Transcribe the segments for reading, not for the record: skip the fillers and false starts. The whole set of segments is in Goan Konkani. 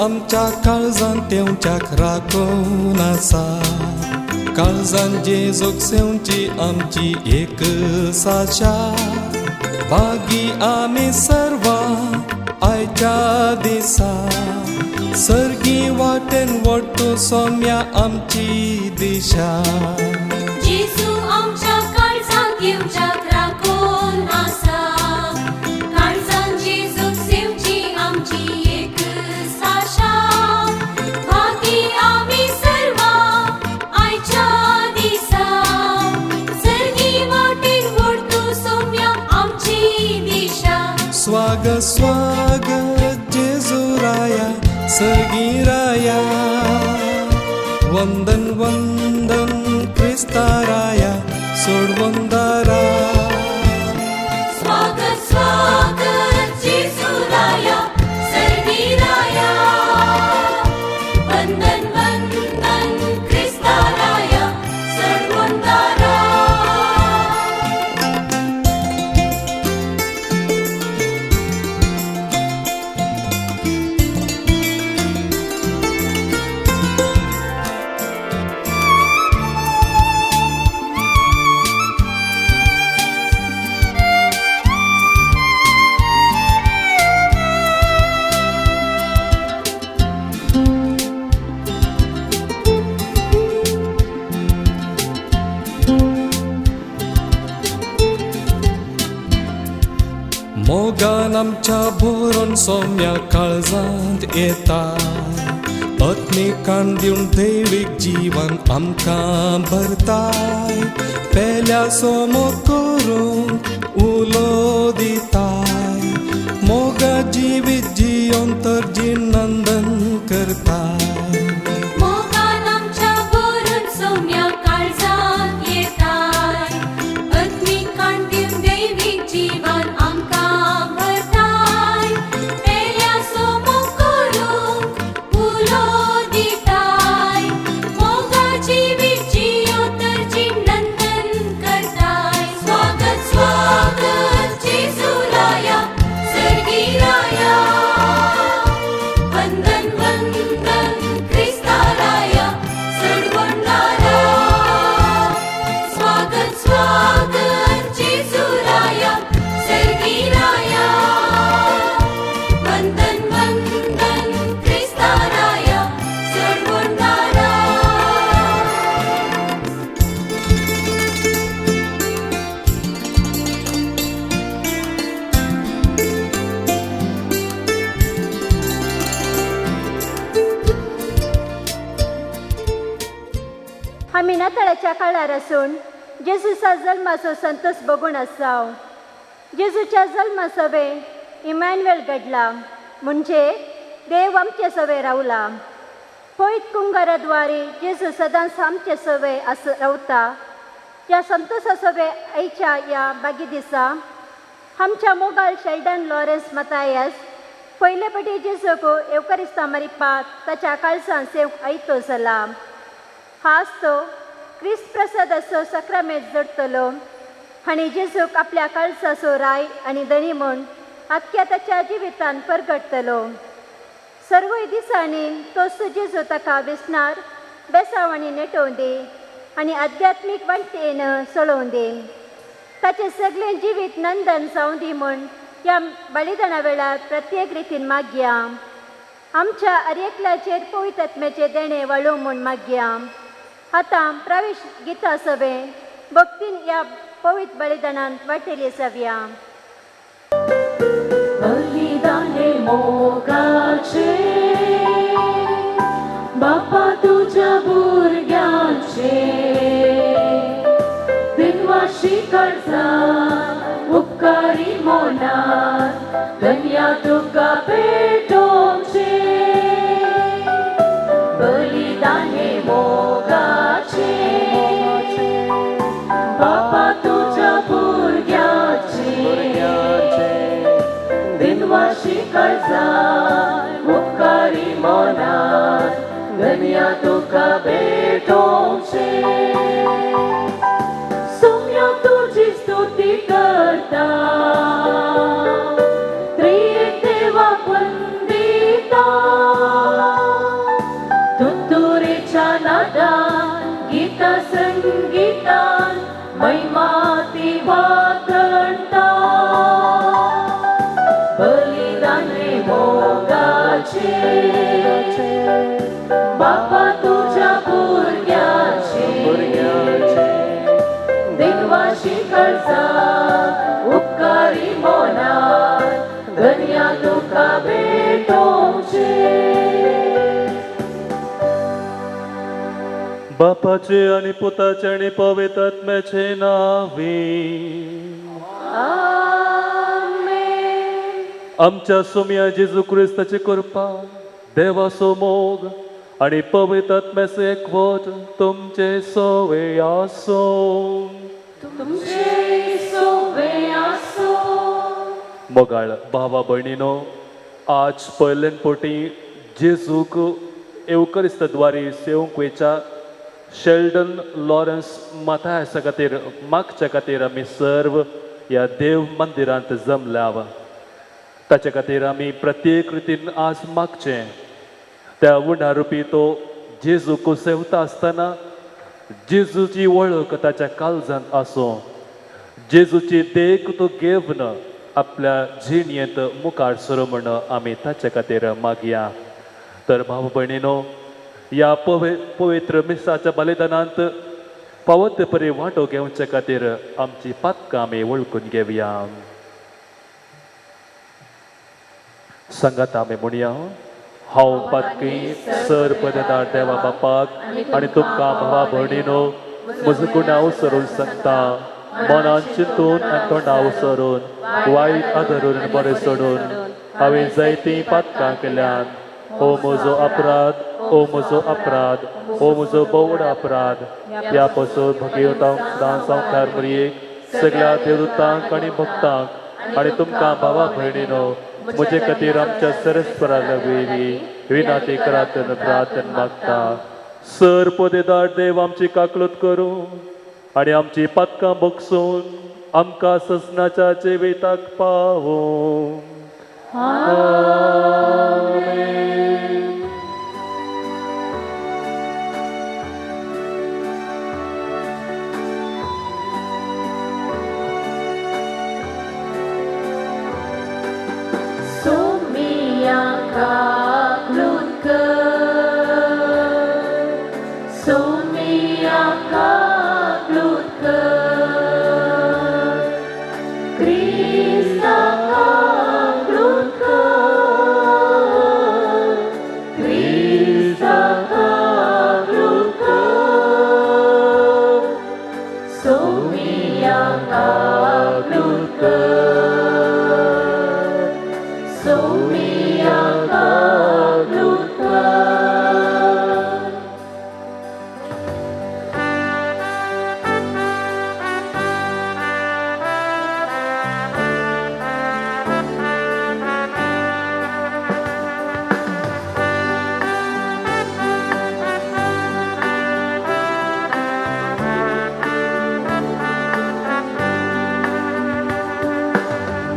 आमच्या काळजांत येवच्याक राखून आसा. काळजान जेजूक सेवची आमची एक साशा. बागी आमी सर्वां आयच्या दिसा सर्गी वाटेन वट्टू सोम्या आमची दिशा. जेजू आमच्या काळजांत येवच्याक राखून आसा. काळजान जेजूक सेवची आमची एक आशा. भागी आमी सर्वां आयच्या दिसा सर्गी वाटेन वडतू सोम्या आमची दिशा. स्वागत स्वागत जेजू राया सर्गी राया. वंदन वंदन क्रिस्ता राया सोडवंदारा. स्वागत स्वागत जेजू राया सर्गी राया. वंदन वंदन क्रिस्ता राया सर्वंदारा. मोगान आमच्या भरून सोम्या काळजांत येता. आत्मिकान दिवन दैवीक जीवन आमकां भरताय. पेल्या सोमो करून उलो दिताय. मोगा जिवीत जियोन तर जीण नंदन करताय. मोगान आमच्या भरून सोम्या काळजांत येताय. आत्मिकान दिवन दैवीक जीवन आमकां भरताय. पेल्या सोमो करूंक उलो दिताय. मोगा जिवीत जियो तर जीण नंदन करताय. स्वागत स्वागत जेजू राया सर्गी राया. वंदन वंदन क्रिस्ता राया सर्वंदारा. स्वागत स्वागत जेजू राया सर्गी राया. वंदन वंदन क्रिस्ता राया सर्वंदारा. आमी नाताळाच्या काळार आसून जेजूचा जल्माचो संतोष बघून आसाव. जेजूच्या जल्मा सवे इमॅन्युएल घडला, म्हणजे देव आमचे सवे रावला. पयत कुंगाराद्वारे जेजू सदांच आमचे सवे आस रावता. ह्या संतोषा सवे आयच्या ह्या बागी दिसा आमच्या मोगाल शेल्डन लॉरेन्स मतायस पयले पटी जेजूक येवकारिस्ता मारिपाक ताच्या काळजान सेवक आयतो जाला. हाच तो क्रिस्त प्रसादाचो सक्रामेंत जोडटलो आनी जेजूक आपल्या काळजाचो राय आनी धणी म्हूण आख्ख्या ताच्या जिवितान परगटतलो. सर्वूय दिसांनी तोच जेजू ताका वेसनार बेसांवांनी नेटोवन दी आनी आध्यात्मीक वाटेन चलोवन दी. ताचें सगळें जिवीत नंदन जावं दी म्हूण ह्या बलिदाना वेळार प्रत्येक रितीन मागया. आमच्या अरेकल्याचेर पवित्र आत्म्याचें देणें वाळोवं म्हूण मागया. आतां प्रवेश गीता सवे भक्तीन ह्या पवित्र बलिदानांत वांटेली जावया. बलिदान हे मोगाचे बापा तुझ्या भुरग्यांचे दिनवाशी काळजा उपकारी मोनात धन्या तुका भेटोवचे. बलिदान हे मोगाचे बापा तुझ्या भुरग्यांचे दिनवाशी काळजा उपकारी मोनात धन्या तुका भेटोवचे. सोम्या तुझी स्तुती करता त्रिएक देवा वंदिता. देवाचे, बापा तुझ्या भुरग्याचे, दिनवाशी काळजा उपकारी मनान धन्या तुका भेटोवचे. बापाचे आनी पुताचे आनी पवित्र आत्म्याचे नांवे. आमेन. आमच्या सोम्या जेजू क्रिस्ताची कृपा, देवाचो मोग आनी पवित्र आत्म्याचो एकवट तुमचे सवे आसूं. तुमचे सोवे आसूं. मोगाळ भावा भयणीनो, आज पयल्यान पोटी जेजूक येवकरिस्ताद्वारे सेवंक वयच्या शेल्डन लॉरन्स माथायसा खातीर मागच्या खातीर आमी सर्व ह्या देव मंदिरांत जमल्या. ताचे खातीर आमी प्रत्येक रितीन आज मागचें. त्या उणारुपी तो जेजूक सेवता आसतना जेजूची वळख ताच्या काळजांत आसूं, जेजूची देख तो घेवन आपल्या जिणेंत मुखार सरू म्हण आमी ताचे खातीर मागया. तर भाव भयणीनो, ह्या पवित्र मिसाच्या बलिदानांत फावो ते परी वांटो घेवचे खातीर आमची पातकां आमी वळखून घेवया. सांगात आमी म्हणया, हांव पातकी सर पदेदार देवा बापाक आनी तुमकां भावा भयणीनो म्हजो गुणाव सरून सांगता. मनान चिंतून आनी तोंडाव सरून वायट आदरून बरें सोडून हांवें जायतीं पातकां केल्यान. ओ म्हजो अपराध, ओ म्हजो अपराध, ओ म्हजो बोवड अपराध. ह्या पासून भगीरथांक सदां संवसार मरयेक सगळ्या देवदूतांक आनी भक्तांक आनी तुमकां भावा भयणीनो म्हजे खातीर आमच्या सरस्परा लवेरी विनाती करातन प्रार्थन मागता. सर पदेदार देव आमची काकलूत करूं आनी आमची पातकां बगसून आमकां सजनाच्या जिविताक पावूं. आमेन. सोमिया काकलूत कर, सोमिया काकलूत कर, क्रिस्ता काकलूत कर, क्रिस्ता काकलूत कर, सोमिया काकलूत कर, सोमिया काकलूत कर.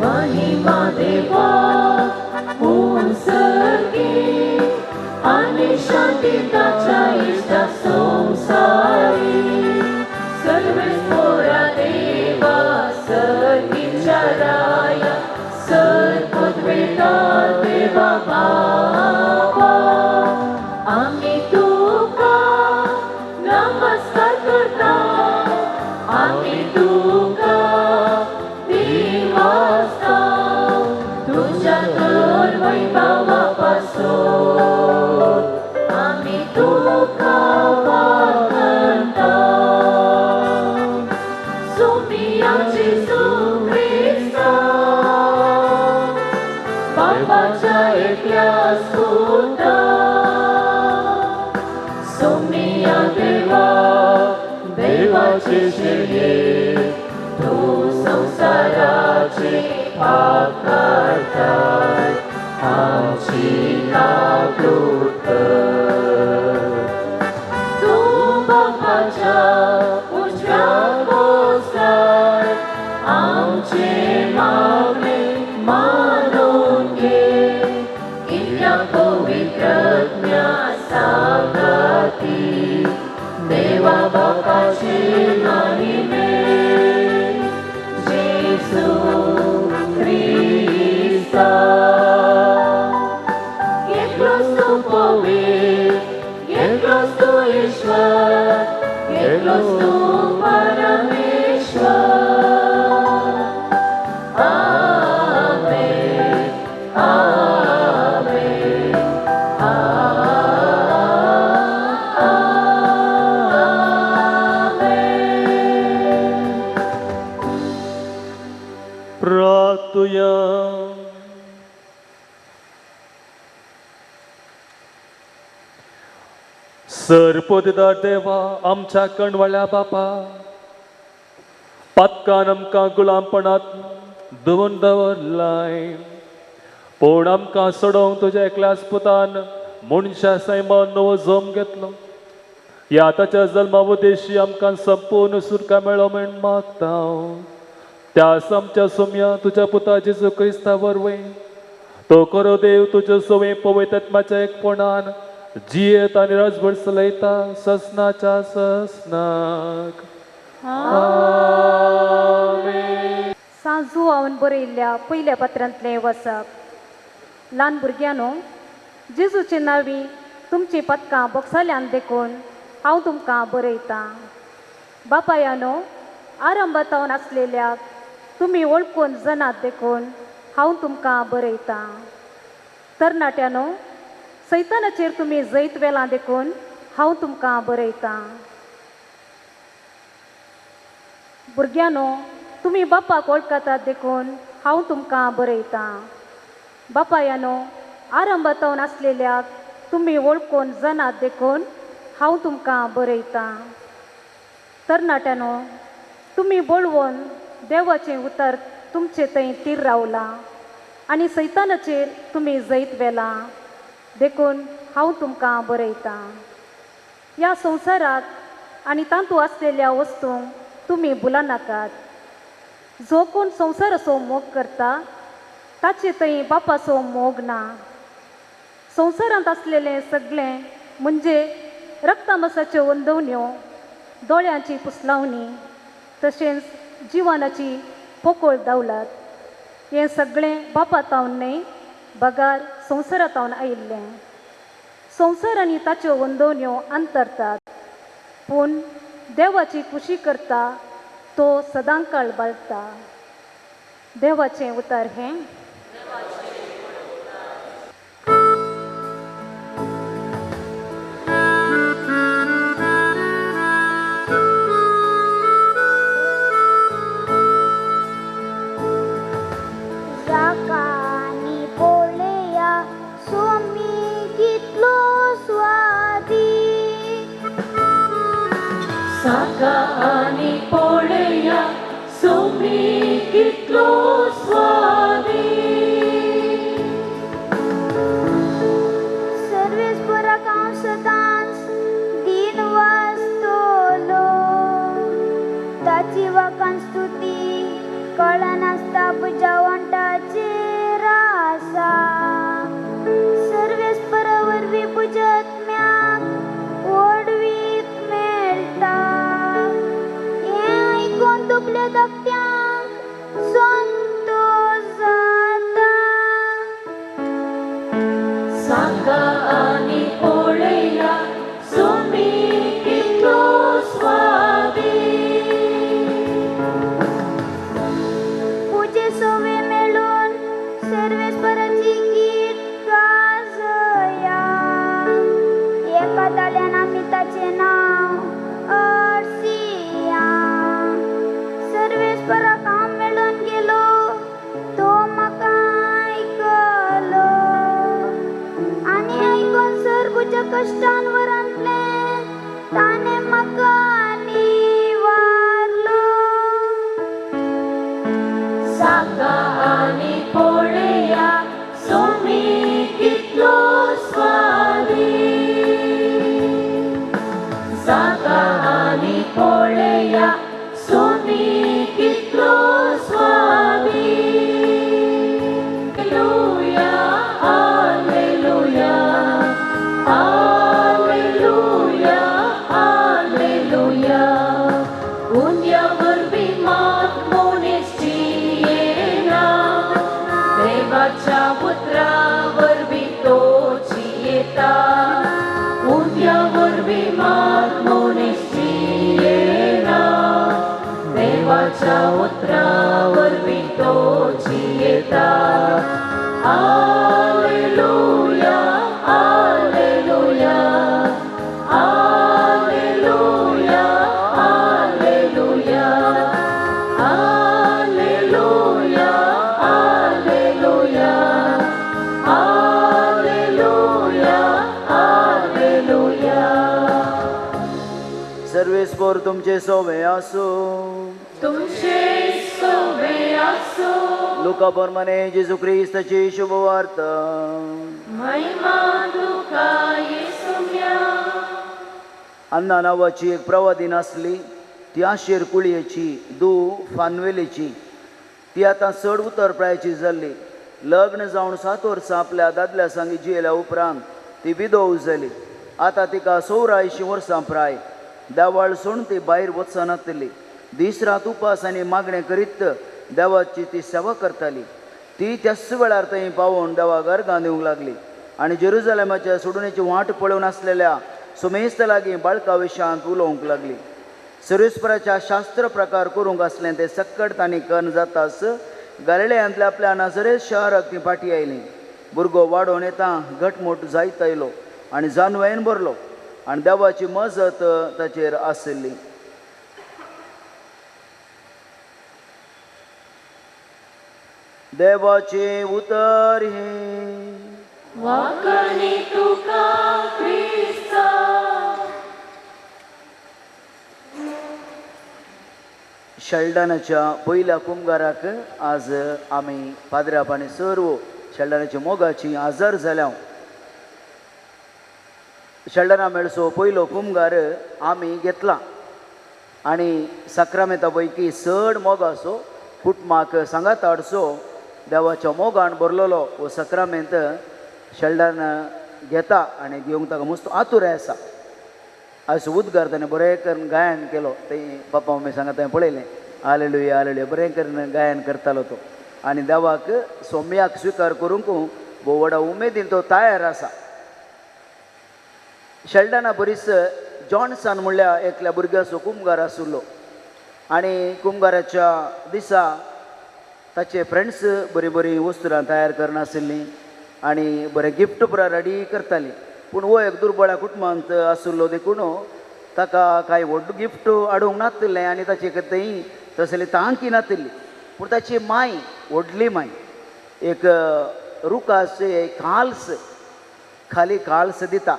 महिमा देवा उंसर्गी आनी शांती ताच्या इश्टा संवसारी. सर्वेस्पोरा देवा सर्गीच्या राया सर पदवेता देवा बाबा, आमी तुका नमस्कार करता, आमी तुका दिवास्ता, तुझ्या तर वैभवा पासून आमी तुका वाखणता. सोमिया जेजू क्रिस्ता बापाच्या एकल्या सुता, सोमिया देवा देवाचे शिरये तूं संवसाराचे पाप काडटाय, आमची काकलूत कर. तूं बापाच्या उजव्या बसलाय, आमचे मागणे मानून घे, इतल्या पवित्र आत्म्या सांगाती देवा बापाचे महिमे जेजू क्रिस्ता. सरपददार देवा आमच्या कणवाळ्या बापा, पातकान आमकां गुलामपणांत दवरून दवरलाय, पूण आमकां सोडोवंक तुज्या एकल्याच पुतान मनशा सैमान नवो जम घेतलो. ह्या ताच्या जल्मा उद्देशी आमकां संपूर्ण सुरका मेळो म्हूण मागता. त्या आमच्या सोम्या तुज्या पुता जेजू क्रिस्ता वरवीं तो खरो देव तुज्यो सवंय पवित्र एकपणान जियेत आनी राजभर चलयता ससनाच्या ससनाक. आमेन. सांजू हांवें बरयल्ल्या पयल्या पत्रांतलें वचप. ल्हान भुरग्यांनो, जेजूचे नांवी तुमचीं पदकां बोगसल्यान देखून हांव तुमकां बरयतां. बापायानो, आरंभातावन आसलेल्याक तुमी वळखून जनात देखून हांव तुमकां बरयतां. तरणाट्यानो, सैतानाचेर तुमी जैत वेलां देखून हांव तुमकां बरयतां. भुरग्यांनो, तुमी बापाक वळखतात देखून हांव तुमकां बरयतां. बापायानो, आरंभातावन आसलेल्याक तुमी वळखून जनात देखून हांव तुमकां बरयतां. तरणाट्यानो, तुमी बळवून देवाचें उतर तुमचे थंय तीर रावलां आनी सैतानाचेर तुमी जैत वेलां देखून हांव तुमकां बरयतां. ह्या संवसाराक आनी तातूंत आसलेल्या वस्तूंक तुमी भुलनाकात. जो कोण संवसाराचो मोग करता ताचे थंय बापाचो मोग ना. संवसारांत आसलेलें सगळें म्हणजे रक्तमासाच्यो वंदवण्यो, दोळ्यांची पुसलावणी, तशेंच जिवनाची पोकळ दौलत, हें सगळें बापा तावन न्हय बगार संवसारातावन आयिल्लें. संवसार आनी ताच्यो वंदवण्यो अंतरतात, पूण देवाची खुशी करता तो सदांकाळ बाळता. देवाचें उतर हें. जाकानी पोळया सोमी कितलो स्वादीक. साका आनी पोळया सोमी कितलो स्वादीक. सर्वेस्पराक हांव सदांच दीन वाचतलो. ताची वाकान स्तुती कळनासता पुजा वंटाचेर आसा. सर्वेस्परा वरवीं पुजा आत्म्याक व्हडवीक मेळटा. हें आयकून दुबल्या धाकट्यांक संतोश जाता. साका आनी पोळया सोमी कितलो स्वादीक. पुजे सवे मेळून सर्वेस्पराची गीत गाजया. एका ताळ्यान आमी ताचें नांव अर्सिया. सर्वेस्पराक हांव मेळून गेलो तो म्हाका आयकलो आनी आयकून सर म्हज्या कश्टान वरांतलें ताणें म्हाका निवारलो. साका आनी पोळया सोमी कितलो स्वादीक. साका आनी पोळया सोमी कितलो स्वादीक. Hallelujah, hallelujah, hallelujah, hallelujah. उंद्या वरवीं मात मनीस जियेना, देवाच्या उतरा वरवीं तो जियेता. उंद्या वरवीं मात मनीस जियेना, देवाच्या उतरा वरवीं तो जियेता. Hallelujah, hallelujah, hallelujah, hallelujah, hallelujah, hallelujah. सर्वेस्पोर तुमचे सोवे आसूं. तुमचे सोवे आसूं. लुका प्रमाणे जेजू क्रिस्ताची शुभवार्ता. महिमा तुका येसुम्या. अन्ना नांवाची एक प्रवादीन आसली. ती आशेर कुळयेची, दू फानवेलीची. ती आतां चड उतर प्रायची जाल्ली. लग्न जावन 7 वर्सां आपल्या दादल्या सांगी जियेल्या उपरांत ती विधव जाली. आतां तिका 84 वर्सां प्राय. देवाळ सोडून ती भायर वचनातली. दीस रात उपास आनी मागणें करीत देवाची ती सेवा करताली. ती त्याच वेळार थंय पावोवन देवाक अर्गां दिवंक लागली आनी जेरुजलेमाच्या सोडूनेची वाट पळोवन आसलेल्या सुमेस्त लागीं बाळका विशयांत उलोवंक लागली. सर्वेस्पराच्या शास्त्र प्रकार करूंक आसलें तें सक्कड तांणी कन्न जातास गालिलेयांतल्या आपल्या नाजरेत शहराक ती फाटी आयली. भुरगो वाडोवन येता घटमूट जायत आयलो आनी जानवेन भरलो आनी देवाची मजत ताचेर आशिल्ली. देवाचें उतर हें. वाकणी तुका क्रिस्ता. शेल्डनाच्या पयल्या कुमगाराक आज आमी पाद्राप आनी सर्व शेल्डनाच्या मोगाची आजार जाल्या. शेल्डना मेळसो पयलो कुमगार आमी घेतला आनी साक्रामेंता पैकी चड मोगाचो कुटुंबाक सांगात हाडचो देवाच्या मोगान भरलेलो हो साक्रामेंत शेल्डन घेता आनी घेवंक ताका मस्त आतुराय आसा. आयज उद्गार ताणें बरें करून गायन केलो. थंय पप्पा मम्मी सांगा थंय पळयलें, आलेलुया आलेलुया बरें करून गायन करतालो तो आनी देवाक सोम्याक स्विकार करूंक भोव व्हडा उमेदीन तो तयार आसा. शेल्डना बरीच जॉन्सन म्हणल्यार एकल्या भुरग्याचो कुमगार आशिल्लो आनी कुमगाराच्या दिसा ताचे फ्रेंड्स बरीं बरीं वस्तुरां तयार करनाशिल्लीं आनी बरें गिफ्ट पुरा रेडी करतालीं. पूण हो एक दुर्बळ्या कुटुंबांत आशिल्लो देखून ताका कांय व्हड गिफ्ट हाडूंक नातिल्लें आनी ताचे थंय तसली तांकी नातिल्ली. पूण ताची माय, व्हडली माय, एक रुखाचे काल्स खाली काल्स दिता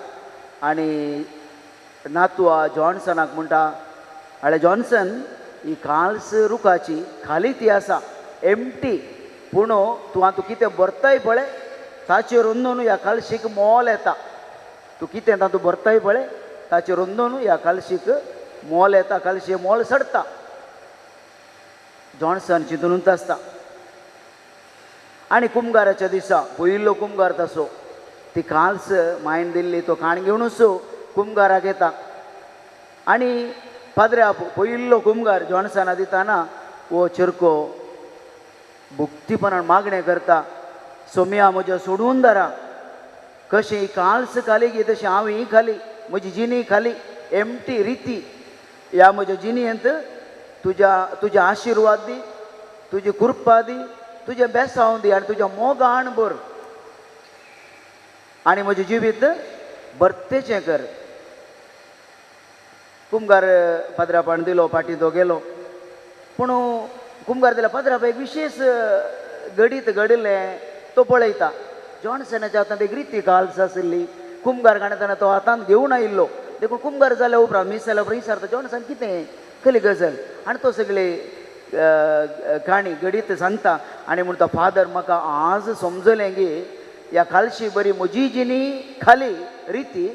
आनी नातवा जॉन्सनाक म्हणटा, आळे जॉन्सन, ही काल्स रुखाची खाली ती आसा एमटी, पूण तूं आतां कितें भरताय पळय ताचेर अंदून ह्या कालशीक मोल येता. तूं कितें तातूंत भरताय पळय ताचेर अंदून ह्या कालशीक मोल येता, कालशी मोल सडटा. जॉन्सन चिंतूनच आसता आनी कुमगाराच्या दिसा पयलो कुमगार तसो ती काल्स मायन दिल्ली तो काण घेवनूच कुमगाराक येता आनी पाद्र्या पयलो कुमगार जॉन्सना दिताना हो चिरको भुक्तीपणान मागणें करता, सोम्या म्हज्या सोडून धरा, कशी काल्स खाली गी तशी हांव ही खाली, म्हजी जिनी खाली एमटी रिती, ह्या म्हज्या जिणेंत तुज्या तुज्या आशिर्वाद दी, तुजी कृपा दी, तुजें बेसांव दी आनी तुज्या मोगान भर आनी म्हजें जिवीत भरतेचें कर. कुमगार पाद्रापान दिलो, फाटीं तो गेलो. पूण कुमगार दिल्या पाद्राप एक विशेश घडीत घडिल्लें तो पळयता. जॉन्सनाच्या हातांत एक रिती काल्स आशिल्ली. कुमगार काडटना तो हातांत घेवन आयिल्लो देखून कुमगार जाल्या उपरांत मीस जाल्या उपरांत विचारता जॉन्सन कितें कसली गजल आनी तो सगळे काणी घडीत सांगता आनी म्हणटा, फादर म्हाका आज समजलें की ह्या खालशी बरी म्हजी जिनी खाली रिती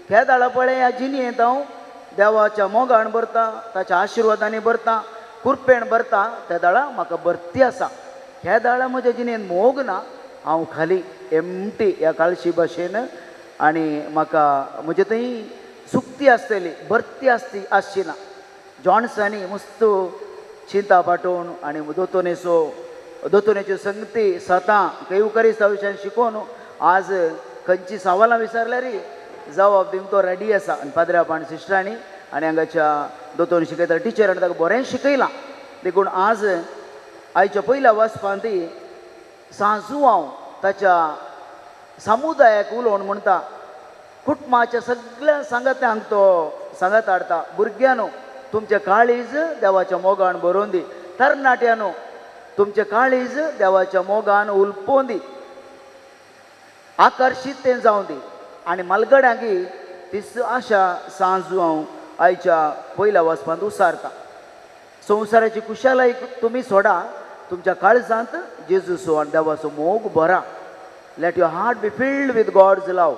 खेदाळा पळय ह्या जिणेंत हांव देवाच्या मोगान भरता, ताच्या आशिर्वादांनी भरता, कुरपेण भरता, त्या दाळा म्हाका भरती आसा. ह्या दाळा म्हज्या जिणेंत मोग ना, हांव खाली एमटी ह्या काळशी भाशेन आनी म्हाका म्हजे थंय सुक्ती आसतली, भरती आसती आसची ना. जॉन्सनी मस्त चिंता पाठोवन आनी दोतोनेचो दोतोनेच्यो संगती सतां येवकरिस्ता विशयान शिकोवन आज खंयची सवालां विचारल्यार जवाब दिवंक तो रेडी आसा. आनी पाद्र्याप आनी सिस्टरांनी आनी हांगाच्या दोतोर शिकयता टिचरान ताका बरें शिकयलां देखून आज आयच्या पयल्या वाचपांत सांजू हांव ताच्या समुदायाक उलोवन म्हणटा, कुटुंबाच्या सगळ्या सांगात्यांक तो सांगात हाडटा, भुरग्यांनो तुमचें काळीज देवाच्या मोगान भरोवन दी, तरणाट्यानो तुमचें काळीज देवाच्या मोगान उलपोवन दी, आकर्शीत तें जावं दी आनी मालगड्यांकी तीच आशा सांजू हांव आयच्या पयल्या वाचपांत उसारता. संवसाराची कुशालाय तुमी सोडा, तुमच्या काळजांत जेजूचो आनी देवाचो मोग भरा. Let your heart be filled with God's love.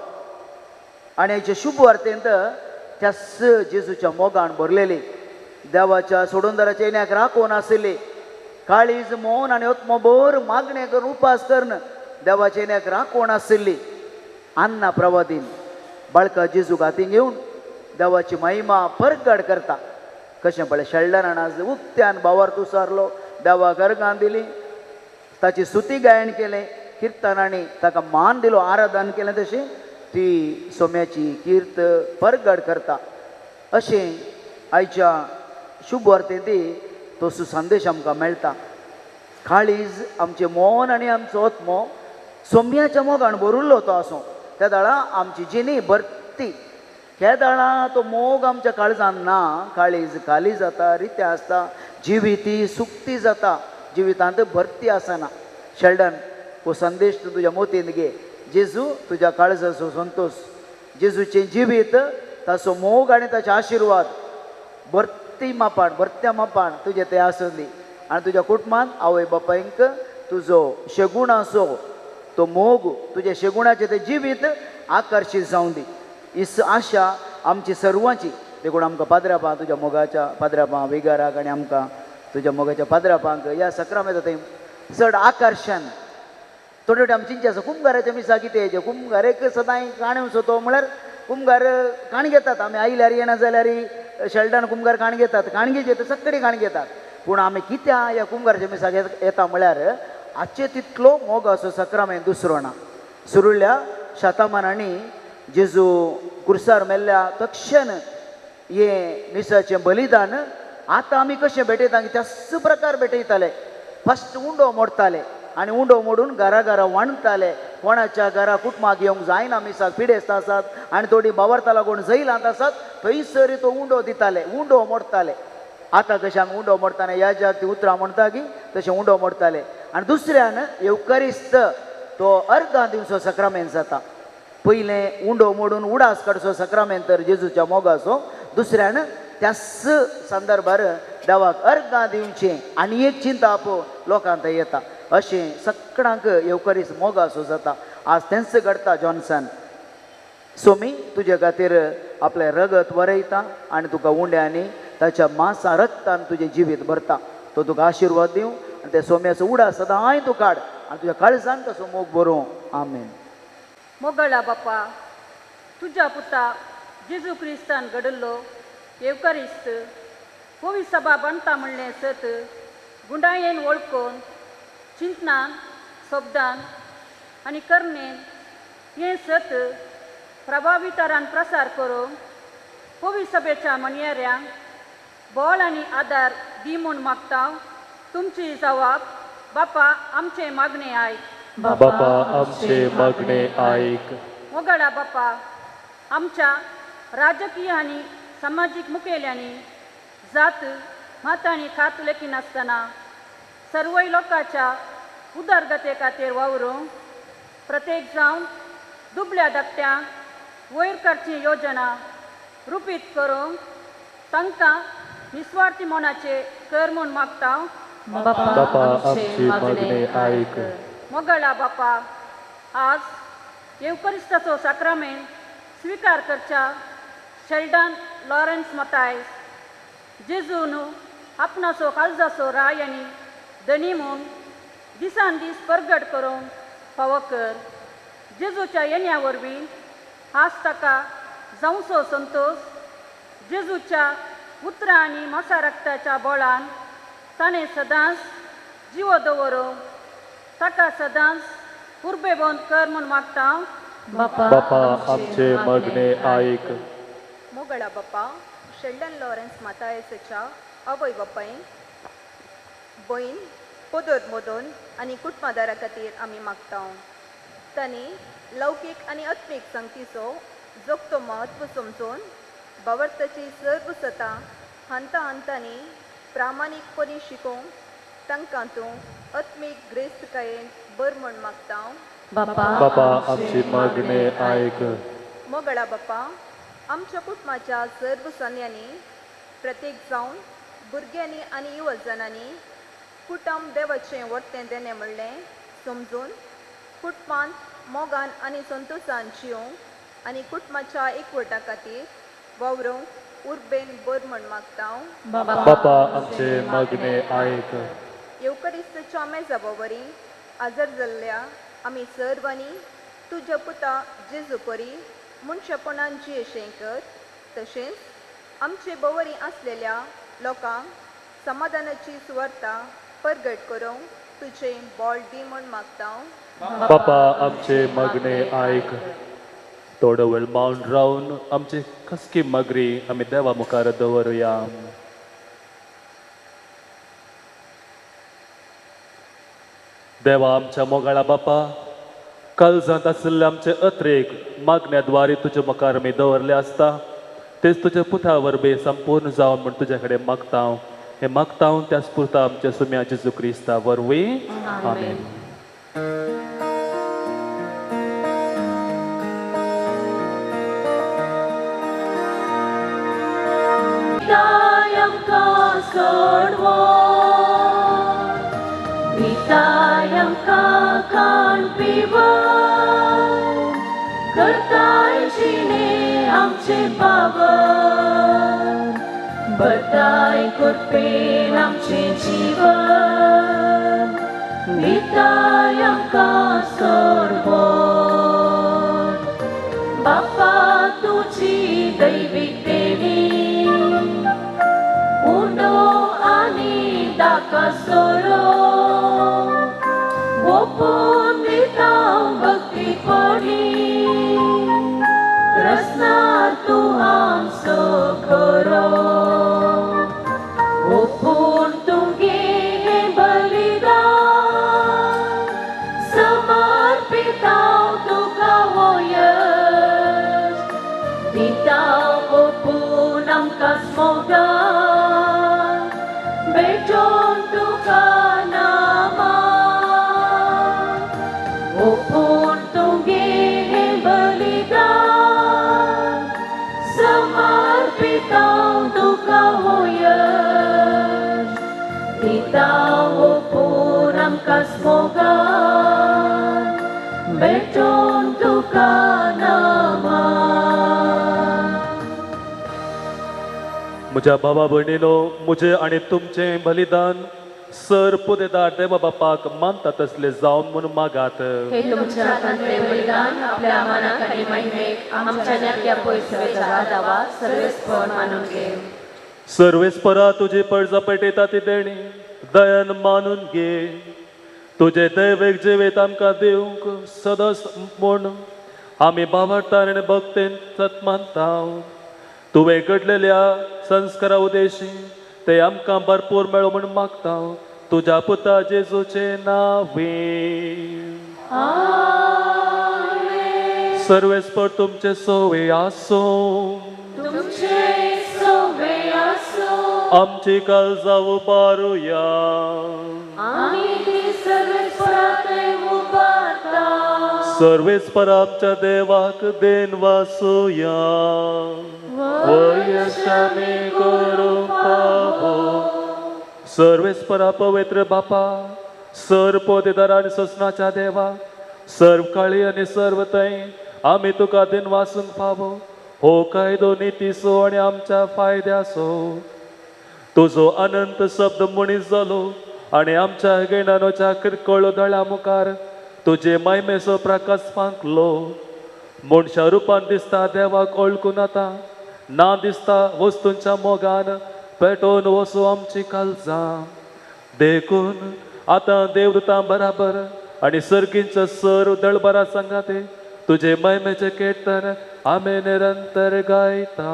आनी आयच्या शुभ वार्तेंत त्याच जेजूच्या मोगान भरलेली, देवाच्या सोडूनदाराच्या येण्याक राखून आशिल्ली, काळीज मोन आनी आत्मभर मागणें करून उपास करून देवाच्या येण्याक राखून आशिल्ली अन्ना प्रवादीन बाळका जेजूक हातीन घेवन देवाची महिमा परगड करता. कशें पळय शेल्डनान आज उक्त्यान भावार्थ उसारलो, देवाक अर्गां दिली, ताची स्तुती गायन केलें, किर्तनांनी ताका मान दिलो, आराधन केलें, तशें ती सोम्याची कीर्त परगड करता. अशें आयच्या शुभ वार्तेंत तो सुसंदेश आमकां मेळटा. काळीज आमचें मन आनी आमचो आत्मो सोम्याच्या मोगान भरिल्लो तो आसूं, त्या दाळा आमची जिणी भरती. ह्या दाळा तो मोग आमच्या काळजान ना, काळीज खाली जाता, रितें आसता, जिवीत सुकती जाता, जिवितांत भरती आसना. शेल्डन, हो संदेश तूं तुज्या मोतींत घे. जेजू तुज्या काळजाचो संतोश, जेजूचें जिवीत, ताचो मोग आनी ताचे आशिर्वाद भरती मापान, भरत्या मापान तुजें तें आसली. आनी तुज्या कुटुंबान आवय बापायंक तुजो शेगुणाचो तो मोग, तुज्या शेगुणाचें तें जिवीत आकर्शीत जावं दी. ही आशा आमची सर्वांची. देखून आमकां पाद्रापां तुज्या मोगाच्या पाद्रापां विगाराक आनी आमकां तुज्या मोगाच्या पाद्रापांक ह्या सक्रामेंता थंय चड आकर्शण. थोडे थोडे आमी चिंतचें आसा कुमगाराच्या मिसा कितें हेजें, कुमगारेक सदांय काणयो सोतो म्हळ्यार कुमगार काण घेतात. आमी आयल्यार येना जाल्यार शेल्डन कुमगार काण घेतात, काणगेचे तर सगळी काण घेतात. पूण आमी कित्या ह्या कुमगाराच्या मिसाक येता म्हळ्यार आजचे तितलो मोग असो सक्रामेंत दुसरो ना. सुरुल्या शतमानांनी जेजू कुर्सार मेल्ल्या तक्षण हें मिसाचें बलिदान आतां आमी कशें भेटयता की त्याच प्रकार भेटयताले. फस्ट उंडो मोडटाले आनी उंडो मोडून घरा घरा वांटताले. कोणाच्या घरा कुटुंबाक येवंक जायना मिसाक, पिडेस्त आसात आनी थोडी बावरता लागून जैलांत आसात, थंयसर तो उंडो दिताले, उंडो मोडटाले. आतां कशें आमी उंडो मोडटाना ह्या ज्या ती उतरां म्हणटा की तशें उंडो मोडटाले. आनी दुसऱ्यान येवकरिस्त तो अर्गां दिवचो सक्रामेंत जाता. पयलें उंडो मोडून उडास काडचो सक्रामेंत तर जेजूच्या मोगाचो, दुसऱ्यान त्याच संदर्भार देवाक अर्गां दिवचें आनी एक चिंताप लोकांत येता. अशें सगळ्यांक येवकरीस मोगाचो जाता. आज तेंच घडटा. जॉन्सन सोमी तुजे खातीर आपलें रगत वरयता आनी तुका उंड्यांनी ताच्या मांसा रक्तान तुजें जिवीत भरता. तो तुका आशिर्वाद दिवं आनी त्या सोम्याचो उडा सदांय तूं काड आनी तुज्या काळजान ताचो मोग बरोवं. आमेन. मोगळा बापा, तुज्या पुता जेजू क्रिस्तान घडल्लो येवकरिस्त कोवी सभा बांदता म्हणलें सत गुंडायेन वळखून चिंतनान शब्दान आनी करणेन हें सत प्रभावितरान प्रसार करूंक कोवी सभेच्या मनयेऱ्यांक बोल आनी आदार दी म्हूण मागता. तुमची जवाब बापा आमचें मागणें आयक. बापा आमचे मागणे आयक. मोगळा बापा, आमच्या राजकीय आनी समाजीक मुखेल्यांनी जात मत आनी खात लेखिनासतना सर्वय लोकांच्या उदरगते खातीर वावरूंक प्रत्येक जावन दुबल्या धाकट्यांक वयर काडची योजना रुपीत करूंक तांकां निस्वार्थी मनाचे कर म्हूण मागता. बापा आमचे मागणे आयक. मोगळा बापा, आज येवकरिस्ताचो साक्रामेंत स्विकार करच्या शेल्डन लॉरन्स मतायस जेजून आपणाचो काळजाचो राय आनी धनी म्हूण दिसान दीस परगट करूंक फावो कर. जेजूच्या येण्या वरवीं आज ताका जावचो संतोश जेजूच्या उतरां आनी मासा रक्ताच्या बोळान ताणें सदांच जिवो दवरूंक ताका सदांच उर्बेबंद कर म्हूण मागता. बापा आमचे मागणे आयक. मोगळा बापा, शेल्डन लॉरन्स मातायसाच्या आवय बापायन बयन पोदोर मोदोन आनी कुटुंबादारा खातीर आमी मागता. तांणी लौकीक आनी आत्मीक संगतीचो जोगतो म्हत्व समजून बावर्ताची सर्व सतां हंता हंतांनी प्रामाणीकपणी शिकोवंक तांकां तूं आत्मीक ग्रेस्तकायेन बर म्हूण मागता. बापा आमचे मागणे आयक. मोगळा बापा, आमच्या कुटुंबाच्या सर्व सन्यांनी प्रत्येक जावन भुरग्यांनी आनी युवजनांनी कुटुंब देवाचें वर्तें देणें म्हणलें समजून कुटुंबांत मोगान आनी संतोशान जिवंक आनी कुटुंबाच्या एकवटा खातीर वावरूंक उर्बेन बर म्हण मागता. बापा आमचे मागणे आयक. येवकरिस्तच्या मेजा वरी आजर जाल्ल्या आमी सर्वांनी तुज्या पुता जेजू परी मनशापणान जियेशें कर, तशेंच आमचे बवरी आसलेल्या लोकांक समाधानाची सुवार्ता परगट करूंक तुजें बोल दी म्हण मागता. बापा आमचे मागणे आयक. थोडो वेळ मावन रावन आमची खसकी मागरी आमी देवा मुखार दवरुया. देवा आमच्या मोगाळा बापा, काळजांत आशिल्ले आमचे अत्रेक मागण्या द्वारे तुज्या मुखार आमी दवरले आसता, तेच तुज्या पुता वरवीं संपूर्ण जावन म्हूण तुज्या कडेन मागता. हें मागता त्याच पुरता आमच्या सुम्या जेजू क्रिस्ता वरवीं, आमेन. पावन बरताय कृपेन आमचें जीवन दिताय आमकां सोडवण. बापा तुजी दैवीक देवी उंडो आनी दाका सोरो ओपून दिता भक्ती पडी रसनार तूं आमचो खरो. ओपून तुगे हें बलिदान समर्पितांव तुका हो यश दिता. ओपून आमकां स्मोगान भेटोवन तुका नामा. ओपून तुगे हें बलिदान समर्पितांव तुका हो यश दिता. ओपून आमकां स्मोगान भेटोवन तुका नामा. म्हज्या बाबा भयणीनो, म्हजें आनी तुमचें बलिदान सर पुदेदार देवा बापाक मानता तसले जावन म्हूण मागात. हे तुमच्या हातांतलें बलिदान आपल्या मानाक आनी महिमेक आमच्या नात्या पयसवेच्या दावा सर्वेस्पर मानून घे. सर्वेस्परा तुजी पडजा पेटयता ती देणी दयान मानून घे. तुजें दैवीक जिवीत आमकां दिवंक सदस म्हूण आमी बावडटान आनी भक्तेन सत मानता. तुवें घडलेल्या संस्कारा उदेशी ते आमकां भरपूर मेळो म्हूण मागता. तुज्या पुता जेजूचें नांवे. सर्वेस्पर तुमचे सोवे आसूं. तुमचे सोवे आसूं. आमची काळजां उबारुया. आमी ती सर्वेस्परा उबारता. सर्वेस्पर आमच्या देवाक देन वासुया. वयशामी करूंक पावो. सर्वेस्परा पवित्र बापा, सर्व पोदेदार आनी सोसणाच्या देवा, सर्व काळी आनी सर्व थंय आमी तुका देन वासूंक पावो. हो कायदो नितीचो आनी आमच्या फायद्याचो. तुजो अनंत शब्द मनीस जालो आनी आमच्या गिणानोच्या किरकोळ दळ्या मुखार तुजे मायमेचो प्रकाश फांकलो. मनशा रुपान दिसता देवाक वळखून आतां ना दिसता वस्तूंच्या मोगान पेटोवन वचूं आमची काळजां. देखून आतां देवदूतां बराबर आनी सर्गींच्या सर्व दळबरा सांगाते तुजे महिमेचें कीर्तन आमी निरंतर गायता.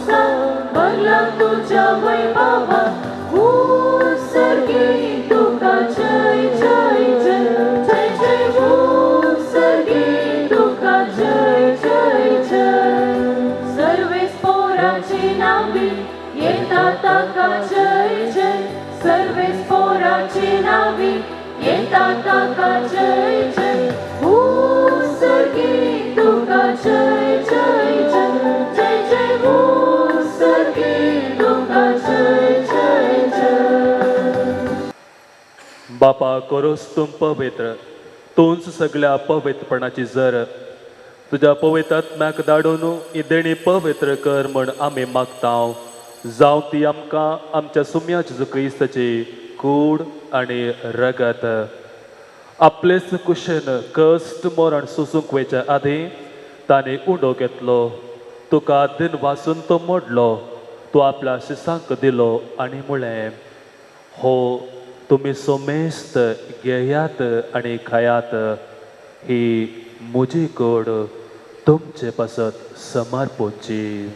Bye. येता ताका जय जय सर्वेस्पोराचे नावी येता ताका जय जय सर्गी तुका जय जय जय जय जय सर्गी तुका जय जय जय. बापा करोस तूं पवित्र तूंच सगळ्या पवित्रपणाची जर तुज्या पवित्र आत्म्याक धाडून ही देणी पवित्र कर म्हण आमी मागता. जावं ती आमकां आमच्या सुम्या जेजू क्रिस्ताची कूड आनी रगत. आपलेच कुशेन कश्ट मरण सोसूंक वयच्या आदीं ताणें उंडो घेतलो, तुका दिन वासून तो मोडलो, तो आपल्या शिसांक दिलो आनी म्हळें, हो तुमी सोमेस्त घेयात आनी खायात, ही म्हजी कूड तुमचे पासत समर्पूची.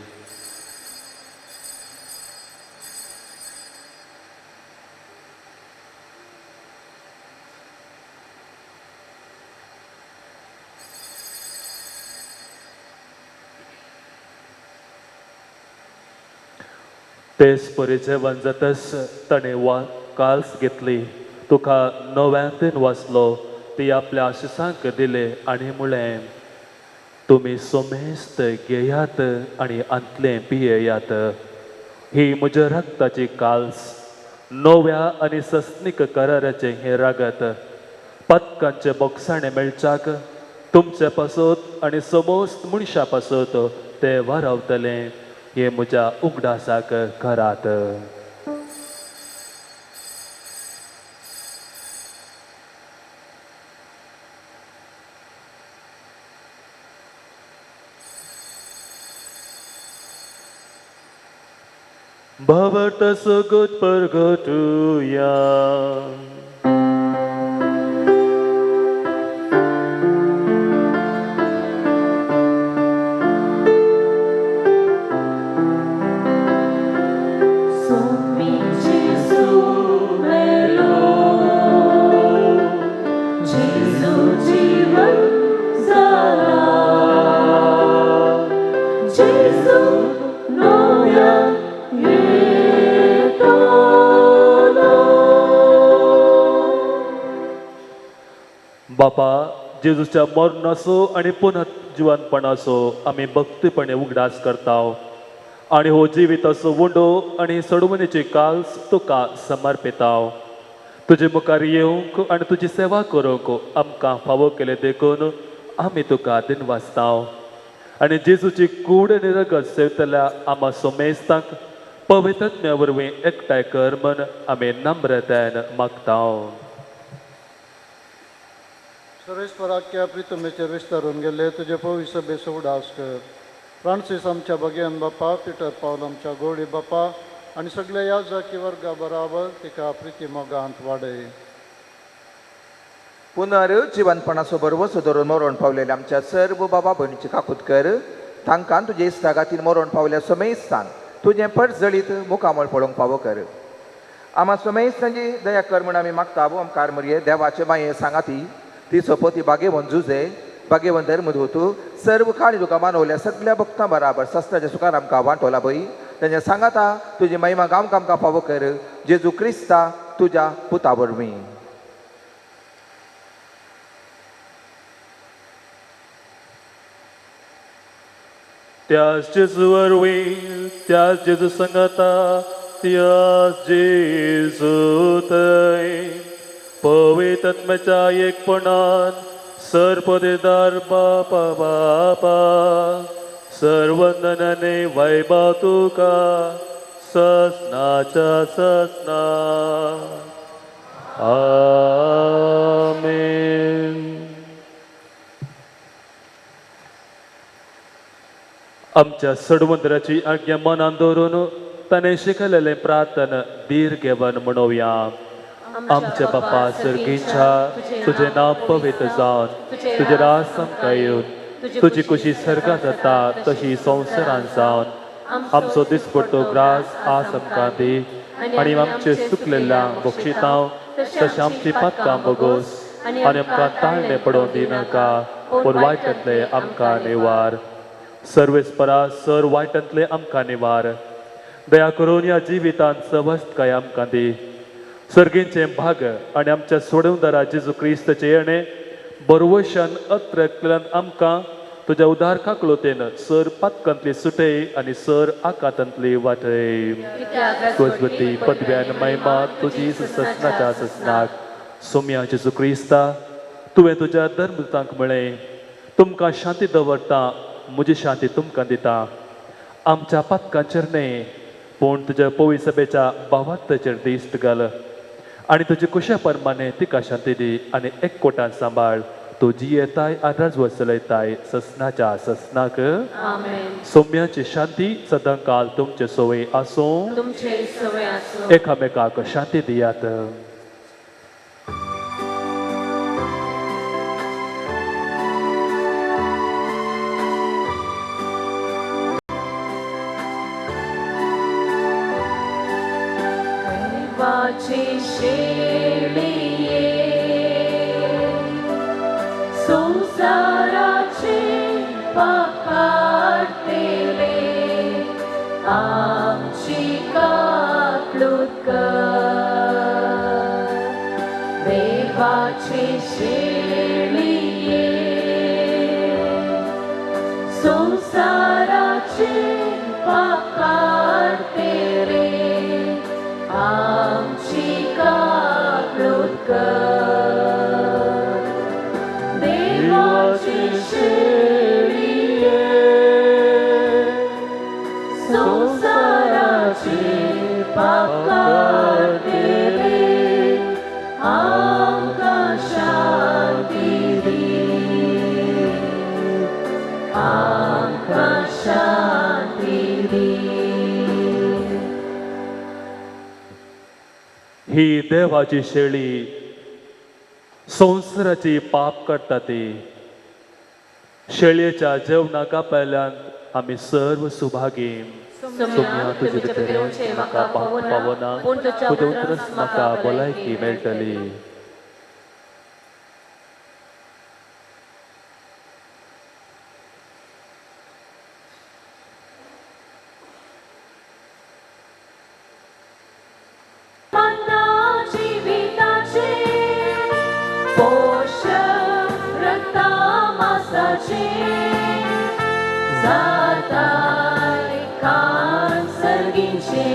तेच परी जेवण जातच ताणें वा काल्स घेतली, तुका नव्यान दिन वाचलो, ती आपल्या आशिसांक दिले आनी म्हळें, तुमी सोमेस्त घेयात आनी आंतलें पियेयात, ही म्हज्या रक्ताची काल्स, नव्या आनी सस्नीक कराराचें हें रगत, पदकांचे बोगसाणें मेळच्याक तुमचे पासत आनी समस्त मनशां पासत तें वारावतलें, हे म्हज्या उगडासाक करात. भावार्थ सगट परगटुया. बापा, जेजूच्या मरणाचो आनी पुनर्जिवनपणाचो आमी भक्तीपणे उगडास करता आनी हो जिविताचो उंडो आनी सडवणीची काल्स तुका समर्पिता. तुजे मुखार येवंक आनी तुजी सेवा करूंक आमकां फावो केले देखून आमी तुका दिनवासता. आनी जेजूची कूड आनी रगत सेवतल्या आमा सोमेस्तांक पवित्रत्म्या वरवीं एकठांय कर म्हण आमी नम्रतायेन मागता. सर्वेस्पराच्या प्रितमेचेर विस्तारून गेल्ले तुजे पवित्र सभेचो उडास कर. फ्रांसीस आमच्या भगेन बापा, पिटर पावल आमच्या गोडी बापा आनी सगल्या ह्या जाकी वर्गा बराबर तिका प्रिती मोगांत वाडय. पुनर्जिवनपणाचो भरवंसो धरून मरण पावलेल्या आमच्या सर्व बाबा भयणीची काकूत कर. तांकां तुजे इश्टागातीन मरण पावल्या समेस्तांक तुजें परजळीत मुखामळ पळोवंक फावो कर. आमा समेस्तांची दया कर म्हूण आमी मागता. आमकार मरये देवाचे माये सांगाती ती सोपती भाग्यवंत जुजे, भाग्यवंत धर्मदूत, सर्व काळी तुका मानवल्या सगल्या भक्तां बराबर सस्त्राच्या सुखान आमकां वांटोला बई. तेंच्या सांगाता तुजी महिमा गांवक आमकां फावो कर. जेजू क्रिस्ता तुज्या पुता वरवीं. त्याच जेजू वरवीं, त्याच जेजू सांगाता, त्याच जेजू थंय पवित्र आत्म्याच्या एकपणान सर्पदेदार बापा बापा सर्वंदनाने वैभव तुका ससनाच्या ससना. आमेन. आमच्या सडवंदराची आज्ञा मनान दवरून ताणें शिकयलेलें प्रार्थना धीर घेवन म्हणोवया. आमच्या बापा सर्गीच्या, तुजें नांव पवित्र जावन तुजें राज आमकां येवन तुजी कुशी सर्गां जाता तशी संवसारान जावन आमचो दिसपडतो ग्रास आज आमकां दी आनी आमचे चुकलेल्या बक्षितांव तशें आमची पातकां बगोस आनी आमकां ताळणें पडोवंक दिनाका पूण वायटांतलें आमकां निवार. सर्वेस्परा सर वायटांतलें आमकां निवार. दया करून ह्या जिवितांत सवस्तकाय आमकां दी. सर्गींचें भाग आनी आमच्या सोडवदारा जेजू क्रिस्ताचें येणें बरवशान अत्रकल्यान आमकां तुज्या उदार काकलोतेन सर पातकांतली सुटय आनी सर आकातांतली वाटय. कोजबती पदव्यान महिमा तुजी ससनाच्या ससनाक. सोम्या जेजू क्रिस्ता, तुवें तुज्या धर्मदूतांक म्हळें, तुमकां शांती दवरता, म्हजी शांती तुमकां दिता. आमच्या पातकांचेर न्हय पूण तुज्या पवी सभेच्या भावार्थाचेर दिश्ट घाल आनी तुजे कुशा परमाने तिका शांती दी आनी एककोटान सांबाळ. तूं जियेताय आनी राजवट चलयताय ससनाच्या ससनाक. सोम्याची शांती सदांकाल तुमचे सवय आसूं. तुमचे सवय आसूं. एकामेकाक शांती दियात. देवाची शेळये संसाराचे पाप काडटेले आमची काकलूत कर. देवाची शेळये संसाराचे पाप काडटेले आमची काकलूत कर. देवाची शेळये संसाराचे पाप काडटेले आमकां शांती दी, आमकां शांती दी. ही देवाची शेळी संवसाराची पाप करता ती. शेळयेच्या जेवणा कापेल्यान आमी सर्व सुभागी. सोम्या तुजे भितर येवचें म्हाका पावना, तुज्या उतरच म्हाका भलायकी मेळटली. जिविताचे पोषक रक्ता मासाचे जाताय कान सर्गींचे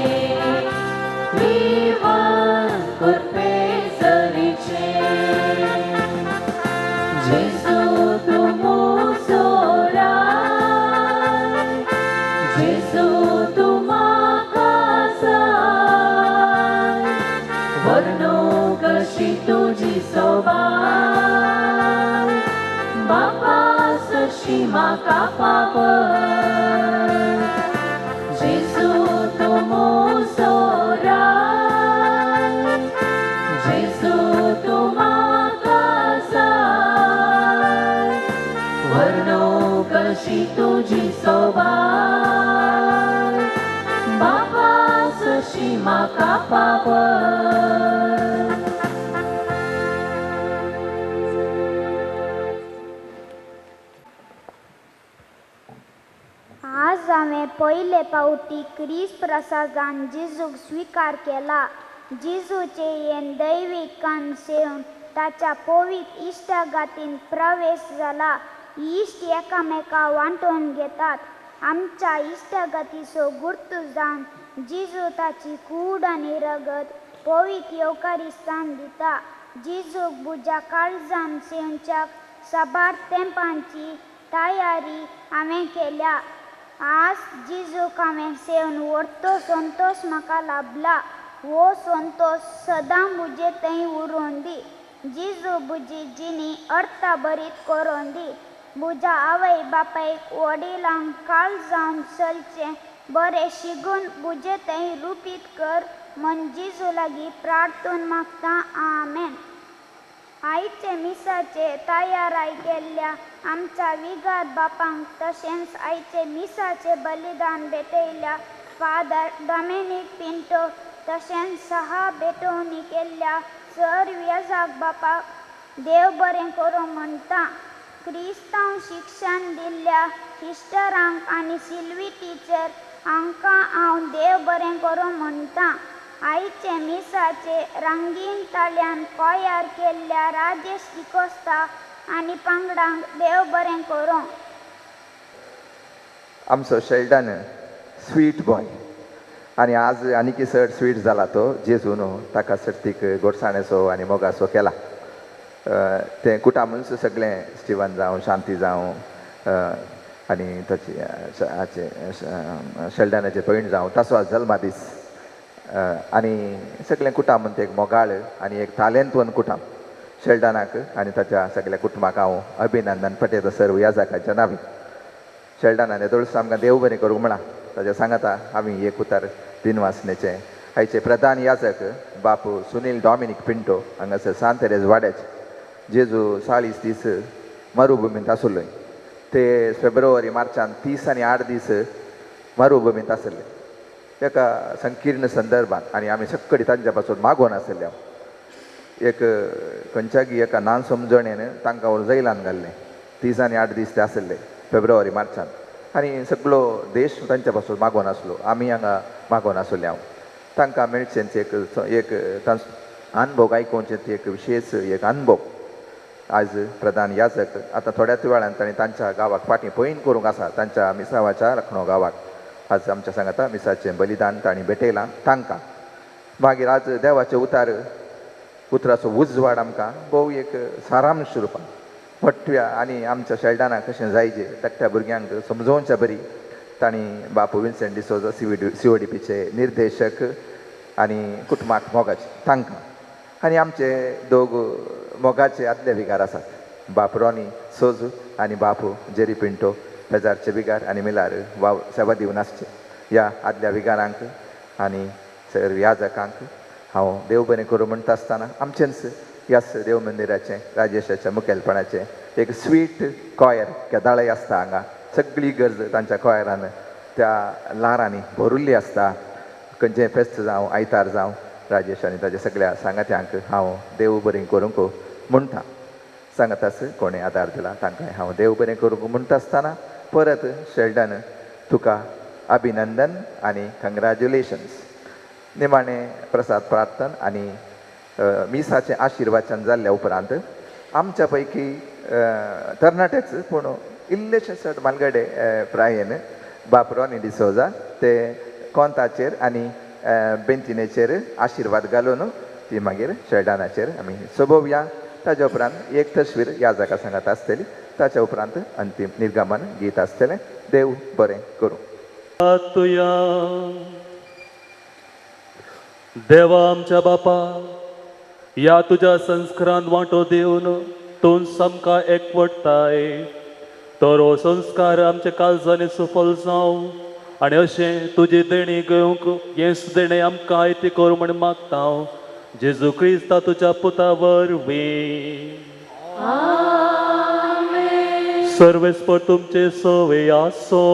निवन कुरपे जरीचे. जेजू तूं म्हजो राय, जेजू तूं म्हाका जाय, वर्णूक अशी तुजी सोबाय, बापा सशी म्हाका पावय. जेजू तूं म्हजो राय, जेजू तूं म्हाका जाय, वर्णूक अशी तुजी सोबाय, बापा सशी म्हाका पावय. आज हांवें पयले पावटी क्रिस्त प्रसादान जेजूक स्विकार केला. जेजूचे हें दैवीक कान सेवन ताच्या पवित्र इश्टागातीन प्रवेश जाला. इश्ट एकामेका वांटोवन घेतात. आमच्या इश्टागतीचो गुर्तू जावन जेजू ताची कूड आनी रगत पवित्र येवकारिस्तान दिता. जेजूक बुज्या काळजान सेवच्याक साबार तेंपांची तयारी हांवें केल्या. आज जेजूक हांवें सेवन व्हडतो संतोश म्हाका लाभला. हो संतोश सदां म्हजे थंय उरोवन दी. जेजू म्हजी जिणी अर्थभरीत करोन दी. म्हज्या आवय बापायक वडिलांक काळजान चलचें बरें शिकून म्हजे थंय रुपीत कर म्हण जेजू लागीं प्रार्थून मागता. आमेन. आयचे मिसाचे तयाराय केल्ल्या आमच्या विगार बापांक तशेंच आयचे मिसाचे बलिदान भेटयल्या फादर डॉमिनीक पिंटो तशेंच सहा भेटवणी केल्ल्या सर व्यजाक बापाक देव बरें करूं म्हणटा. क्रिस्तांव शिक्षण दिल्ल्या सिस्टरांक आनी सिल्वी टिचर हांकां हांव देव बरें करूं म्हणटा. आयचे मिसाचे रंगीन ताळ्यान कोयार केल्ल्या राजेश डिकोस्ता आनी पांगडांक देव बरें करूं. आमचो शेल्डन स्वीट बॉय आनी आज आनीकी चड स्वीट जाला तो जेजून ताका सर्तीक गोडसाणेचो आनी मोगाचो केला. तें कुटामूच सगळें स्टिवन जावं शांती जावं आनी ताची हाचे शेल्डनाचे भयण जावं ताचो आज जल्मादीस आनी सगळें कुटाम म्हणटा एक मोगाळ आनी एक तालेंतवन कुटाम शेल्डनाक आनी ताच्या सगळ्या कुटुंबाक हांव अभिनंदन पटयता सर्व याजकाच्या नांवी. शेल्डनान येदोळच आमकां देव बरें करूंक म्हळां ताच्या सांगाता आमी एक उतार दिनवासनेचें. आयचे प्रधान याजक बापू सुनील डॉमिनीक पिंटो हांगासर सांत तेरेज वाड्याचे जेजू 40 दीस मरुभुमींत आसलो. ते फेब्रुवारी मार्चान 30 आनी 8 दीस मरुभुमींत आसले एका संकीर्ण संदर्भात आनी आमी सगळी तांच्या पासून मागोवन आसले. एक खंयच्यागी एका नान समजणेन तांकां व्हरून जैलान घाल्लें. 30 आनी 8 दीस ते आसले फेब्रुवारी मार्चान आनी सगळो देश तांच्या पासून मागोवन आसलो. आमी हांगा मागोवन आसले. हांव तांकां मेळचें एक एक तांचो अनुभव आयकुचें एक विशेश एक अनुभव. आज प्रधान याजक आतां थोड्याच वेळान तांणी तांच्या गांवाक फाटीं पयन करूंक आसा तांच्या मिसावाच्या लखणो गांवाक आज आमच्या सांगाता मिसाचें बलिदान तांणी भेटयलां तांकां. मागीर आज देवाचें उतार उतराचो उजवाड आमकां भोव एक सारांश रुपान मोठ्या आनी आमच्या शेल्डनाक कशें जायजे धाकट्या भुरग्यांक समजोवच्या बरी तांणी बापू विन्सेंट डिसोजा CODPचे निर्देशक आनी कुटुंबाक मोगाचे तांकां आनी आमचे दोग मोगाचे आदले विगार आसात बाप रॉनी सोजू आनी बापू जेरी पिंटो पेजारचे विगार आनी मिलार वाव सेवा दिवन आसचे. ह्या आदल्या विगारांक आनी सर्व याजकांक हांव देव बरें करूं म्हणटा आसतना आमचेंच ह्याच देव मंदिराचें राजेशाच्या मुखेलपणाचें एक स्वीट कॉयर केदाळय आसता हांगा सगळी गरज तांच्या कॉयरान त्या ल्हारांनी भरिल्ली आसता. खंयचें फेस्त जावं आयतार जावं राजेश आनी ताच्या सगळ्या सांगात्यांक हांव देव बरें करूंक म्हणटा. सांगाताच कोणें आदार दिला तांकां हांव देव बरें करूंक म्हणटा आसतना परत शेल्डन तुका अभिनंदन आनी कंग्रेच्युलेशन्स. निमाणें प्रसाद प्रार्थन आनी मिसाचें आशिर्वाचन जाल्ल्या उपरांत आमच्या पैकी तरणाटेच पूण इल्लेशे चड मालगडे प्रायेन बाप रॉनी डिसोजा ते कोंताचेर आनी बेंतिनेचेर आशिर्वाद घालून ती मागीर शेल्डनाचेर आमी सोबोवया. ताच्या उपरांत एक तस्वीर ह्या जागा सांगात आसतली. ताच्या उपरांत अंतीम निर्गमन गीत आसतलें. देव बरें करूं. देवा आमच्या बापा ह्या तुज्या संस्कारान वांटो दिवन तूं सामकां एकवटताय तर हो संस्कार आमच्या काळजांनी सफल जावं आनी अशें तुजी देणी घेवंक हेंच देणें आमकां आयती कर म्हण मागता जेजू क्रिस्ता तुज्या पुता वरवीं. सर्वेस्पर तुमचे सवे आसो.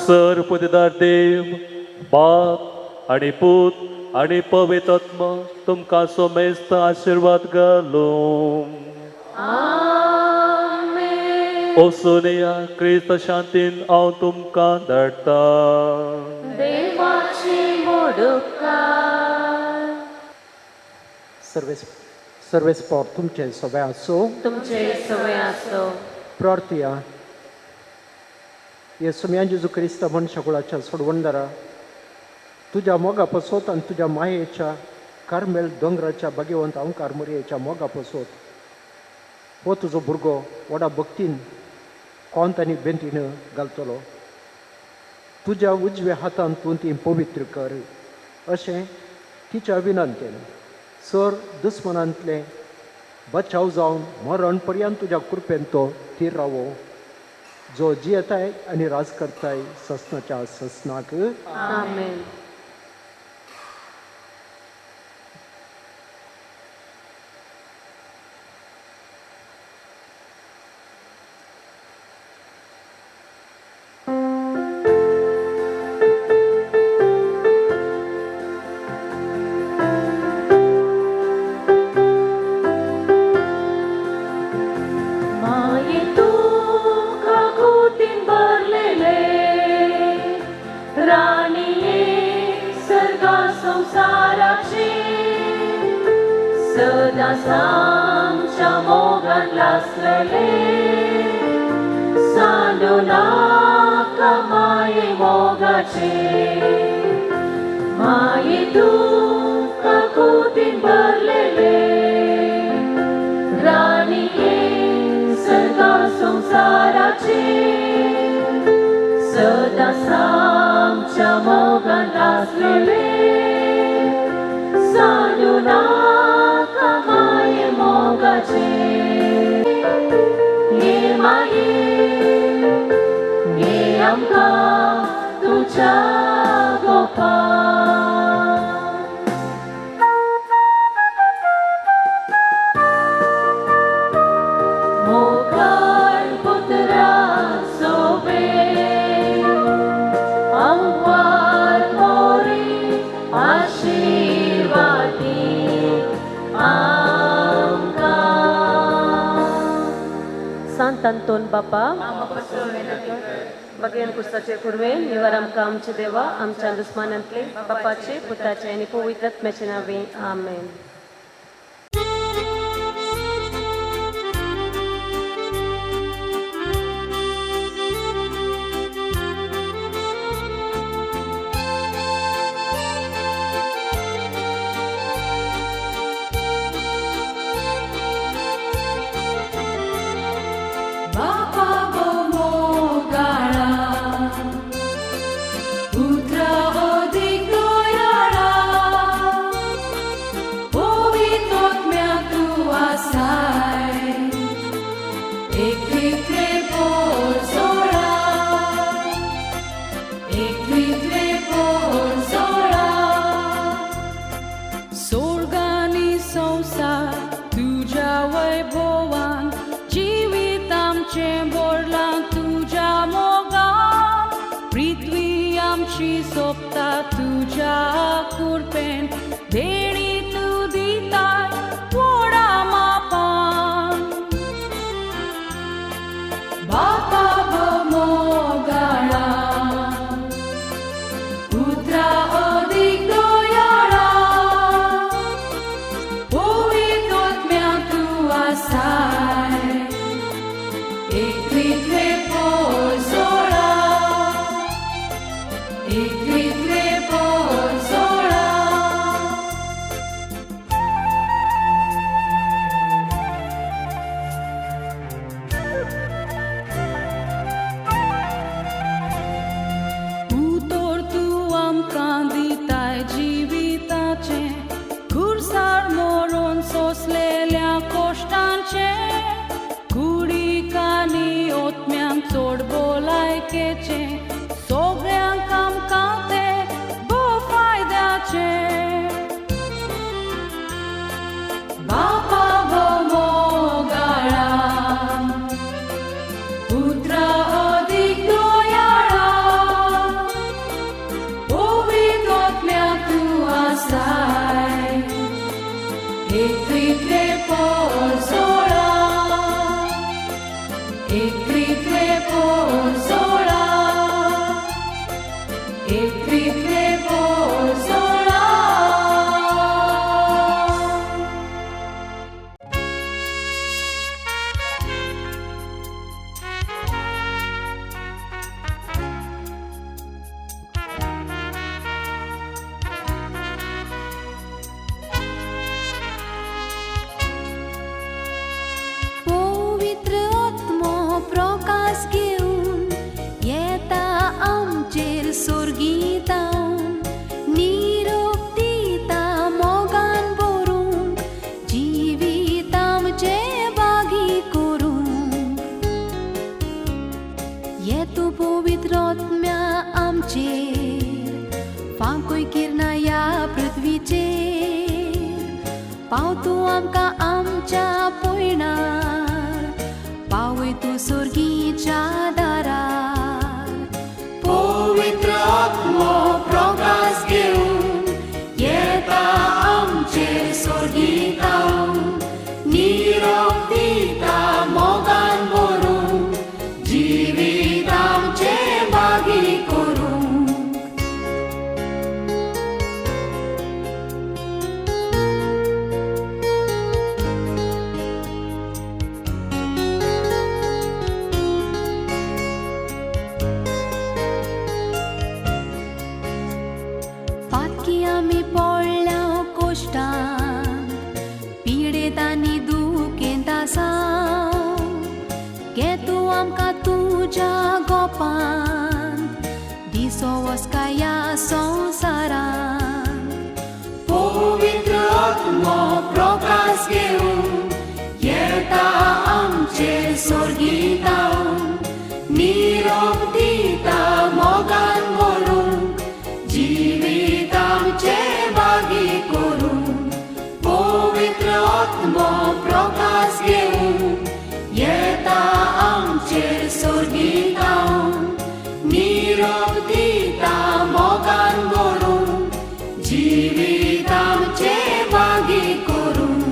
सर पतिदार देव बाप आनी पूत आनी पवित्र आत्मा तुमकां सोमेस्त आशिर्वाद घालूं. वचून क्रिस्त शांतीन हांव तुमकां धाडटा. सर्वेस्पर तुमचे सवे आसो. तुमचे सवे आसो. प्रार्थया. येसुम्या जेजू क्रिस्त मनशाकुळाच्या सोडवणदारा तुज्या मोगा पसोत आनी तुज्या मायेच्या कार्मेल दोंगराच्या भाग्यवंत अंकार मरयेच्या मोगा पसोत हो तुजो भुरगो व्हडा भक्तीन कोंत आनी बेंतीन घालतलो. तुज्या उजव्या हातान तूं ती पवित्र कर अशें तिच्या विनंतेन सर दुस्मनांतलें बचाव जावन मरण पर्यंत तुज्या कृपेन तो थीर रावो जो जियेताय आनी राज करताय ससनाच्या ससनाक. आमेन. माये तूं काकुतीन सदा आमच्या मोगान लासलेले सांडू नाका माये मोगाचे माये तूं काकुतीन भरलेले राणये सदा संवसाराचे सदा आमच्या मोगान लासलेले सांडू नाका माये मोगाचे ये माये ये आमकां तुज्या गोपान. मोगाळ पुत्रा सोबे आंकवार मोरी आशिर्वादी आमकां. सांत अंतोन बापा बगेन कुस्ताचे कुरवे निवार आमकां आमचे देवा आमच्या दुस्मानांतले बापाचे पुताचे आनी पवित्र आत्म्याचे नांवे आमेन. घे तूं आमकां तुज्या गोपांत दिसो वसकाया संवसारांत पवित्र आत्मो प्रकाश घेवन येता आमचेर सोर्गितावन निरोप दिता मोगान भरून जिवीत आमचें बागी करून पवित्र आत्मो प्रकाश घेवन येता आमचेर सोर्गितावन निरोप दिता मोगान भरून जिवीत आमचें बागी करून.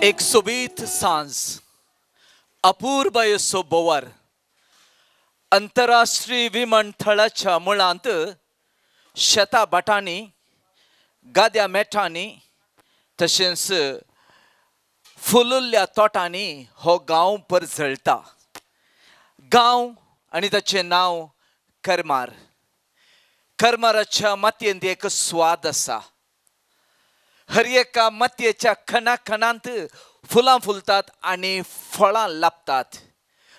एक सोबीत सांज, अपूर्बयसो बोवार अंतरराष्ट्रीय विमानतळाच्या मुळांत शेता भाटांनी, गाद्या मेठांनी तशेंच फुलुल्ल्या तोटांनी हो गांव परजळटा. गांव आनी ताचें नांव करमार. करमाराच्या मातयेंत एक स्वाद आसा. हर एका मातयेच्या खणा खणांत फुलां फुलतात आनी फळां लाबतात.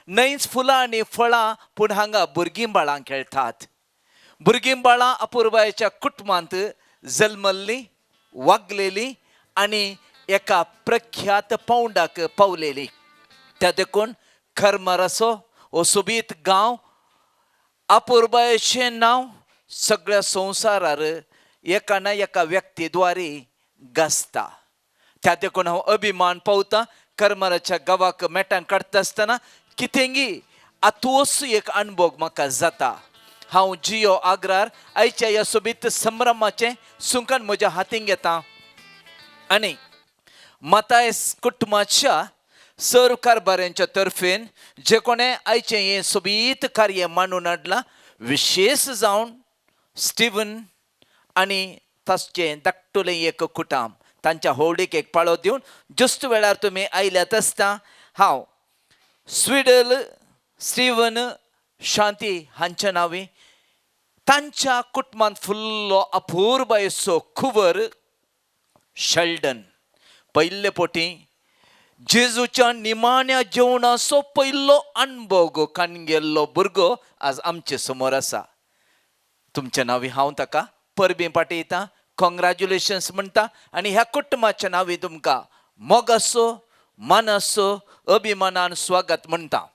न्हयच फुलां आनी फळां, पूण हांगा भुरगीं बाळां खेळटात. भुरगीं बाळां अपुर्बायेच्या कुटुंबांत जल्मल्लीं, वागलेलीं आनी एका प्रख्यात पावंडाक पावलेलीं. त्या देखून करमाराचो हो सोबीत गांव अपुर्बायेचें नांव सगळ्या संवसारार एका ना एका व्यक्तीद्वारे गाजता. त्या देखून हांव अभिमान पावता करमाराच्या गांवाक मेटां काडटा आसतना कितेंगी आतोस एक अणभव म्हाका जाता. हांव जियो आग्रार आयच्या ह्या सोबीत संभ्रमाचें सुंकण म्हज्या हातीन घेता. आनी मतायस कुटुंबाच्या सर्व कारभाऱ्यांच्या तर्फेन जे कोणें आयचें हें सोबीत कार्य मांडून हाडलां, विशेश जावन स्टिवन आनी ताचें धाकटुलें एक कुटाम तांच्या होवडीक एक पाळो दिवन ज्युस्त वेळार तुमी आयल्यात आसता हांव स्विडल स्टिवन शांती हांच्या नांवी तांच्या कुटुंबांत फुल्लो अपुरबायेचो कुंवर शेल्डन पयले पोटी जेजूच्या निमाण्या जेवणाचो पयलो अणभव काणगेल्लो भुरगो आज आमचे समोर आसा. तुमच्या नांवी हांव ताका परबीं पाठयता, कॉंग्रॅच्युलेशन्स म्हणटा आनी ह्या कुटुंबाच्या नांवी तुमकां मोगाचो मानाचो अभिमानान स्वागत म्हणटा.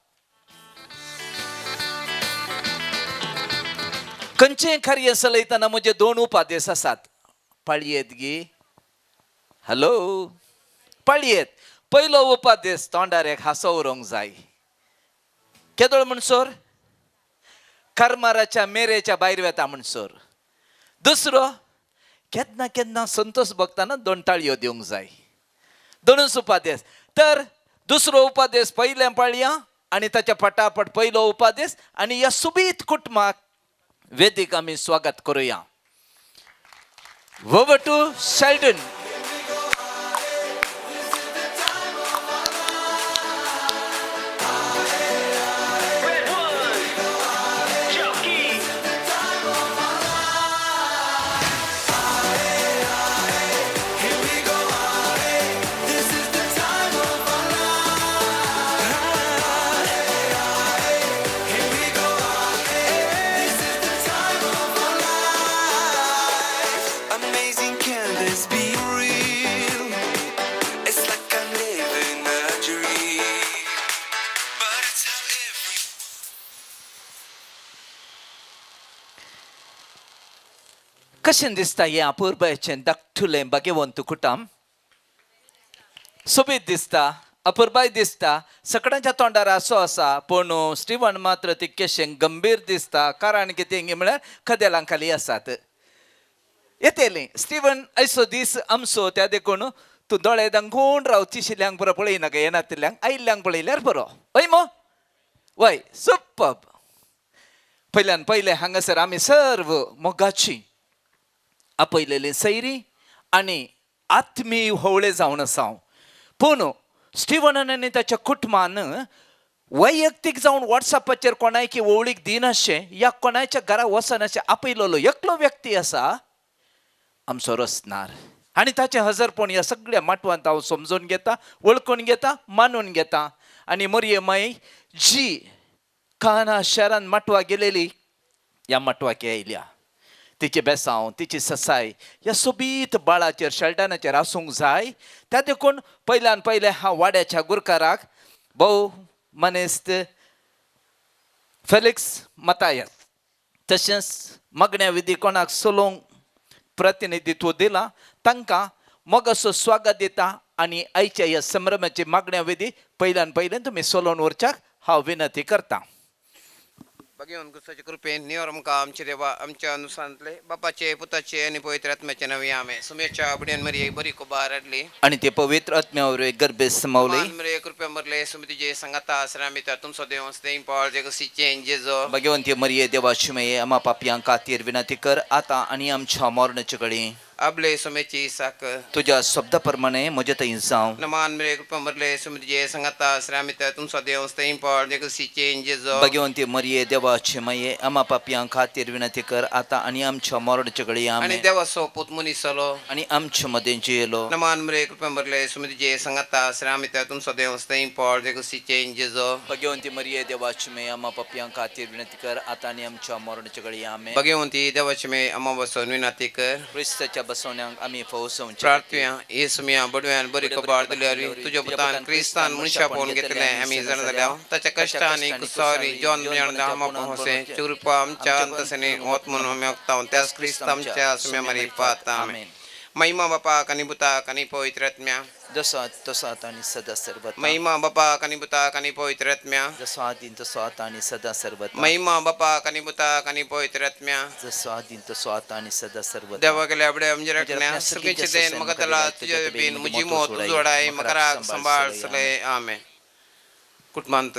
खंयचें कार्य चलयतना म्हजे दोन उपादेश आसात. पाळयेत गी, हॅलो पाळयेत. पयलो उपादेश तोंडार एक हांसो उरोंक जाय. केदोळ म्हणसर करमाराच्या मेरेच्या भायर वेता म्हणसर. दुसरो केन्ना केन्ना संतोष भोगतना दोन टाळयो दिवंक जाय. दोनूच उपादेश. तर दुसरो उपादेश पयल्या पाळया आनी ताच्या फटाफट पयलो उपादेश आनी ह्या सुबीत कुटुंबाक वेदीक आमी स्वागत करुया. Over to Sheldon. Amazing, can this be real? It's like I'm living a dream, but it's how every कशें दिसता हें अपुरबायेचें धाकटुलें भाग्यवंत कुटुंब? सोबीत दिसता, अपुरबाय दिसता, सगळ्यांच्या तोंडार हांसो आसा, पूण स्टिवन मात्र तितकेशें गंभीर दिसता. कारण कितें म्हळ्यार कदेलां खाली आसात. येतली स्टिवन ऐसो दीस आमचो, त्या देखून तूं दोळे दांगून राव, तिशिल्ल्यांक बरो पळयनाका, येनातिल्ल्यांक आयिल्ल्यांक पळयल्यार बरो. हय मो? वय, सुपर. पयल्यान पयलें हांगासर आमी सर्व मोगाची आपयलेली सैरी आनी आत्मीय होवळे जावन आसा. पूण स्टिवनान आनी ताच्या कुटुंबान वैयक्तीक जावन वॉट्सॅपाचेर कोणायकी ओवळीक दिनाशें या कोणायच्या घरा वचनाशें आपयलेलो एकलो व्यक्ती आसा आमचो रसनार आनी ताचें हजरपण ह्या सगळ्या माटवांत हांव समजून घेता, वळखून घेता, मानून घेता. आनी मरये माई जी काना शहरान माटवा गेलेली ह्या माटवाक आयल्या, तिचे बेसांव तिची ससाय ह्या सोबीत बाळाचेर शेल्डनाचेर आसूंक जाय. त्या देखून पयल्यान पयलें हांव वाड्याच्या गुरकाराक भोव मनेस्त फेलिक्स मतायत तशेंच मागण्या विधी कोणाक चलोवंक प्रतिनिधित्व दिलां तांकां मोगाचो स्वागत दिता आनी आयच्या ह्या संभ्रमाची मागण्या विधी पयल्यान पयलें तुमी चलोवन व्हरच्याक हांव विनंती करता. भगवान गुस्साचे कृपेन निवर आमकां आमचे देवा आमच्या अनुसारांतले बापाचे पुताचे आनी पवित्र आत्म्याचे नांवी आमेन. सुमेच्या बुड्यान मरिये बरी कुबार हाडली आनी ते पवित्र आत्म्या वरवीं गर्भे समावली. मरिये कृपया मरले सुमतीचे संगाता आसरामिता तुमचो देव स्नेह पावळ जगसीचे जेजो. भगवंती मरिये देवाची मये आमा पापयां खातीर विनंती कर आतां आनी आमच्या मरणाचे घडये. आपले सुमेची साकर तुज्या शब्दा प्रमाणे म्हजे थंय जावं. नमान मरिये कृपा मरले सुमतीचे संगाता आसरामिता तुमचो देव स्नेह पावळ जगसीचे जेजो. भगवंती मरिये देवाची मये आमा पापयां खातीर विनंती कर आतां आनी आमच्या मरणाचे घडये. आनी देवाचो पूत मनीस जालो आनी आमचे मदें जियेलो. नमान मरिये कृपा मरले सुमतीचे संगाता आसरामिता तुमचो देव स्नेह पावळ जगसीचे जेजो. भगवंती मरिये देवाची मये आमा पापयां खातीर विनंती कर आतां आनी आमच्या मरणाचे घडये. आमेन. भगवंती देवाची मये आमा बसून विनंती कर. क्रिस्ताच्या बसवण्यांक आमी फौसोवचे प्रार्थुया. येसुमिया बडव्यान बरी कबार दिल्यार तुज्या पुतान क्रिस्तान मनशां पळोवन घेतलें आमी जाणा जाल्या ताच्या कश्टांनी कुसारी जॉन पोहसे चुरपा आमच्या अंतसनी वत म्हणून आमी वखताव त्याच क्रिस्त आमच्या सुम्या मारी पात. आमेन. महिमा बापाक आनी पुताक आनी पवित्र आत्म्या. जसो आदी तसो आतां आनी सदां सर्वथा. महिमा बापाक आनी पुताक आनी पवित्र आत्म्या. जसो आदी तसो आतां आनी सदां सर्वथा. महिमा बापाक आनी पुताक आनी पवित्र आत्म्या. जसो आदी तसो आतां आनी सदां सर्वथा. देवा केल्या आपडे आमचे राखण्या सगळींचे देन म्हाका तला तुज्या बेन म्हजी मोत उजवाडाय मकराक सांबाळ सगळे. आमेन. कुटुंबांत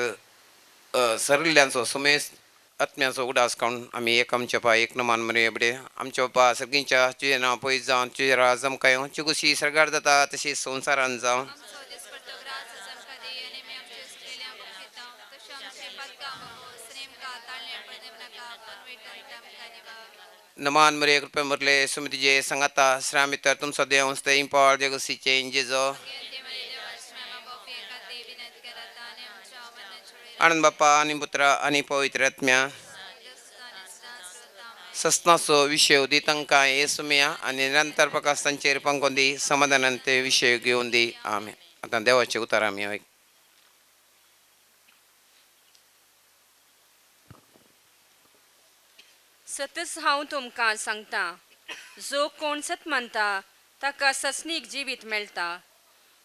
सरिल्ल्यांचो सुमेस आत्म्याचो उडास काडून आमी एक आमच्या पा एक नमान म्हणूया. बडे आमच्या बापा सगळींच्या तुजें नांव पयस जावन तुजें राज आमकां येवं, तुजी खुशी सर्गार जाता तशी संवसारान जावं. नमान मरे कृपे मरले सुमतीजे सांगाता श्रामितर तुमचो देव ते पावळ जगसीचे इंजेजो आनंद बापा आनी पुत्र आनी पवित्र आत्म्या. सस्नाचो विशय दी तांकां येसुमया आनी निरंतर प्रकाश तांचेर पंकोन दी समाधानान ते विशय घेवन दी. आमेन. आतां देवाचे उतार आमी आयक. सतच हांव तुमकां सांगता, जो कोण सत मानता ताका ससनीक जिवीत मेळटा.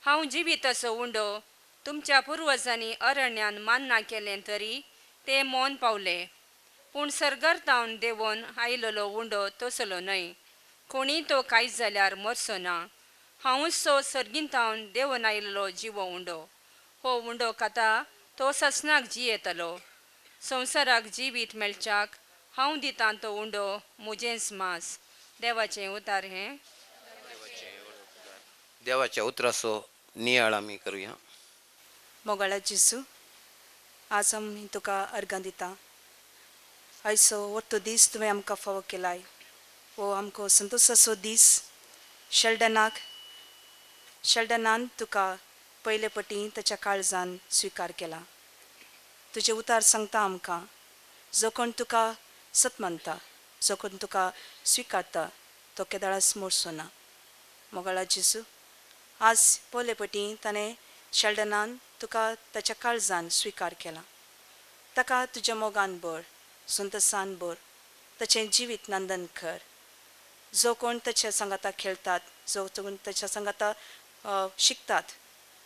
हांव जिवीत असो उंडो तुमच्या पुर्वजांनी अरण्यान मान्ना केलें तरी ते मौन पावले, पूण सर्गार तावन देंवोन आयलेलो उंडो तसलो न्हय. कोणी तो कांयच जाल्यार मरचो ना. हांवूच सो सर्गीन तावन देंवोन आयलेलो जिवो उंडो. हो उंडो खाता तो ससनाक जियेतलो. संवसाराक जिवीत मेळच्याक हांव दितां तो उंडो म्हजेंच मांस. देवाचें उतार हें. देवाच्या उतराचो नियाळ आमी करुया. मोगाळा जेजू, आज आमी तुका अर्गां दिता. आयचो वट्टो दीस तुवें आमकां फावो केलाय. हो आमकां संतोशाचो दीस. शेल्डनान तुका पयले पटी ताच्या काळजान स्विकार केला. तुजें उतार सांगता आमकां, जो कोण तुका सत मानता, जो कोण तुका स्विकारता तो केदाळाच मोरचो ना. मोगाळा जेजू, आज पयले पटी ताणें शेल्डनान तुका ताच्या काळजान स्विकार केला. ताका तुज्या मोगान भर, संतोसान भर, ताचें जिवीत नंदन कर. जो कोण ताच्या सांगाता खेळटात, जो कोण ताच्या सांगाता शिकतात,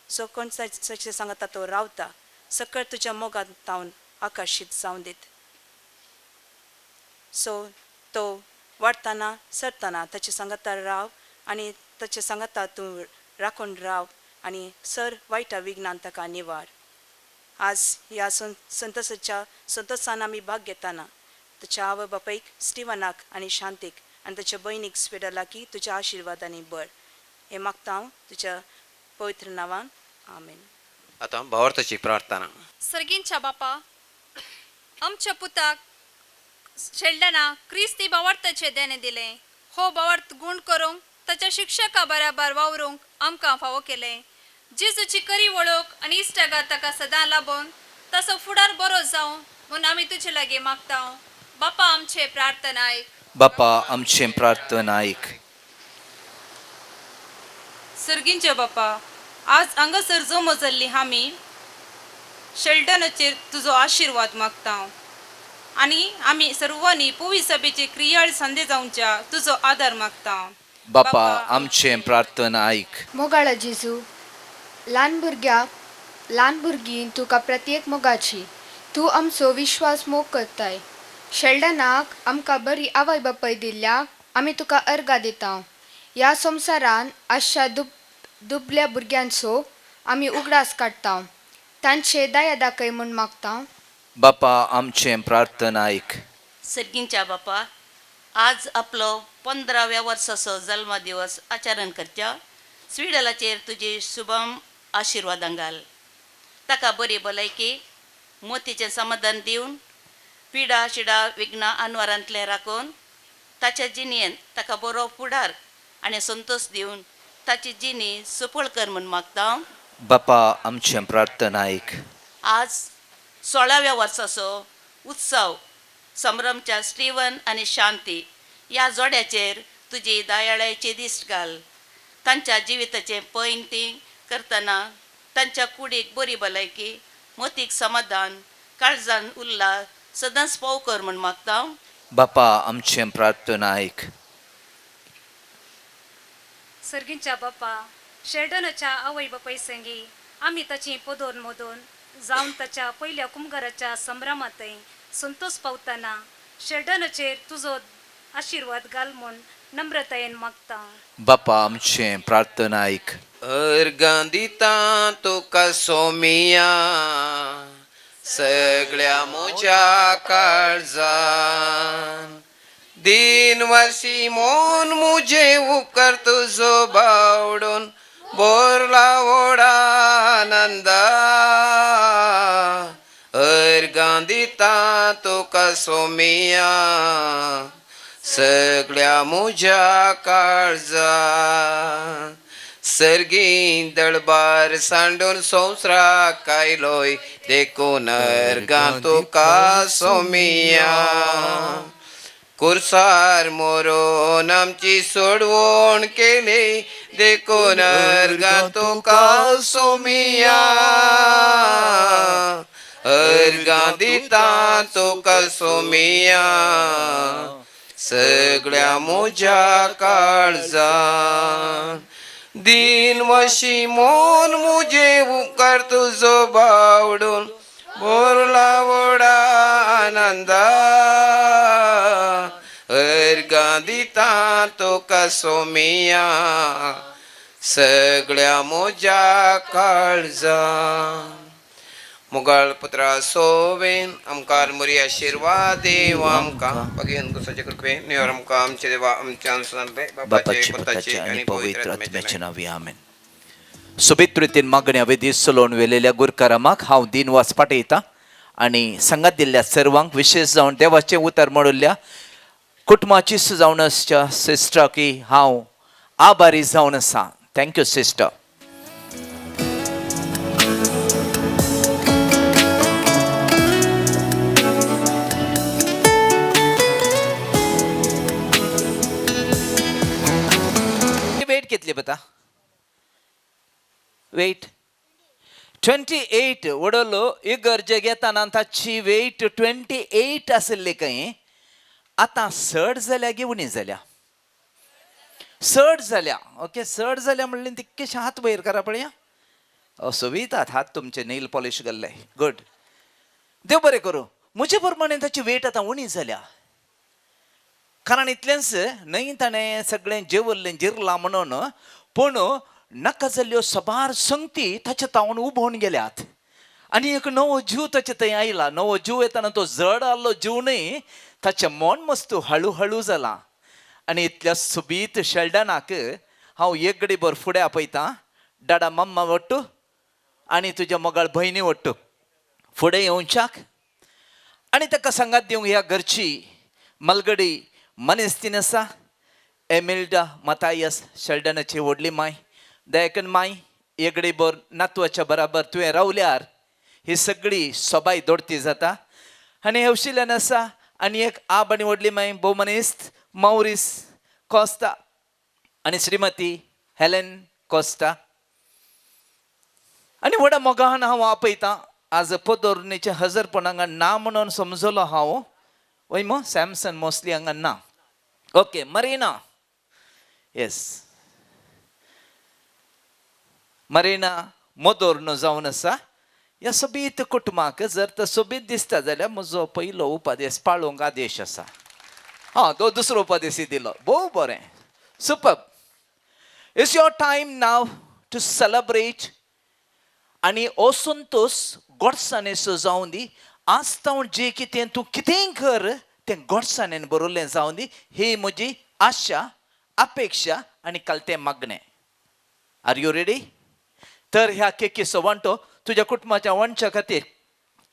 जो कोण ताच्या सांगाता तो रावता, सकळ तुज्या मोगान तावन आकर्शीत जावन दीत. सो तो वाडटना सरतना ताच्या सांगाता राव आनी ताच्या सांगाता तूं राखून राव आनी सर वायटा विघ्नान ताका निवार. आज ह्या संतोसाच्या संतोसान आमी भाग घेतना ताच्या आवय बापायक स्टिवनाक आनी शांतीक आनी ताच्या भयणीक स्विडलाकी तुज्या आशिर्वादांनी भर. हें मागता हांव तुज्या पवित्र नांवान. आमेन. आतां भावार्थाची प्रार्थना. सर्गींच्या बापा, आमच्या पुताक शेल्डना क्रिस्ती भावार्थाचें देणें दिलें. हो भावार्थ गूण करूंक ताच्या शिक्षका बराबर वावरूंक आमकां फावो केलें. जेजूची करी वळख आनी इश्टागात ताका सदां लाबोवन ताचो फुडार बरो जावं म्हूण आमी तुजे लागीं मागता. बापा आमचे प्रार्थना आयक. बापा आमचें प्रार्थना आयक. सर्गींच्या बापा, आज हांगासर जमो जाल्ली आमी शेल्डनाचेर तुजो आशिर्वाद मागता आनी आमी सर्वांनी पवी सभेचे क्रियाळ संदे जावच्या तुजो आदार मागता. बापा आमचें प्रार्थना आयक. मोगाळा जेजू, ल्हान भुरग्याक ल्हान भुरगीं तुका प्रत्येक मोगाची. तूं आमचो विश्वास मोग करताय. शेल्डनाक आमकां बरी आवय बापाय दिल्ल्या आमी तुका अर्गां दिता. ह्या संवसारान आसच्या दुबल्या भुरग्यांचो आमी उगडास काडटा. तांचे दया दाखय म्हूण मागता. बापा आमचें प्रार्थना आयक. सर्गींच्या बापा, आज आपलो 15व्या वर्साचो जल्मदिवस आचरण करच्या स्विडलाचेर तुजी शुभम आशिर्वादां घाल. ताका बरी भलायकी, मोतीचें समाधान दिवन पिडा शिडा विघ्नां अनवरांतलें राखून ताच्या जिणेंत ताका बरो फुडार आनी संतोश दिवन ताची जिणी सफळ कर म्हूण मागता. बापा आमचें प्रार्थना आयक. आज 16व्या वर्साचो उत्सव संभ्रमच्या स्टीवन आनी शांती ह्या जोड्याचेर तुजी दयाळायेची दिश्ट घाल. तांच्या जिविताचें पयंती करतना तांच्या कुडीक बरी भलायकी, मतीक समाधान, काळजान उल्हास सदांच पाव कर म्हूण मागता. बापा आमचें प्रार्थना आयक. सर्गींच्या बापा, शेल्डनाच्या आवय बापाय संगी आमी ताची पदोर मोदून जावन ताच्या पयल्या कुमगाराच्या संभ्रमांतय संतोष पावतना शेल्डनाचेर तुजो आशिर्वाद घाल म्हूण नम्रतायेन मागता. बापा आमचें प्रार्थना आयक. अर्गां दिता तुका सोमिया सगळ्या म्हज्या काळजान, दिन वसी मोन मुझे उपकार तुजो बावडून बोरला व्हडा आनंदा. अर्गां दिता तुका सोमिया सगळ्या म्हज्या काळजान. सर्गी दळबार सांडून संवसाराक आयलोय देखून अर्गां तुका सोमिया. कुर्सार मोरोन आमची सोडवण केली देखून अर्गां तुका सोमिया. अर्गां दिता तुका सोमिया सगळ्या म्हज्या काळजान. दिन वशी मोन मुझे उपकार तुजो बावडून बोरला व्हडा आनंदा. अर्गां दिता तुका सोमिया सगळ्या म्हज्या काळजान. मुगाळ पुत्रा सोवेन आमकार मुरी आशिर्वाद देव आमकां भगेन गुसाचे कृपेन निवर आमकां आमचे देवा आमच्या अनुसंधान बापाचे पुताचे आनी पवित्र आत्म्याचे नांवी आमेन. सोबीत रितीन मागण्या वेदी सलोवन वेलेल्या गुरकारामाक हांव दिनवास पाठयतां आनी सांगात दिल्ल्या सर्वांक, विशेष जावन देवाचें उतर मोडिल्ल्या कुटुंबाची जावन आसच्या सिस्टराकय हांव आभारी जावन आसा. Thank you sister. Wait कितली बता? वेट 28 वडलो इगर्जे घेताना ताची वेट 28 आशिल्ली खंय, आतां चड जाल्या गी उणी जाल्या? चड जाल्या. ओके, चड जाल्या म्हणलें तितकेशे हात वयर करा पळया. सोवितात हात तुमचे नेल पॉलिश घाल्ले. गुड, देव बरें करूं. म्हजे प्रमाणे ताची वेट आतां उणी जाल्या, कारण इतलेंच न्हय ताणें सगळें जेवल्लें जिरलां म्हणून, पूण नाका जाल्ल्यो सबार संगती ताच्या तावन उबोवन गेल्यात आनी एक नवो जीव ताचे थंय आयला. नवो जीव येताना तो जड आहलो जीव न्हय, ताचें मन मस्तू हळू हळू जालां. आनी इतल्या सोबीत शेल्डनाक हांव एक गडीभर फुडें आपयतां. डाडा मम्मा वट्टू आनी तुज्या मोगाळ भयणी वट्टू फुडें येवच्याक आनी ताका सांगात दिवंक ह्या घरची मलगडी मनीस आसा एमिल्डा मतायस शेल्डनाची व्हडली माय. दयाकन माय, एगडीभर नातवाच्या बराबर तुवें रावल्यार ही सगळी सोबाय दोडती जाता. आनी हवशिल्यान आसा आनी एक आब आनी व्हडली माय भोवमानेस्त मावरीस कोस्ता आनी श्रीमती हेलेन कोस्ता. आनी व्हडा मोगान हांव आपयतां. आज पदोरणीचें हजरपण हांगा ना म्हणून समजलो हांव, वय मो सॅमसन मोस्टली हांगा ना. ओके, मरीना, येस, मरीना मोदोर्न जावन आसा. ह्या सोबीत कुटुंबाक जर तो सोबीत दिसता जाल्यार म्हजो पयलो उपादेश पाळोवंक आदेश आसा. हां, तो दुसरो उपादेश दिलो. भोव बरें, super. It's your time now to celebrate. आनी हो संतोश गोडसाणेचो जावं दी. आज तावन जें कितें तूं कितेंय कर तें गोडसाणेन बरोवलें जावं दी, ही म्हजी आशा, अपेक्षा आनी कालतें मागणें. Are you ready? तर ह्या केकीचो वांटो तुज्या कुटुंबाच्या वांटच्या खातीर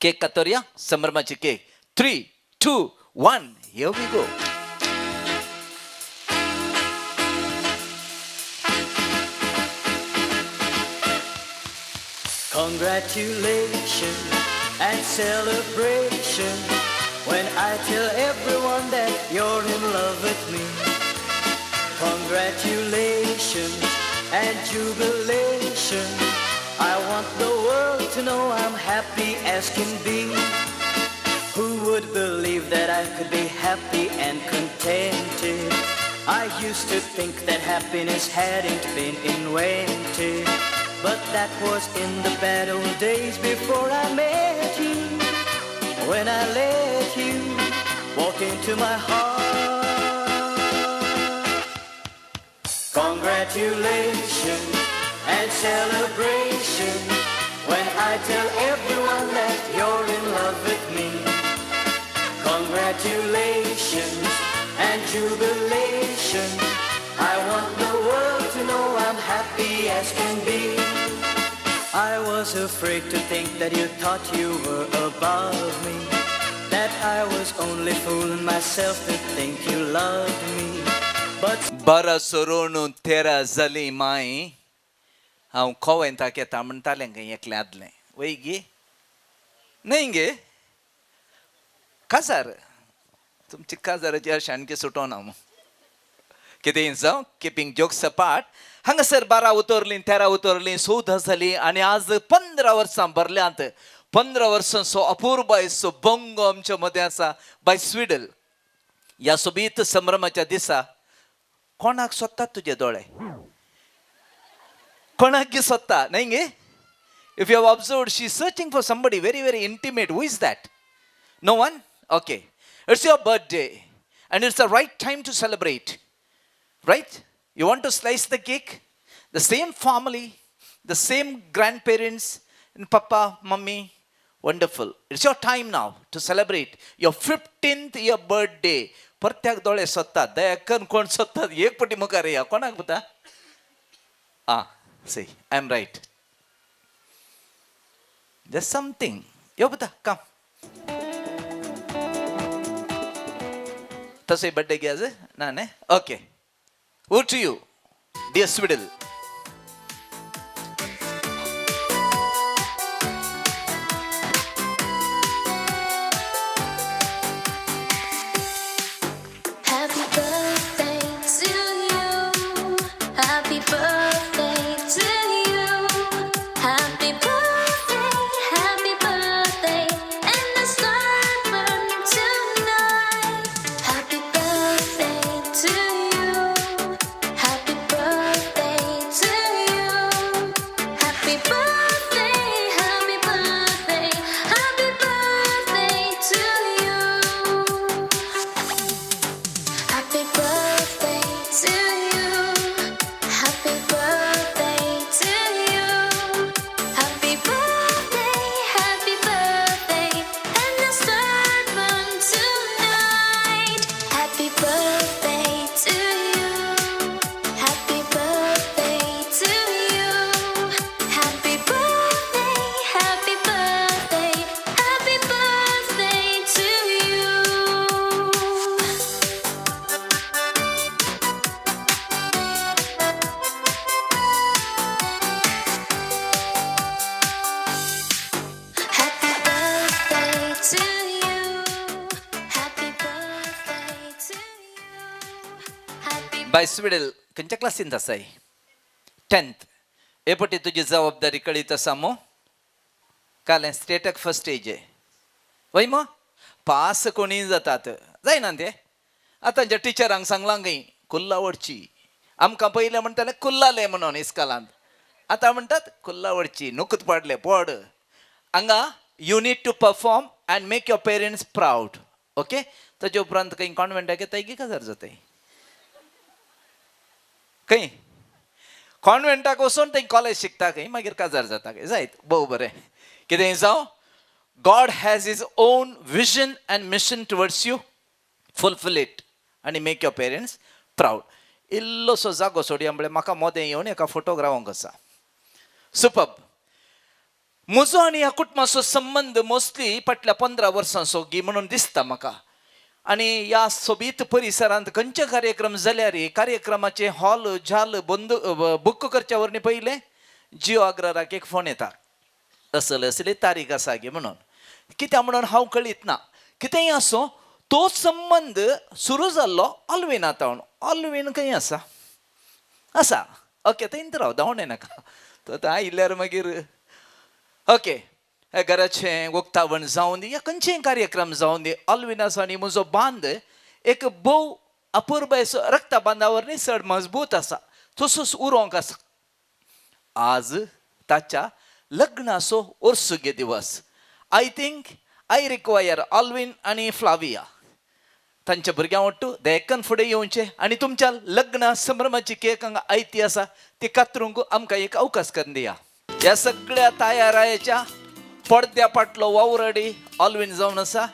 cake कातोरया, संभ्रमाची cake. 3, 2, 1, here we go. Congratulations and celebration when I tell everyone that you're in love with me. Congratulations and jubilation. I want the world to know I'm happy as can be. Who would believe that I could be happy and contented I used to think that happiness hadn't been invented, but that was in the bad old days before I met you. When I let you walk into my heart. Congratulations and celebration when I tell everyone that you're in love with me. Congratulations and jubilation. I want the world to know I'm happy as can be. I was afraid to think that you thought you were above me, that I was only fooling myself to think you loved me. But 12 सरून 13 जाली my हांव कोवेंताक येता म्हणटालें खंय एकलें आदलें वय गे न्हय गे काजार तुमची काजाराची अशें आणखी सुटोना कितें जावं किपींग जोक्स अपार्ट हांगासर 12 उतरलीं 13 उतरलीं 14 जालीं आनी आज 15 वर्सां भरल्यांत 15 वर्सांचो अपुरबायचो बंगो आमच्या मदें आसा बाय स्विडल. ह्या सोबीत संभ्रमाच्या दिसा कोणाक सोदतात तुजे दोळे कोणाक सोदता न्हय गे. If you have observed, she is searching for somebody very very intimate. Who is that? No one? Okay, it's your birthday and it's the right time to celebrate, right? You want to slice the cake? The same family, the same grandparents, and papa, mummy. Wonderful. It's your time now to celebrate your 15th year birthday. परत्याक दोळे सोदतात दयाकन कोण सोदतात एक पटी मुखार या कोणाक पुता ah see I am right. There's something. यो पुता कम तसोय बर्थडे घे आज ना न्ही. Okay, over to you dear Swidel. Happy birthday to you. Happy birthday to you. Happy birthday, happy birthday, and the star burn tonight. Happy birthday to you. Happy birthday to you. Happy birthday, happy birthday, happy birthday to you. Happy birthday to you. Happy birthday to you. Happy birthday, happy birthday, and the star burn tonight. Happy birthday to you. Happy birthday to you. Happy birthday, happy birthday, happy birthday to you. Happy birthday to you. Happy birthday to you. Happy bye Swidel खंयच्या क्लासींत आसाय? 10th. हे पटी तुजी जबाबदारी कळीत आसा मो? काल स्टेटाक फर्स्ट स्टेज वय मो पास कोणीय जातात जायना ते. आतांच्या टिचरांक सांगलां खंय कुल्ला वडची आमकां पयलें म्हणटाले कुल्लाले म्हणून इस्कालांत आतां म्हणटात कुल्ला वडची नुकत पडले पड हांगा. You need to perform and make your parents proud. Okay, ताजे उपरांत खंय कॉन्वेंटाक येताय की काजार जाताय खंय कॉन्वेंटाक वचून थंय कॉलेज शिकता खंय मागीर काजार जाता खंय जायत भोव बरें. कितें जावं, God has his own vision and mission towards you. Fulfil it आनी मेक your parents proud. इल्लोसो जागो सोडया म्हळ्यार म्हाका मोदें येवन एका फोटोक रावंक आसा. सुपर्ब. म्हजो आनी ह्या कुटुंबाचो संबंद मोस्टली फाटल्या 15 वर्सांचो गी म्हणून दिसता म्हाका. आनी ह्या सोबीत परिसरांत खंयचे कार्यक्रम जाल्यार कार्यक्रमाचे हॉल झाल बंद बूक करच्या वरनी पयलें जियो आग्राराक एक फोन येता असले असली तारीख आसा गे म्हणून. कित्याक म्हणून हांव कळीत ना. कितेंय आसूं तो संबंद सुरू जाल्लो ऑलविना तावन. ऑलवीन खंय आसा? आसा. ओके, थंयच राव, धांवणे नाका. तो आतां आयिल्ल्यार मागीर ओके घराचें उक्तावण जावं दी या खंयचेय कार्यक्रम जावं दी ऑलविनाचो आनी म्हजो बांद एक भोव अपुरबायेचो रक्ता बांदावर न्ही चड मजबूत आसा, तसोच उरोंक आसा. आज ताच्या लग्नाचो वर्सुगे दिवस. I think I require Alvin आनी फ्लाविया तांच्या भुरग्यां वट्टू दयकन फुडें येवचें आनी तुमच्या लग्न संभ्रमाची केक हांगा आयती आसा ती कातरूंक आमकां एक अवकाश करून दिया. ह्या सगळ्या तयारायेच्या पडद्या पाटलो वावरडी ऑलविन जावन आसा.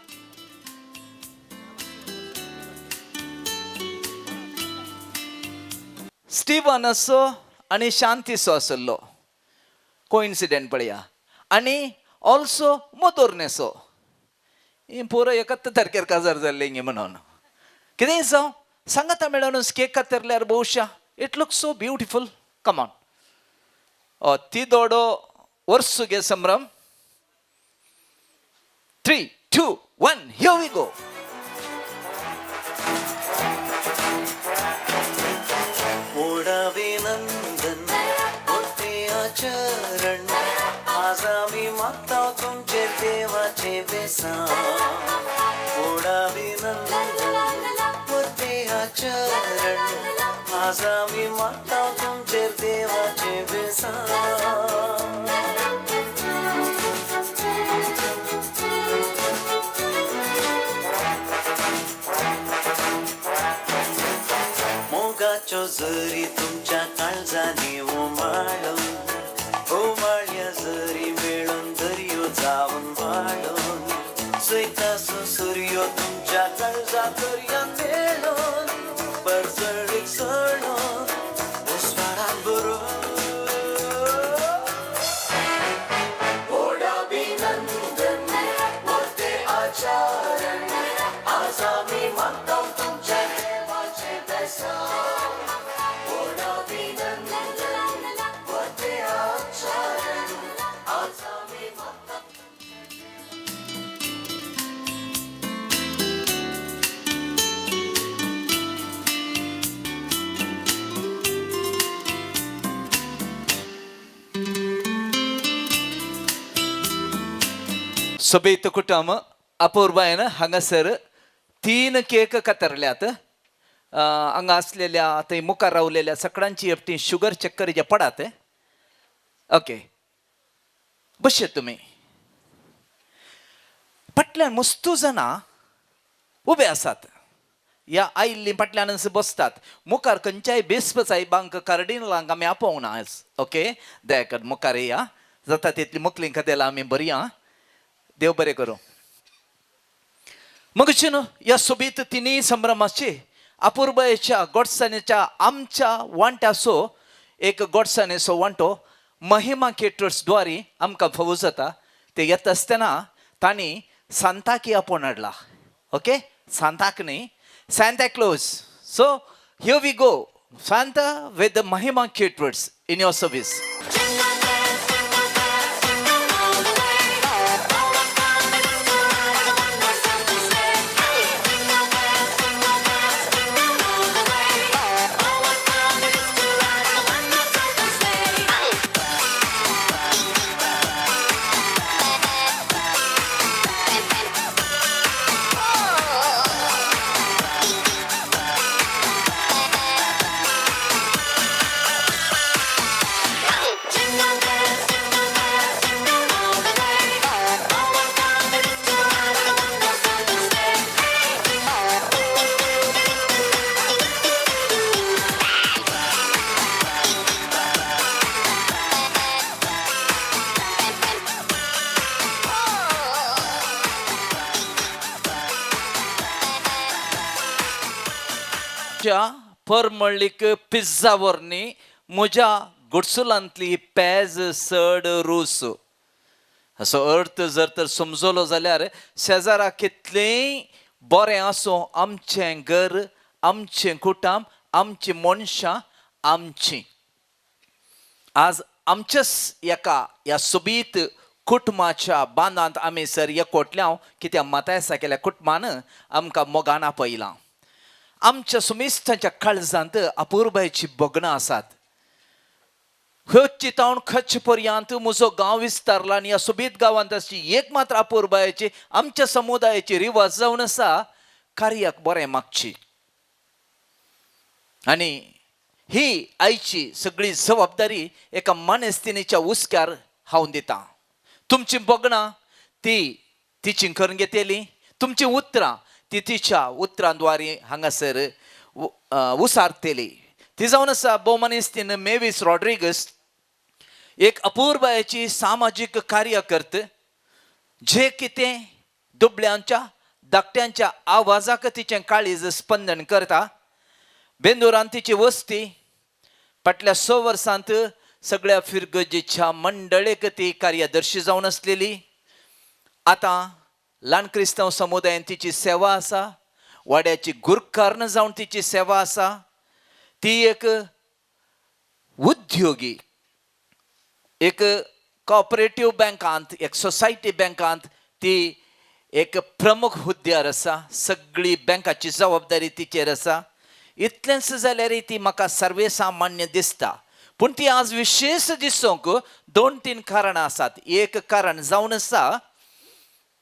स्टीवनाचो आनी शांतीचो आसलो कोइन्सिडंट पळया, आनी ऑल्सो मोदोर्नेचो. ही पोरं एकत्र तारखेर काजार जाल्ले म्हणून कितेंय जावं सांगाता मेळोनच केक कातरल्यार बहुशा it look so beautiful. Come on तिदोडो वर्सुगे संभ्रम. 3, 2, 1 here we go. मोडाभिनंदन मोठे आचरण, आज आम्ही मागता तुमचे देवाचे बेसांव. मोडाभिनंदन मोठे आचरण, आज आम्ही मागता तुमचे देवाचे बेसांव. मोगाचो जरी तुमच्या काळजांनी उमाळून, उमाळ्या जरी मेळून दर्यो जावन वाळून, जैताचो सुर्यो तुमच्या काळजा दर्यान मेळून, परजळीत चडून उजवाडान भरून. मोडाभिनंदन मोठे आचरण, आज आम्ही मागता तुमच्या देवाचे बेसांव. सोबीत कुटुंब अपुरबायेन हांगासर 3 केक कातरल्यात. हांगा आसलेल्या थंय मुखार रावलेल्या सगळ्यांची एकटी शुगर चक्कर जे पडात. ओके बशे तुमी फाटल्यान मस्तू जाणां उबे आसात, ह्या आयिल्लीं फाटल्यानच बसतात. मुखार खंयच्याय बेस्प साहेबांक कार्डिनलांक आमी आपोवंक ना आयज. ओके दयाकर मुखार येया, जाता तितली मुखली कदेलां आमी बरया. देव बरें करूं. मगचे न्हू ह्या सोबीत तिनूय संभ्रमाची अपुरबायेच्या गोडसाणेच्या आमच्या वांट्याचो एक गोडसाणेचो वांटो महिमा केटर्स द्वारे आमकां फावो जाता. ते येता आसतना तांणी सांताकी आपोवन हाडला. ओके सांताक न्ही, Santa Claus. So here we go, Santa with the Mahima caterers in your service. परमळीक पिझ्झा वरनी म्हज्या गुडसुलांतली पेज चड रूस असो अर्थ जर तर समजलो जाल्यार शेजारा कितलेंय बरें आसूं आमचें घर, आमचें कुटुंब, आमची मनशां आमची. आज आमच्याच एका ह्या सोबीत कुटुंबाच्या बांदांत आमी सर एकवटल्या कित्याक माताय केल्या कुटुंबान आमकां मोगान आपयलां. आमच्या सुमिस्तांच्या काळजांत अपुरबायेची भोगणां आसात. ह्यो चितावन खच्छ पर्यंत म्हजो गांव विस्तारला आनी ह्या सोबीत गांवांत अशी एक मात्र अपुरबायेची आमच्या समुदायाची रिवाज जावन आसा कार्याक बरें मागची. आनी ही आयची सगळी जबाबदारी एका मानेस्तिनीच्या हुस्क्यार हांव दितां. तुमची बगणां ती तिची करून घेतली, तुमची उतरां ती तिच्या उतरांद्वारे हांगासर उसारतली. ती जावन आसा भोवमानेस्तीन मेवीस रॉड्रिगस, एक अपुरबायेची सामाजीक कार्यकर्त, जे कितें दुबळ्यांच्या धाकट्यांच्या आवाजाक तिचें काळीज स्पंदन करता. बेंदुरान तिची वस्ती फाटल्या 6 वर्सांत सगळ्या फिरगजेच्या मंडळेक ती कार्यदर्शी जावन आसलेली. आतां ल्हान क्रिस्तांव समुदायान तिची सेवा आसा, वाड्याची गुरकारण जावन तिची सेवा आसा. ती एक उद्योगी, एक कॉपरेटीव बँकांत, एक सोसायटी बँकांत ती एक प्रमुख हुद्द्यार आसा. सगळी बँकाची जबाबदारी तिचेर आसा. इतलेंच जाल्यार ती म्हाका सर्वेसामान्य दिसता, पूण ती आज विशेश दिसूंक 2-3 कारणां आसात. एक कारण जावन आसा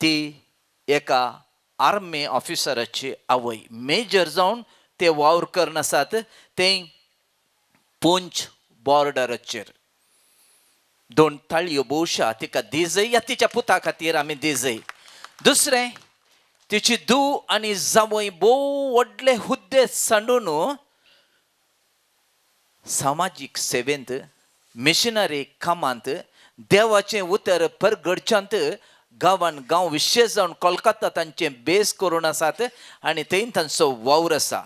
ती एका आर्मी ऑफिसराची आवय, मेजर जावन ते वावर करून आसात ते पुंच बॉर्डराचेर. 2 ताळयो भोवशा तिका दिजय या तिच्या पुता खातीर आमी दिजय. दुसरें, तिची धूव आनी जावय भोव व्हडले हुद्दे सांडून सामाजीक सेवेंत, मिशनरी कामांत, देवाचें उतर परगडच्यांत गांवान गांव विशेश जावन कोलकाता तांचें बेस करून आसात आनी थंय तांचो वावर आसा.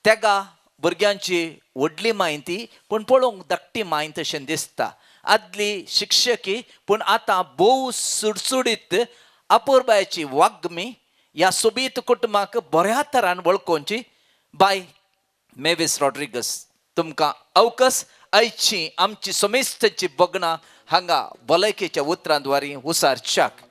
तेगा भुरग्यांची व्हडली म्हायती, पूण पळोवंक धाकटी म्हायती अशें दिसता. आदली शिक्षकी, पूण आतां भोव सुडसुडीत अपुरबायेची वागमी ह्या सोबीत कुटुंबाक बऱ्या तरान वळखोवची बाय मेवीस रॉड्रिगस. तुमकां अवकस आयची आमची समेस्तची बगणां हांगा भलायकेच्या उतरांद्वारे उसारच्याक.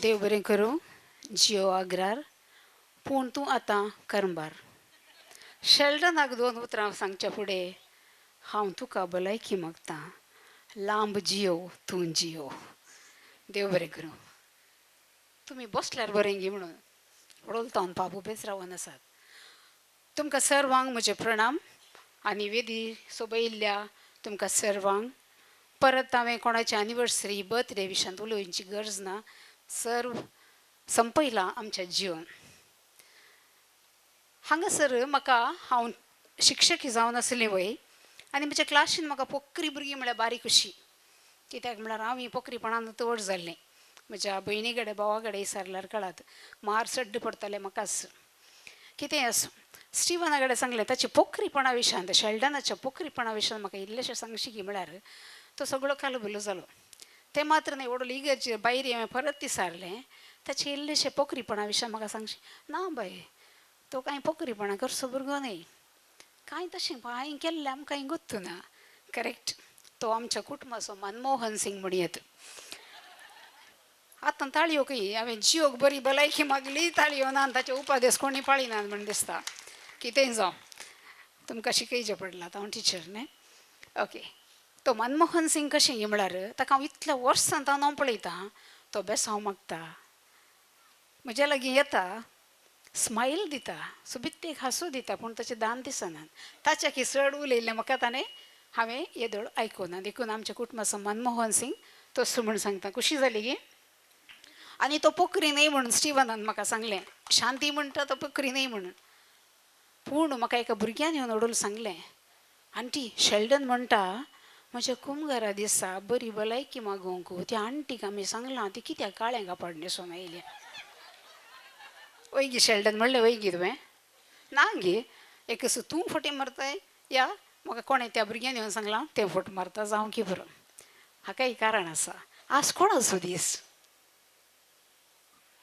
देव बरें करूं जियो आग्रार, पूण तूं आतां करंबार. शेल्डनाक 2 उतरां सांगच्या फुडें हांव तुका भलायकी मागतां, लांब जियो तूं जियो. देव बरें करूं. तुमी बसल्यार बरें गी म्हणून वडोलतावन पाप उबेच रावन आसात. तुमकां सर्वांक म्हजें प्रणाम आनी वेदी सोबयिल्ल्या तुमकां सर्वांक. परत हांवें कोणाची एनिवर्सरी बर्थडे विशयांत उलोवची गरज ना, सर्व संपयलां आमच्या जिवन. हांगासर म्हाका हांव शिक्षकी जावन आसलें वय आनी म्हज्या क्लासीन म्हाका पोकरी भुरगीं म्हळ्यार बारीक अशी, कित्याक म्हळ्यार हांव ही पोकरीपणान व्हड जाल्लें. म्हज्या भयणी कडेन भावा कडेन विचारल्यार कळत मार सड्ड पडटाले म्हाकाच. कितेंय आसूं, स्टिवना कडेन सांगलें ताचे पोकरीपणा विशयांत, शेल्डनाच्या पोकरीपणा विशयांत म्हाका इल्लेशें सांगशी की म्हळ्यार तो सगळो कालबुलो जालो. तें मात्र न्हय, व्हडलो इगर्जे भायर हांवें परत विचारलें ताचें इल्लेशें पोकरीपणा विशयांत म्हाका सांगशी ना बाय, तो कांय पोकरीपणा करचो भुरगो न्हय, कांय तशें हांवें केल्लें आमकां गोत्तू ना. करेक्ट, तो आमच्या कुटुंबाचो मनमोहन सिंग म्हणयेत. आतां ताळयो खंय, हांवें जियोक बरी भलायकी मागली, ताळयो ना, ताचे उपादेस कोणी पाळिनात म्हण दिसता. कितेंय जावं, तुमकां शिकयचें पडलां, हांव टिचर न्हय. ओके, तो मनमोहन सिंग कशें गी म्हळ्यार ताका हांव इतल्या वर्सां हांव पळयतां, तो बेसांव मागता, म्हज्या लागीं येता, स्मायल दिता, सोबीत एक हांसो दिता, पूण ताचे दान दिसनात. ताच्या की चड उलयल्लें म्हाका ताणें हांवें येदोळ आयकुना. देखून आमच्या कुटुंबाचो मनमोहन सिंग तसो म्हूण सांगता. खुशी जाली गी? आनी तो पोकरी न्हय म्हणून स्टिवनान म्हाका सांगलें, शांती म्हणटा तो पोकरी न्हय म्हणून. पूण म्हाका एका भुरग्यान येवन ओडून सांगलें, आंटी शेल्डन म्हणटा म्हज्या कुमगारा दिसा बरी भलायकी मागोवंक त्या आंटीक आमी सांगलां ती कित्याक काळें कापड न्हेसून आयल्या. वय गी शेल्डन म्हणलें, वय गी तुवें ना गे, एक तूं फटी मारताय या म्हाका कोणें त्या भुरग्यान येवन सांगलां तें फट मारता, जावं की बरो. हाकाय कारण आसा. आज कोणाचो दीस?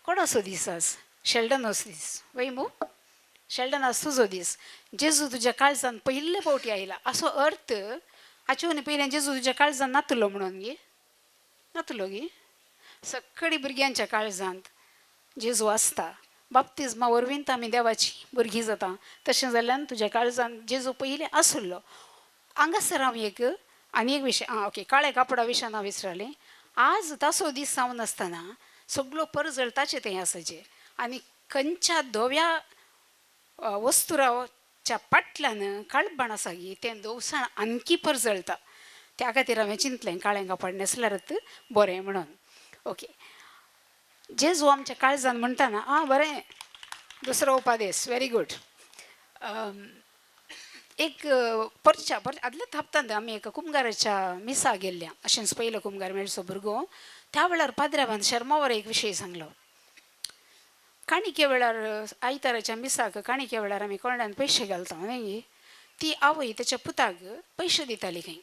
कोणाचो दीस आज? शेल्डनाचो दीस वय मू? शेल्डन आज तुजो दीस. जेजू तुज्या काळजान पयले फावटी आयला असो अर्थ हाचे पयलें जेजू तुज्या काळजान नातलो म्हणून गे, नातलो गे. सगळी भुरग्यांच्या काळजांत जेजू आसता. बाप्तिज्मा वरवीं आमी देवाची भुरगीं जाता. तशें जाल्ल्यान तुज्या काळजान जेजू पयलें आसलो. हांगासर हांव एक आनी एक विशय आं ओके, काळे कापडा विशयान हांव विसरलें. आज तासो दीस जावन आसतना सगळो परजळताचें तें आसा आनी खंयच्या धव्या वस्तुराच्या पाटल्यान काळबाण आसा की तें धवसाण आणखी परजळता. त्या खातीर हांवें चिंतलें काळें कापड न्हेसल्यारच बरें म्हणून. ओके, जेजू आमच्या काळजान म्हणटाना आं बरें, दुसरो उपादेस, व्हेरी गूड. एक परच्या पर आदल्याच हप्तांत आमी एका कुमगाराच्या मिसा गेल्ल्या, अशेंच पयलो कुमगार मेळचो भुरगो. त्या वेळार पाद्र्यावान शर्मावर एक विशय सांगलो. काणिके वेळार आयताराच्या मिसाक काणिके वेळार आमी कोंड्यान पयशे घालता न्ही, ती आवय तेच्या पुताक पयशे दिताली खंय,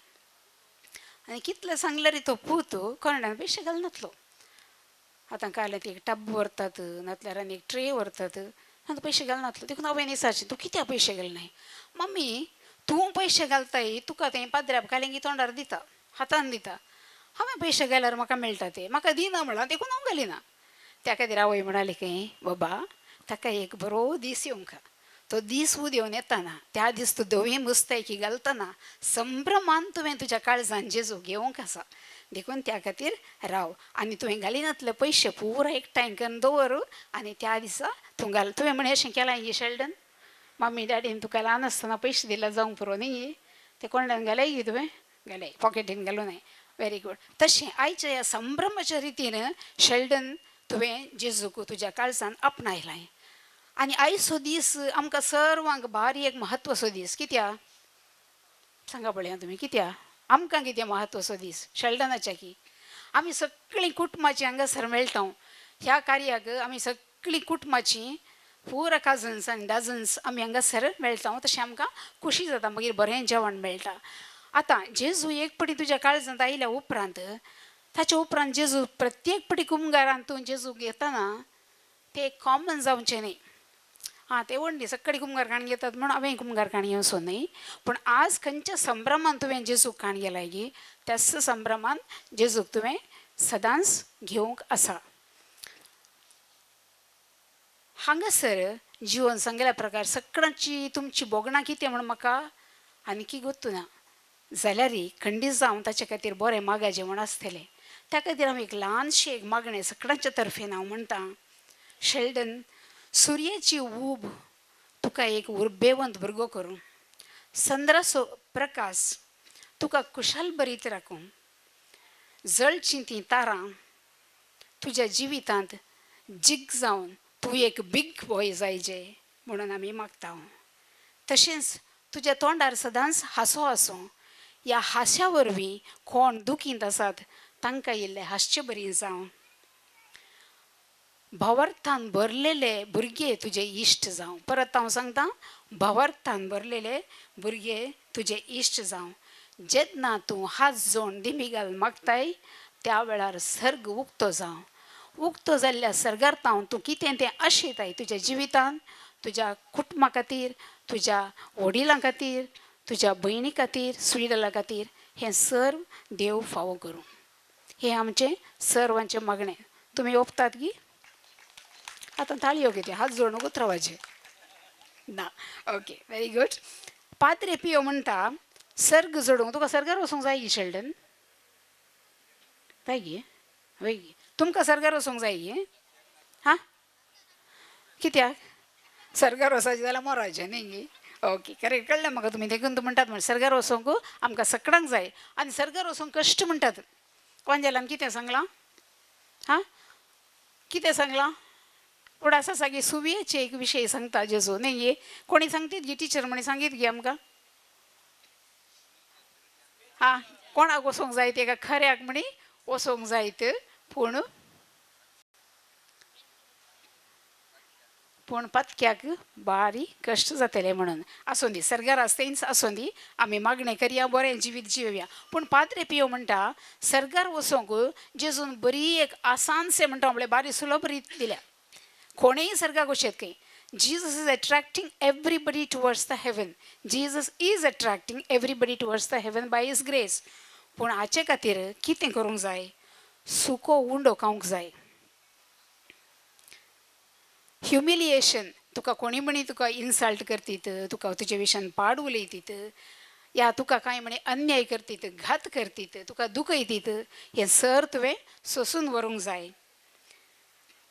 आनी कितलें सांगल्यार तो पूत कोंड्यान पयशे घालनातलो. आतां काल ती एक टब व्हरतात, नातल्यार आनी एक ट्रे व्हरतात, आतां पयशे घालनातलो. देखून आवयन विचारचें, तूं कित्याक पयशे घालनाय? मम्मी तूं पयशे घालताय, तुका तें पाद्र्याब कालेंगी तोंडार दिता, हातान दिता, हांवें पयशे घाल्यार म्हाका मेळटा ते, म्हाका दिना म्हळां देखून हांव घालिना. त्या खातीर आवय म्हणाली खंय, बाबा ताका एक बरो दीस येवंक, तो दीस उदेवन येताना त्या दीस तूं धवी मुस्तायकी घालतना संभ्रमान तुवें तुज्या काळजान जेजू घेवंक आसा, देखून त्या खातीर राव आनी तुवें घालिनातले पयशे पुरा एकठांय करून दवर आनी त्या दिसा तूं घाल. तुवें म्हण अशें केलां गे शेल्डन, मम्मी डॅडीन तुका ल्हान आसतना पयशे दिल्या जावंक पुरो न्ही, ते कोंड्यान घालय गे तुवें, घालय पॉकेटीन घालूं न्हय, व्हेरी गूड. तशें आयच्या ह्या संभ्रमाच्या रितीन शेल्डन तुवें जेजूक तुज्या काळजान आपणायलां. आनी आयचो दीस आमकां सर्वांक भारी एक म्हत्वाचो दीस. कित्याक सांगा पळया तुमी, कित्याक आमकां कितें म्हत्वाचो दीस शेल्डनाच्या? की आमी सगळीं कुटुंबाचीं हांगासर मेळटा ह्या कार्याक, आमी सगळीं कुटुंबाचीं पुरा काजन्स आनी डजन्स आमी हांगासर मेळटा, तशें आमकां खुशी जाता, मागीर बरें जेवण मेळटा. आतां जेजू एक पटी तुज्या काळजांत आयल्या उपरांत, ताच्या उपरांत जेजू प्रत्येक पटी कुमगारान तूं जेजूक घेतना ते कॉमन जावचें न्ही. आं ते वणटी सगळी कुमगार काण घेतात म्हणून हांवें कुमगार काण घेवचो न्ही, पूण आज खंयच्या संभ्रमान तुवें जेजूक काण गेलाय गी त्याच संभ्रमान जेजूक तुवें सदांच घेवंक आसा. हांगासर जिवन सांगल्या प्रकार सगळ्यांची तुमची भोगणां कितें म्हूण म्हाका आनीकी गोत्तू ना, जाल्यारय खंडीत जावन ताचे खातीर बरें मागाचें म्हूण आसतलें. त्या खातीर हांव एक ल्हानशें एक मागणें सगळ्यांच्या तर्फेन हांव म्हणटा, शेल्डन सुर्याची ऊब तुका एक उर्बेवंत भुरगो करूं, संद्राचो प्रकाश तुका कुशाल बरीत राखूं, जळचीं तीं तारां तुज्या जिवितांत जीग जावन तूं एक बीग बॉय जायजे म्हणून आमी मागता. तशेंच तुज्या तोंडार सदांच हांसो आसूं, ह्या हांश्या वरवीं कोण दुखींत आसात तांकां इल्लें हांसचे बरी जावं. भावार्थान भरलेले भुरगे तुजे इश्ट जावं. परत हांव सांगता, भावार्थान भरलेले भुरगे तुजे इश्ट जावं. जेन्ना तूं हात जोड दिमी घाल मागताय त्या वेळार सर्ग उक्तो जावं. उक्तो जाल्ल्या सर्गार तावन तूं कितें तें आशेताय तुज्या जिवितान, तुज्या कुटुंबा खातीर, तुज्या वडिलां खातीर, तुज्या भयणी खातीर, स्विडला खातीर, हें सर्व देव फावो करूं. हें आमचें सर्वांचें मागणें. तुमी ओपतात की आतां ताळयो कितें हात जोडून उतरावाचे ना? Okay, very good. पाद्रे पियो म्हणटा सर्ग जोडूंक तुका सर्गार वचूंक जाय गी शेल्डन? जाय गी? वय गी? तुमकां सर्गार वचूंक जाय गी? हां, कित्याक सर्गार वचपाचें जाल्यार मोराचें न्ही गी? ओके, करेक्ट, कळ्ळें म्हाका. तुमी देखून तूं म्हणटात म्हण सर्गार वचूंक आमकां सगळ्यांक जाय. आनी सर्गार वचूंक कश्ट म्हणटात. वांजेलान कितें सांगलां? हां, कितें सांगलां? पूण आसा सागी सुवियेचे एक विशय सांगता जेजू न्ही गे? कोणी सांगतीत गी टिचर म्हणी सांगीत गी आमकां? हां, कोणाक वचोंक जाय ते खऱ्याक म्हणी वचोंक जायत, पूण पूण पातक्याक बारी कश्ट जातले म्हणून. आसूं दी, सर्गार आसतेंच आसूं दी, आमी मागणें करया, बरें जिवीत जिवया. पूण पाद्रे पियो म्हणटा सर्गार वचोंक जेजून बरी एक आसानशें म्हणटा, म्हळ्यार बारी सुलभ रीत दिल्या. कोणेय सर्गाक वचत खंय. Jesus is attracting everybody towards the heaven. Jesus is attracting everybody towards the heaven by his grace. पूण हाचे खातीर कितें करूंक जाय? सुको उंडो खावंक जाय. ह्युमिलिएशन, तुका कोणी म्हणी तुका इन्सल्ट करतीत, तुका तुजे विशयान पाड उलयतीत, या तुका कांय म्हणे अन्याय करतीत, घात करतीत, तुका दुखयतीत, हें सर तुवें सोंसून व्हरूंक जाय.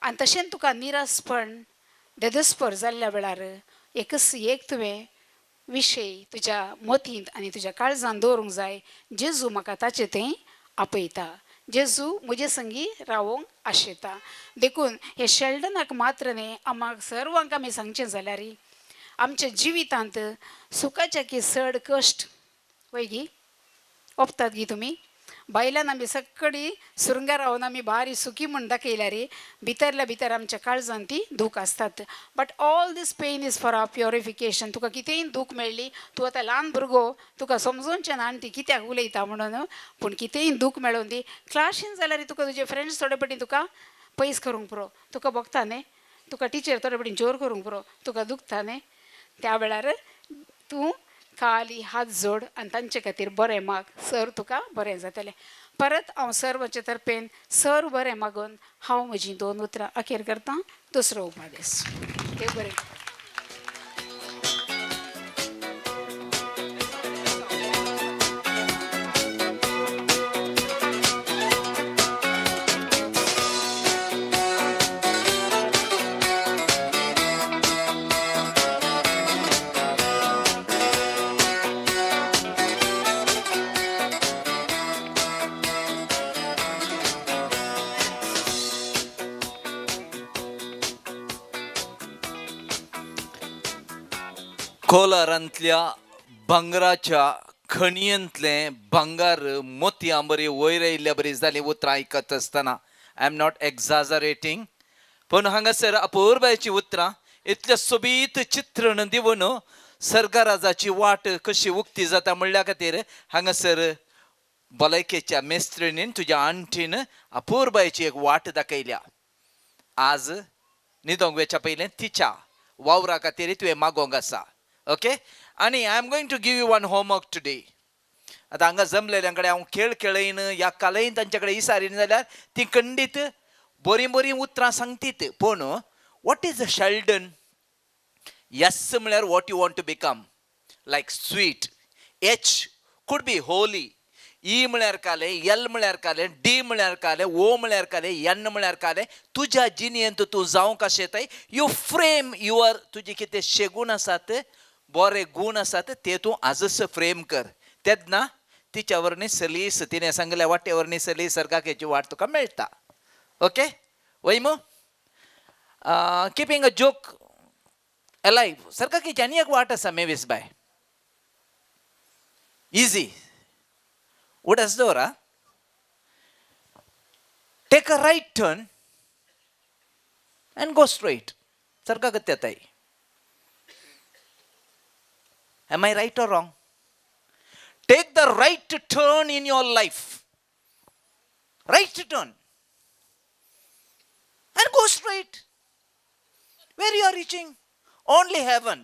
आनी तशेंच तुका निरासपण देदस्पर जाल्ल्या वेळार एकच एक तुवें विशय तुज्या मतींत आनी तुज्या काळजान दवरूंक जाय, जेजू म्हाका ताचें थंय आपयता, जेजू म्हजे संगी रावोंक आशेता. देखून हे शेल्डनाक मात्र न्ही, आमकां सर्वांक आमी सांगचें जाल्यार आमच्या जिवितांत सुखाच्या की चड कश्ट वय गी ओपतात गी तुमी. बायलान आमी सगळी सुरंगा रावन आमी बारी सुखी म्हूण दाखयल्यार भितरल्या भितर आमच्या काळजान ती दूख आसतात. But all this pain is for our purification. तुका कितेंय दूख मेळ्ळी, तूं आतां ल्हान भुरगो, तुका समजोवचें ना आनी ती कित्याक उलयता म्हणून, पूण कितेंय दूख मेळोन दी क्लासीन जाल्यार तुका तुजे फ्रेंड्स थोडे पटी तुका पयस करूंक पुरो, तुका भोगता न्ही, तुका टिचर थोडे पटी जोर करूंक पुरो, तुका दुखता न्ही, त्या वेळार तूं खाली हात जोड आनी तांचे खातीर बरें माग, सर तुका बरें जातलें. परत हांव सर्वांचे तर्फेन सर बरें मागून हांव म्हजीं दोन उतरां अखेर करतां. दुसरो उपादेस. देव बरें. कोलारांतल्या भांगराच्या खणयेंतलें भांगर मोतयां बरी वयर आयिल्ल्या बरी जालीं उतरां आयकत आसतना, I am not एक्झाजरेटींग, पूण हांगासर अपुरबायेचीं उतरां इतलें सोबीत चित्रण दिवन सर्गराजाची वाट कशी उक्ती जाता म्हणल्या खातीर हांगासर भलायकेच्या मेस्त्रिणीन तुज्या आंटीन अपुरबायेची एक वाट दाखयल्या. आज न्हिदोंक वेच्या पयलें तिच्या वावरा खातीर तुवें मागोंक आसा. ओके, आनी I am going to give you one homework today. आतां हांगा जमलेल्यां कडेन हांव खेळ खेळयन या कालयन तांचे कडेन इसारीन जाल्यार ती खंडीत बरीं बरीं उतरां सांगतीत, पूण what is a Sheldon? S म्हळ्यार what you want to become, like sweet, H could be holy, E म्हळ्यार कालें, एल म्हळ्यार कालें, डी म्हळ्यार कालें, ओ म्हळ्यार कालें, एन म्हळ्यार कालें. तुज्या जिणेंत तूं जावंक आशेताय, you frame your, तुजे कितें शेगूण आसात, बरे गूण आसात ते तूं आजच फ्रेम कर. तेन्ना तिच्या वरवीं सलीस, तिणें सांगल्या वाटे वरवीं सलीस सर्गाकेची वाट तुका मेळटा. ओके वय मू किपींग अ जोक एलायव. सर्गाकेची आनी एक वाट आसा मेवीस बाय, इजी उडास दवर. Take a right turn and go straight, सर्गागत येताय. Am I right or wrong? Take the right turn in your life. Right turn. And go straight. Where you are reaching? Only heaven.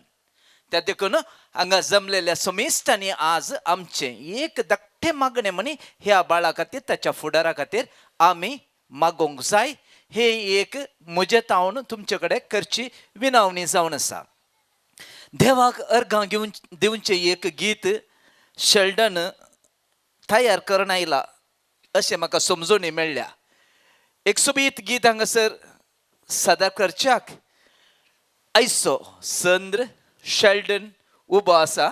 त्या देखून हांगा जमलेल्या समेस्तांनी आज आमचें एक धाकटें मागणें म्हणी ह्या बाळा खातीर, ताच्या फुडारा खातीर आमी मागोवंक जाय. हे एक म्हजें तावन तुमचे कडेन करची विनावणी जावन आसा. देवाक अर्घां घेवन दिवचें एक गीत शेल्डन तयार करून आयला अशें म्हाका समजणी मेळ्ळ्या. एक सोबीत गीत हांगासर सादर करच्याक आयचो संद्र शेल्डन उबो आसा.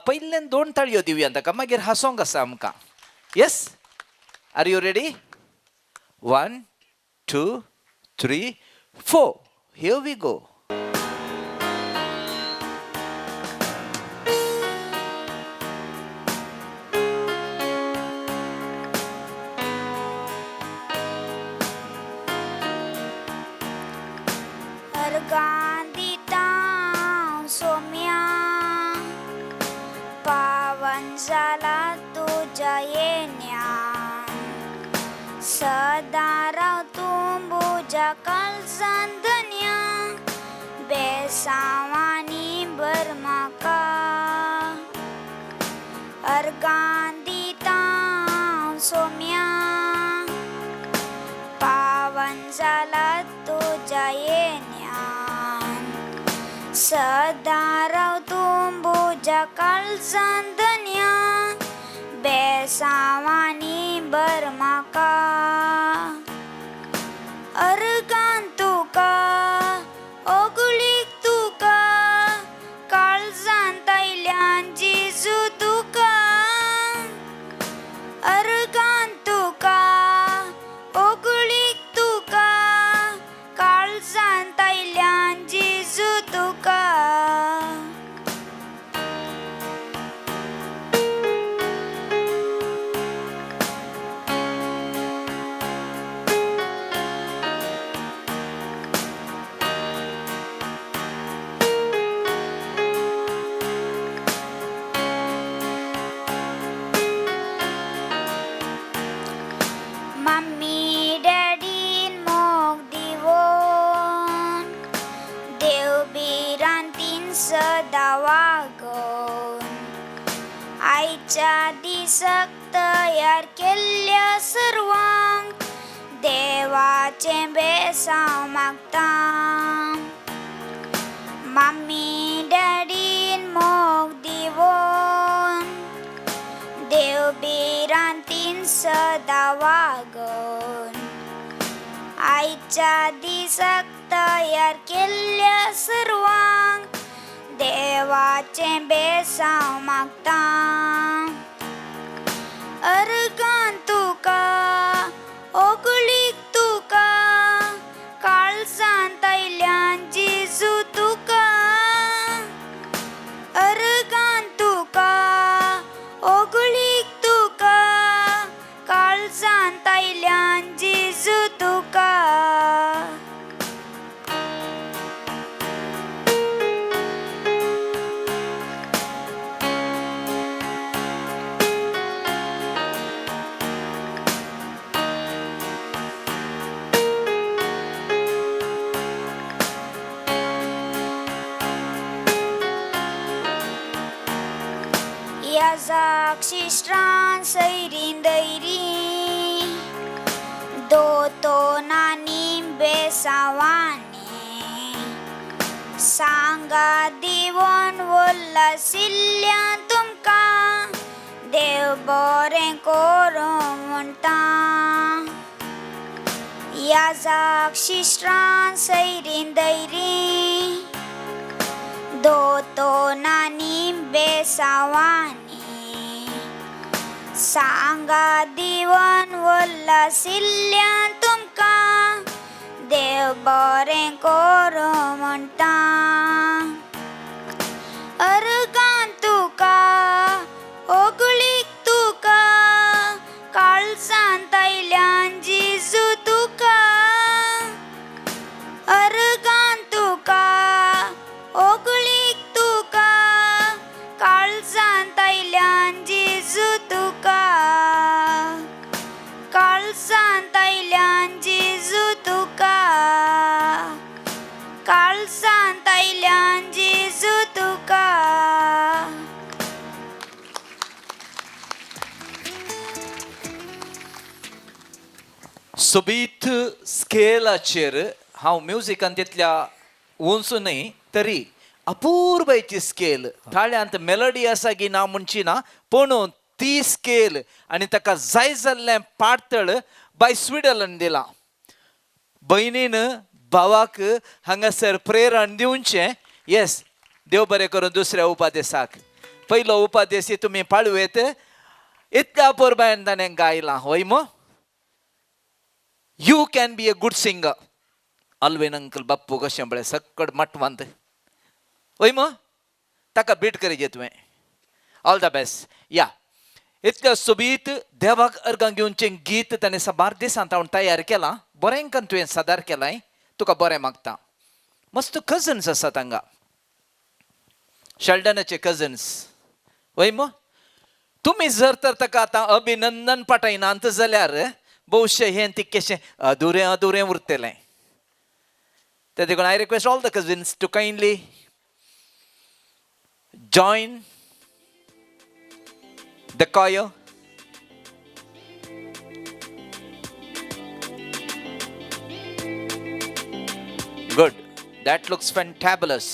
पयल्यान दोन ताळयो दिवया ताका, मागीर हांसोंक आसा आमकां. Yes, are you ready? 1 2 3 4, here we go. बेसावानी भर म्हाका अर्गां दिता सोम्या, पावन जाला तुज्या येण्यान, सदां राव तूं म्हज्या काळजान धनया बेसांवांनी भर म्हाका अर्गान तुका ओगुळीक तुका काळजांत आयल्यान जेजू तुका अर्गान तुका ओगुळीक तुका काळजांत आयल्यान जेजू तुका. मम्मी डॅडीन मोग दिवन देव भिरांतीन सदां वागोवन आयच्या दिसाक तयार केल्ल्या सर्वांक देवाचें बेसांव मागता. मम्मी डॅडीन मोग दिवन देव भिरांतीन सदां वागोवन आयच्या दिसाक तयार केल्ल्या सर्वांक देवाचें बेसांव मागता. अर्गान तुका ओगुळीक तुका काळजांत आयल्यान जेजू तुका अर्गान तुका ओगुळीक तुका काळजांत आयल्यान जेजू तुका. याजाक सैरीं दैरीं दोतोनांनी बेसांवांनी सांगा दिवन वल्लासिल्ल्यान तुमकां देव बरें करूं म्हणटा. याजाक सैरीं दैरीं दोतोनांनी बेसांवांनी सांगा दिवन वल्लासिल्ल्यान तुमकां देव बरें करूं म्हणटा. अर्गान तुका ओगुळीक तुका काळजांत आयल्यान जेजू तुका अर्गान तुका ओगुळीक तुका काळजांत आयल्यान जेजू तुका काळजांत आयल्यान जेजू तुका काळजांत आयल्यान जेजू तुका. सोबीत स्केलाचेर हांव म्युजिकान तितल्या उंच न्हय तरी अपूर्वायची स्केल थाळ्यांत मेलडी आसा की ना म्हणची ना पूण ती स्केल आनी ताका जाय जाल्लें पातळ बाय स्विडलान दिलां. भयणीन भावाक हांगासर प्रेरण दिवचें. येस, देव बरें करून दुसऱ्या उपादेसाक पयलो उपादेस तुमी पाळवेत इतल्या अपुरबायेन ताणें गायलां हय मो. You can be a good singer. Alvin uncle Bappu कशें पळय सक्कड मटवांत हय मो ताका बीट करीजे तुवें. All the best. या इतल्या सोबीत देवाक अर्गां घेवचें गीत ताणें साबार दिसांत हांव तयार केलां. बरें करून तुवें सादर केलां तुका बरें मागता. मस्त कजन्स आसात हांगा शेल्डनाचे कजन्स वय मो. तुमी जर तर ताका आतां अभिनंदन पाठयनात जाल्यार बहुशे हें तितकेशें अधुरें अधुरें उरतलें. ते देखून I request all the cousins to kindly join the choir. Good. That looks fantabulous.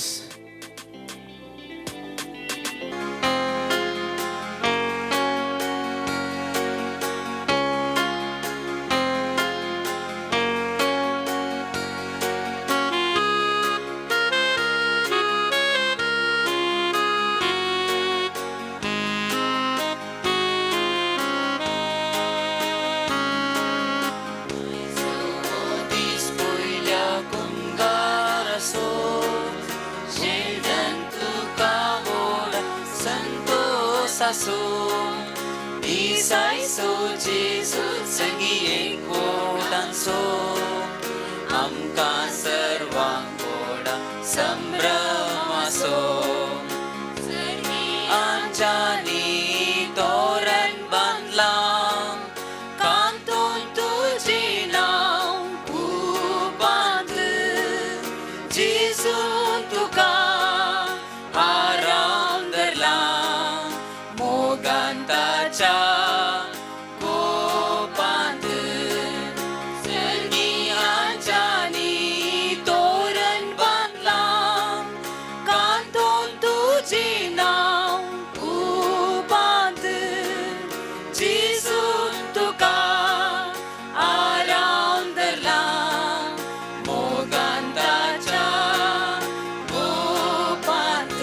आसो दिसायसो जेजू सगी एकवटांचो आमकां सर्वांक व्हडा संभ्रम आसो आमच्यांनी तोरण बांदलां कांतून तुजें नांव कुपांत जेजून तुका आराम धरला मोगान ताच्या कोपांत सर्गियांच्यानी तोरण बांदलां कांतून तुजें नांव कुपांत जेजून तुका आराम धरला मोगान ताच्या कोपांत.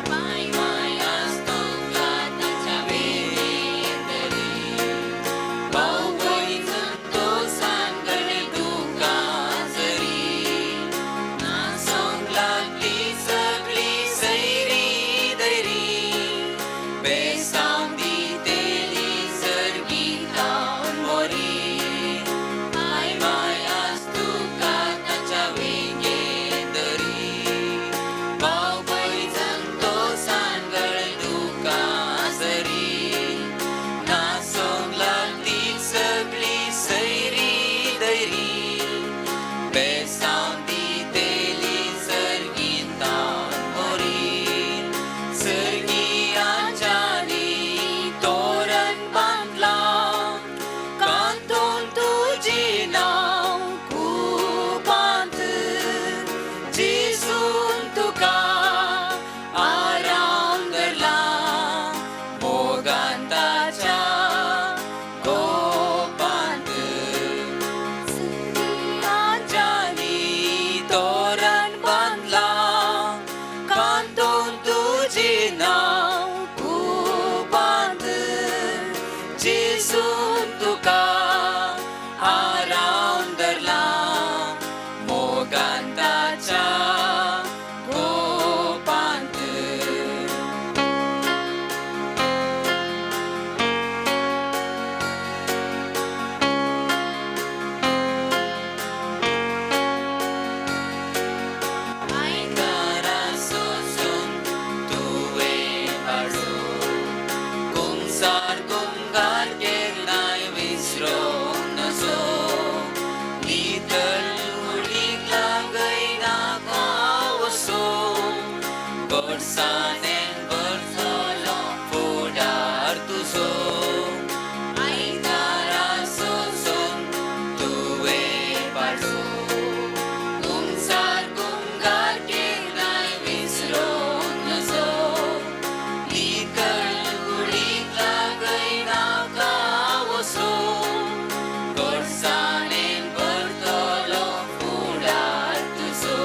माय माय आसतुका ताच्या वेगेंतरी भावपणी तो सांगणे तुका जरी नासोंक लागली सगळी सैरी दैरी बेसांव दितेली सर्गीतावन मोरी माय माय आसतुका ताच्या वेगेंतरी भावपणी तो सांगणे तुका जरी नासोंक लागली सगळी सैरी दैरी बेसांव दितेली सर्गीतावन मोरी सर्गियांच्यानी तोरण बांदलां कांतून तुजें नांव कुपांत जेजून तुका आराम धरला मोगान ताच्या कोपांत सर्गियांच्यानी तोरण बांदलां कांतून तुजें नांव कुपांत जेजून तुका आराम धरला मोगान ताच्या कोपांत. आयतारा सोसून तुवें पाडो कुमसार कुमगार केन्नाय विसरोंक नजो नितळ कुडीक लागयनाका वसो गोडसाणेन भरतलो फुडार तुजो आयतारा सोसून तुवें पाडो कुमसार कुमगार केन्नाय विसरोंक नजो नितळ कुडीक लागयनाका वसो गोडसाणेन भरतलो फुडार तुजो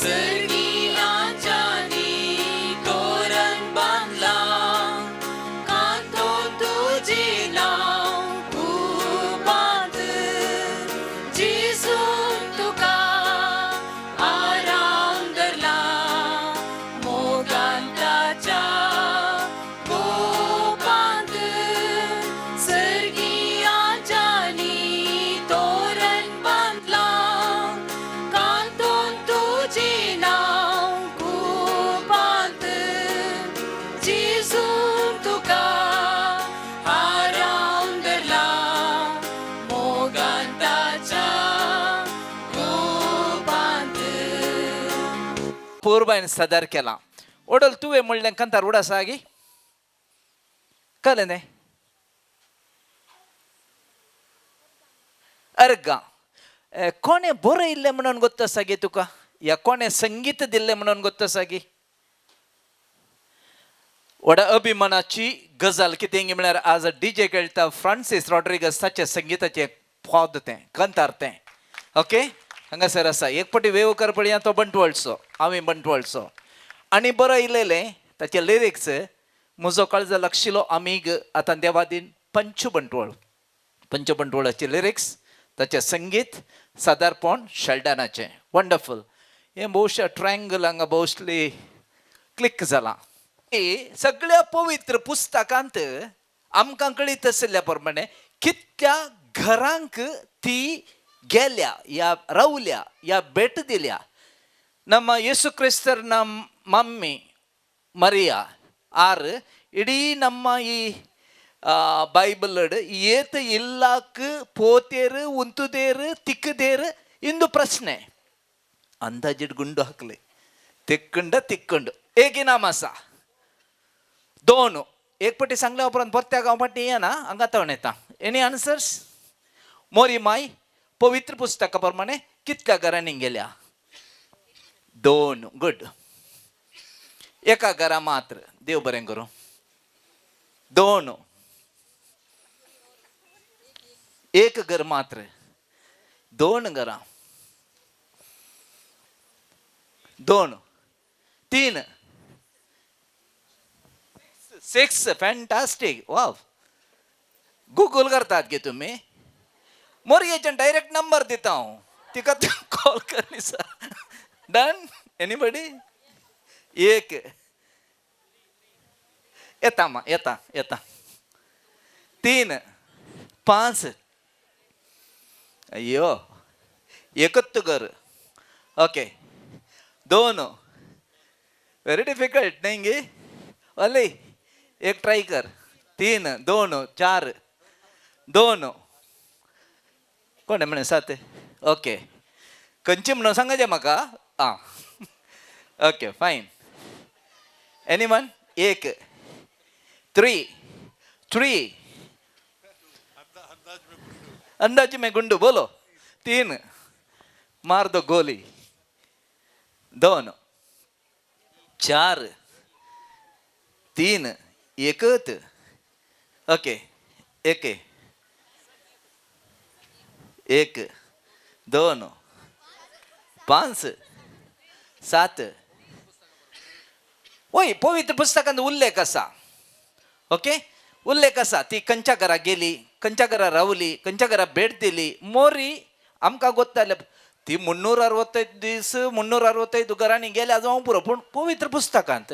सर्गियांच्यानी तोरण बांदलां कांतून तुजें नांव कुपांत जेजून तुका आराम धरला मोगान ताच्या कोपांत सर्गियांच्यानी तोरण बांदलां कांतून तुजें नांव कुपांत जेजून तुका आराम धरला मोगान ताच्या कोपांत. पूर्वान सदर केला ओडल तुवें म्हणलें कांतार उडासा गी कळ्ळें न्ही अर्गा कोणें बरयल्लें म्हणून गोत्त आसा गे तुका या कोणें संगीत दिल्लें म्हणून गोत्त आसा गी व्हडा अभिमानाची गजाल कितें म्हळ्यार आज डीजे खेळटा फ्रांसीस रॉड्रिगस ताचें संगीताचें पद तें कांतार तें ओके हांगासर आसा एक फावटी वेव कर पळया तो बंटवळचो आमी बंटवळचो आनी बरयलेलें ताचे लिरिक्स म्हजो काळजा लागशिलो आमीग आतां देवादीन पंचू बंटवळ. पंचू बंटवळाचे लिरिक्स, ताचें संगीत सादारपण शेल्डनाचें. वंडरफूल. हें भोवशा ट्रायंगल हांगा मोस्टली क्लिक जालां. सगळ्या पवित्र पुस्तकांत आमकां कळीत आशिल्ल्या प्रमाणे कितल्या घरांक ती गेल्या या रावल्या या भेट दिल्या. ನಮ್ಮ ಯೇಸು ಕ್ರಿಸ್ತರನ ಮಮ್ಮಿ ಮರಿಯಾ ಆರ್ ಇಡೀ ನಮ್ಮ ಈ ಬೈಬಲ್ ಏತ ಇಲ್ಲಾಕ್ ಪೋತೇರು ಉಂತುದೇರು ತಿಕ್ಕದೇರು ಇಂದು ಪ್ರಶ್ನೆ. ಅಂದಾಜಿಡ್ ಗುಂಡು ಹಾಕಲಿ ತಿಕ್ಕಂಡ ತಿಕ್ಕಂಡು ಏಕಿನ ಮಾಸ दोन एक पटी सांगल्या उपरांत परत्याक हांव फाटीं येना हांगा तण येता. Any answers? मोरी माय पवित्र पुस्तका प्रमाणे कितल्या घरांनी गेल्या? दोन. गुड. एका घरा मात्र. देव बरें करूं. दोन. एक घर मात्र. दोन घरां. दोन. तीन. 6. फॅन्टास्टीक. वाव. गुगल करतात गे तुमी. मोरयेच्यान डायरेक्ट नंबर दिता हांव तिका कॉल कर दिसा. डन? एनीबडी? एक येता मा येता येता. 3 5. अय्यो एकच घर. ओके. 2. व्हेरी डिफिकल्ट नाही गे. अले एक ट्राय कर. 3 2 4 2. कोण म्हणे 7? ओके. खंयची म्हणून सांगायचें म्हाका. आं ओके फायन. एनीवन? 1 3 3. अंदाज में गुंडू बोलो. 3 मार दो गोली. 2 4 3 एकच. ओके. एक 1 2 5 7. वय पवित्र पुस्तकांत उल्लेख आसा. ओके. उल्लेख आसा ती खंयच्या घरा गेली, खंयच्या घरा रावली, खंयच्या घरा भेट दिली. मोरी आमकां गोत्ताले ती 365 दीस 365 घरांनी गेल्या जावं पुरो, पूण पवित्र पुस्तकांत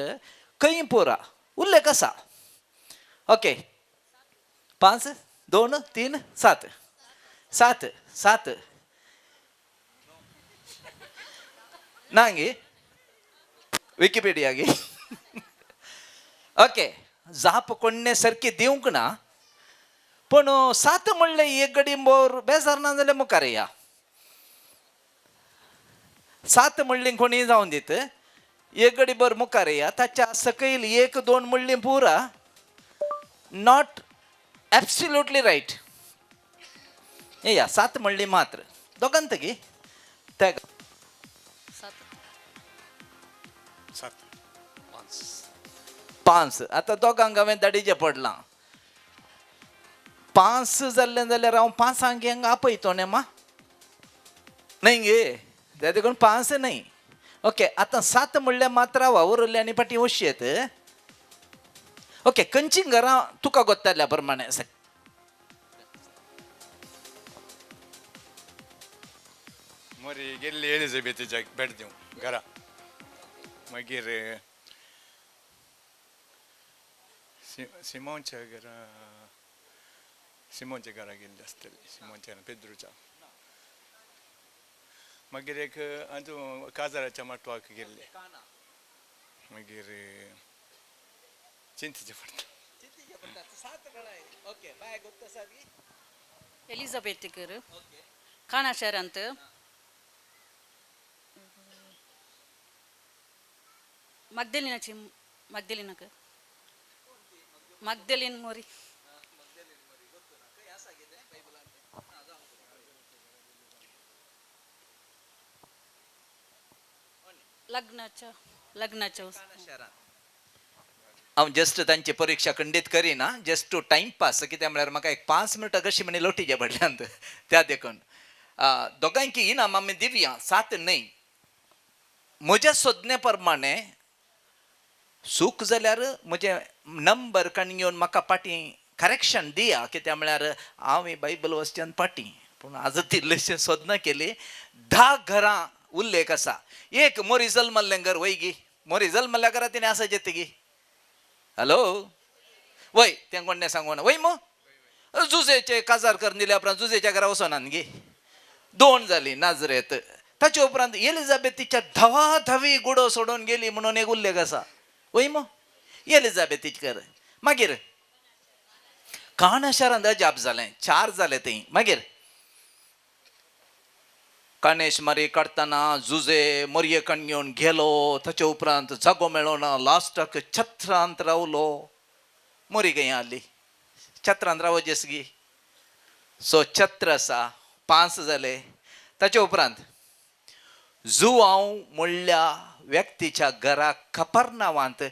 खंय पुरा उल्लेख आसा. ओके. 5 2 3 7 7 7 ना गे विकिपिडिया गे. ओके. जाप कोण्णे सारकी दिवंक ना, पूण 7 म्हणलें एक गडी बोर बेजार ना जाल्यार मुखार या. 7 म्हणली कोणी जावन दित एक गडी बर मुखार या. ताच्या सकयल 1 2 म्हणली पुरा. Not absolutely right. या 7 म्हणली मात्र दोगांत गी त्या 7 5. आतां दोगांक हांवें दाडीचें पडलां. 5 जाल्लें जाल्यार हांव 5 हांगा आपयतो न्ही मा न्हय गे. त्या देखून 5 न्हय. ओके. आतां 7 म्हणल्यार मात्र वावुरलें आनी फाटीं वशयेत. ओके. खंयची घरां तुका गोत्ताल्या प्रमाणे आसा? मोरी गेल्ली एलिझाबेथीच्या भेट दिवं घरा. मागीर सिमोनच्या घरा, सिमोनच्या घरा गेल्ली आसतली. सिमोनच्या घरा पेद्रूच्या. मागीर एक अंदू काजाराच्या माटवाक गेल्ले. मागीर चिंतेचें पडटा. एलिझाबेथ कर काणा शहरांत. मगदेलिनाची मगदेलिनाक मगदेलिन मोरी. लग्नाच्या लग्नाच्या हांव जस्ट तांची परीक्षा खंडीत करिना, जस्ट टू टायमपास. कित्याक म्हळ्यार म्हाका एक 5 मिनटां कशी म्हणी लोटीचे पडल्यांत त्या देखून दोगांयकी इनाम आमी दिवया. 7 न्हय. म्हज्या सोदणे प्रमाणे सूख जाल्यार म्हजें नंबर काडून घेवन म्हाका फाटीं करेक्शन दिया, कित्याक म्हळ्यार हांव ही बायबल वाचच्यान फाटीं, पूण आज इल्लेशें सोदना केली. 10 घरां उल्लेख आसा. एक मोरी जल्मल्लें घर वय गी, मोरी जल्मल्ल्या घरा तिणें आसा जेतगी. हॅलो वय तें कोणें सांगूना वय मो जुजेचे काजार करून दिल्या उपरांत जुजेच्या घरा वचोनात गी. 2 जाली नाजरेत. ताचे उपरांत एलिझाबेथीच्या धवा धवी गुडो सोडून गेली म्हणून एक उल्लेख आसा वय मो एलिझाबेथीच घर. मागीर काणा शारांत अजाप जालें, 4 जाले थंय. मागीर काणेश मारी काडटना जुजे मोरये कण घेवन गेलो. ताचे उपरांत जागो मेळोना, लास्टाक छत्रांत रावलो. मोरी खंय आसली छत्रांत रावचेस गी. सो छत्र आसा, 5 जाले. ताचे उपरांत जुआंव म्हणल्या व्यक्तीच्या घरा कपर्नावांत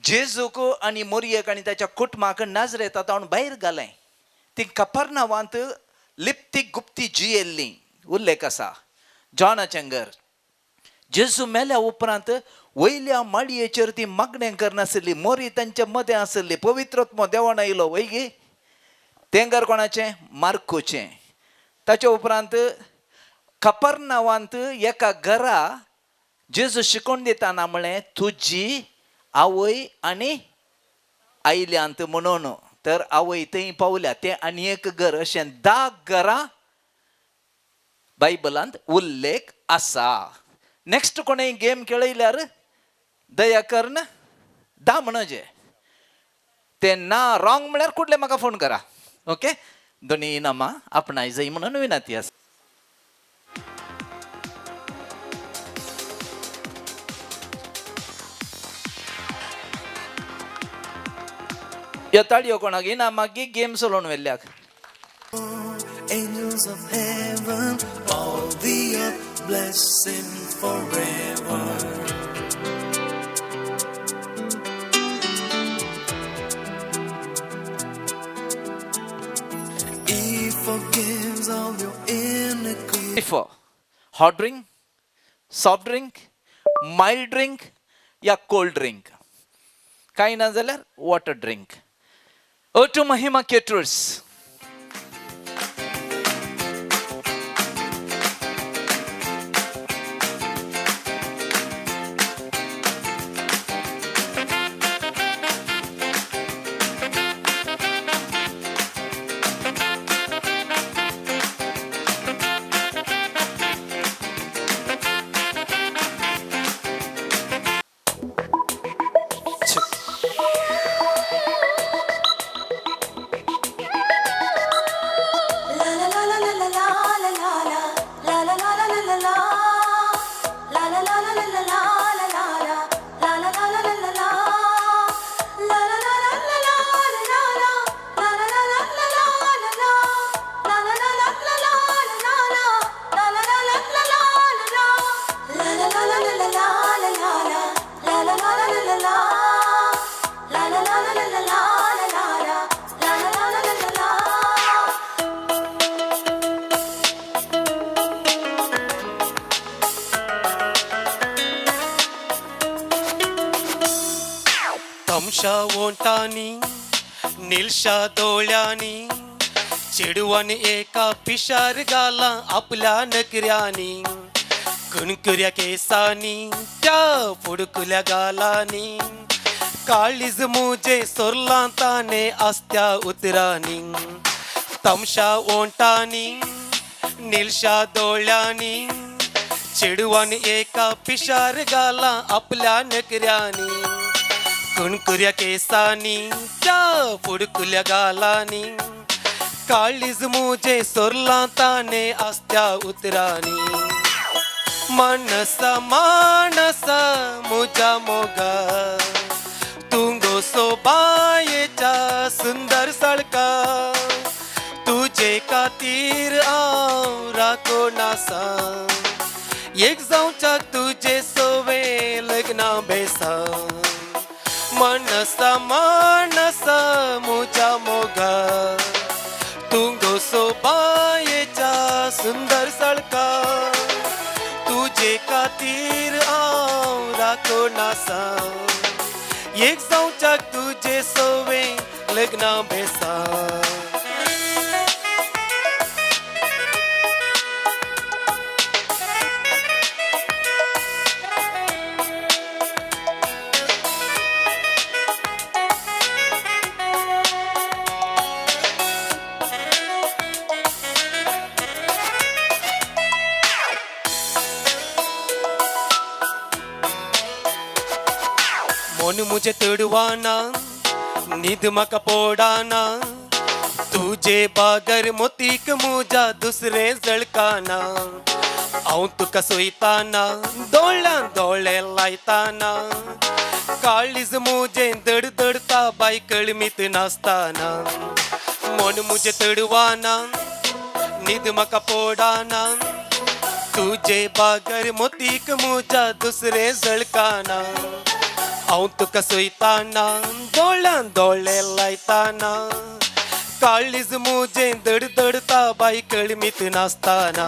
जेजूक आनी मोरयेक आनी ताच्या कुटुंबाक नाजरेता हाडून भायर घालें. ती कपर्नावांत लिप्ती गुप्ती जियेल्ली उल्लेख आसा. जॉनाचें घर जेजू मेल्या उपरांत वयल्या माळयेचेर ती मागणें करनासली, मोरी तांच्या मदें आसली. पवित्रत्म देवान आयलो वय गी. तें घर कोणाचें? मार्कोचें. ताचे उपरांत कपर्नावांत एका घरा जेजू शिकोवन दिताना म्हळें तुजी आवय आनी आयल्यांत म्हणून, तर आवय थंय पावल्या. तें आनी एक घर. अशें 10 घरां बायबलांत उल्लेख आसा. नेक्स्ट कोणें गेम खेळयल्यार दया करून 10 म्हणचे ते ना रॉंग म्हळ्यार कुठले म्हाका फोन करा. ओके, दोनी इनामां आपणाय जाय म्हणून विनंती आसा. ह्यो ताळयो कोणाक इनामां की game चलोवन व्हेल्ल्याक. Angels of heaven, all the earth bless him forever. He forgives all your iniquities. Hot drink, soft drink, mild drink या कोल्ड ड्रिंक, कांय ना जाल्यार वॉटर ड्रिंक. अटू महिमा केटर्स. ओंठांनी निलशा दोळ्यांनी चेडवान एका पिशार घाला आपल्या नकऱ्यांनी कुणकुऱ्या केसांनी त्या फुडकुल्या गालांनी काळीज मुजे सोरलां ताणे आसत्या उतरांनी तमशा ओंठांनी निलशा दोळ्यांनी चेडवान एका पिशार घाला आपल्या नकऱ्यांनी कुणकुऱ्या केसांनी त्या फुडकुल्या गालांनी काळीज मुजे सोरलां ताणे आसत्या उतरांनी मानसा मानसा मुजा मोगा तुंगो सोबायेच्या सुंदर सळका तुजे खातीर हांव राखो नासा एक जावच्याक तुजे सोवे लग्ना बेसा मानसा मानसा मुजा मोगा तुंगो सोबायेच्या सुंदर सळका तुजे खातीर हांव राखो नासा एक जावच्याक तुजे सोवे लग्ना बेसा. मन मुझे तडवाना न्हीद म्हाका पोडाना तुजे बागर मोतीक मुजा दुसरे जळकाना हांव तुका सोयताना दोळ्यां दोळे लायताना काळीज मुजें दडदडता बाय कळमीत नासताना मन मुझे तडवाना न्हीद म्हाका पोडाना तुजे बागर मोतीक मुजा दुसरे जळकाना हांव तुका सोयताना दोळ्यां दोळे लायताना काळीज मुजें दडदडता बाय कळमीत नासताना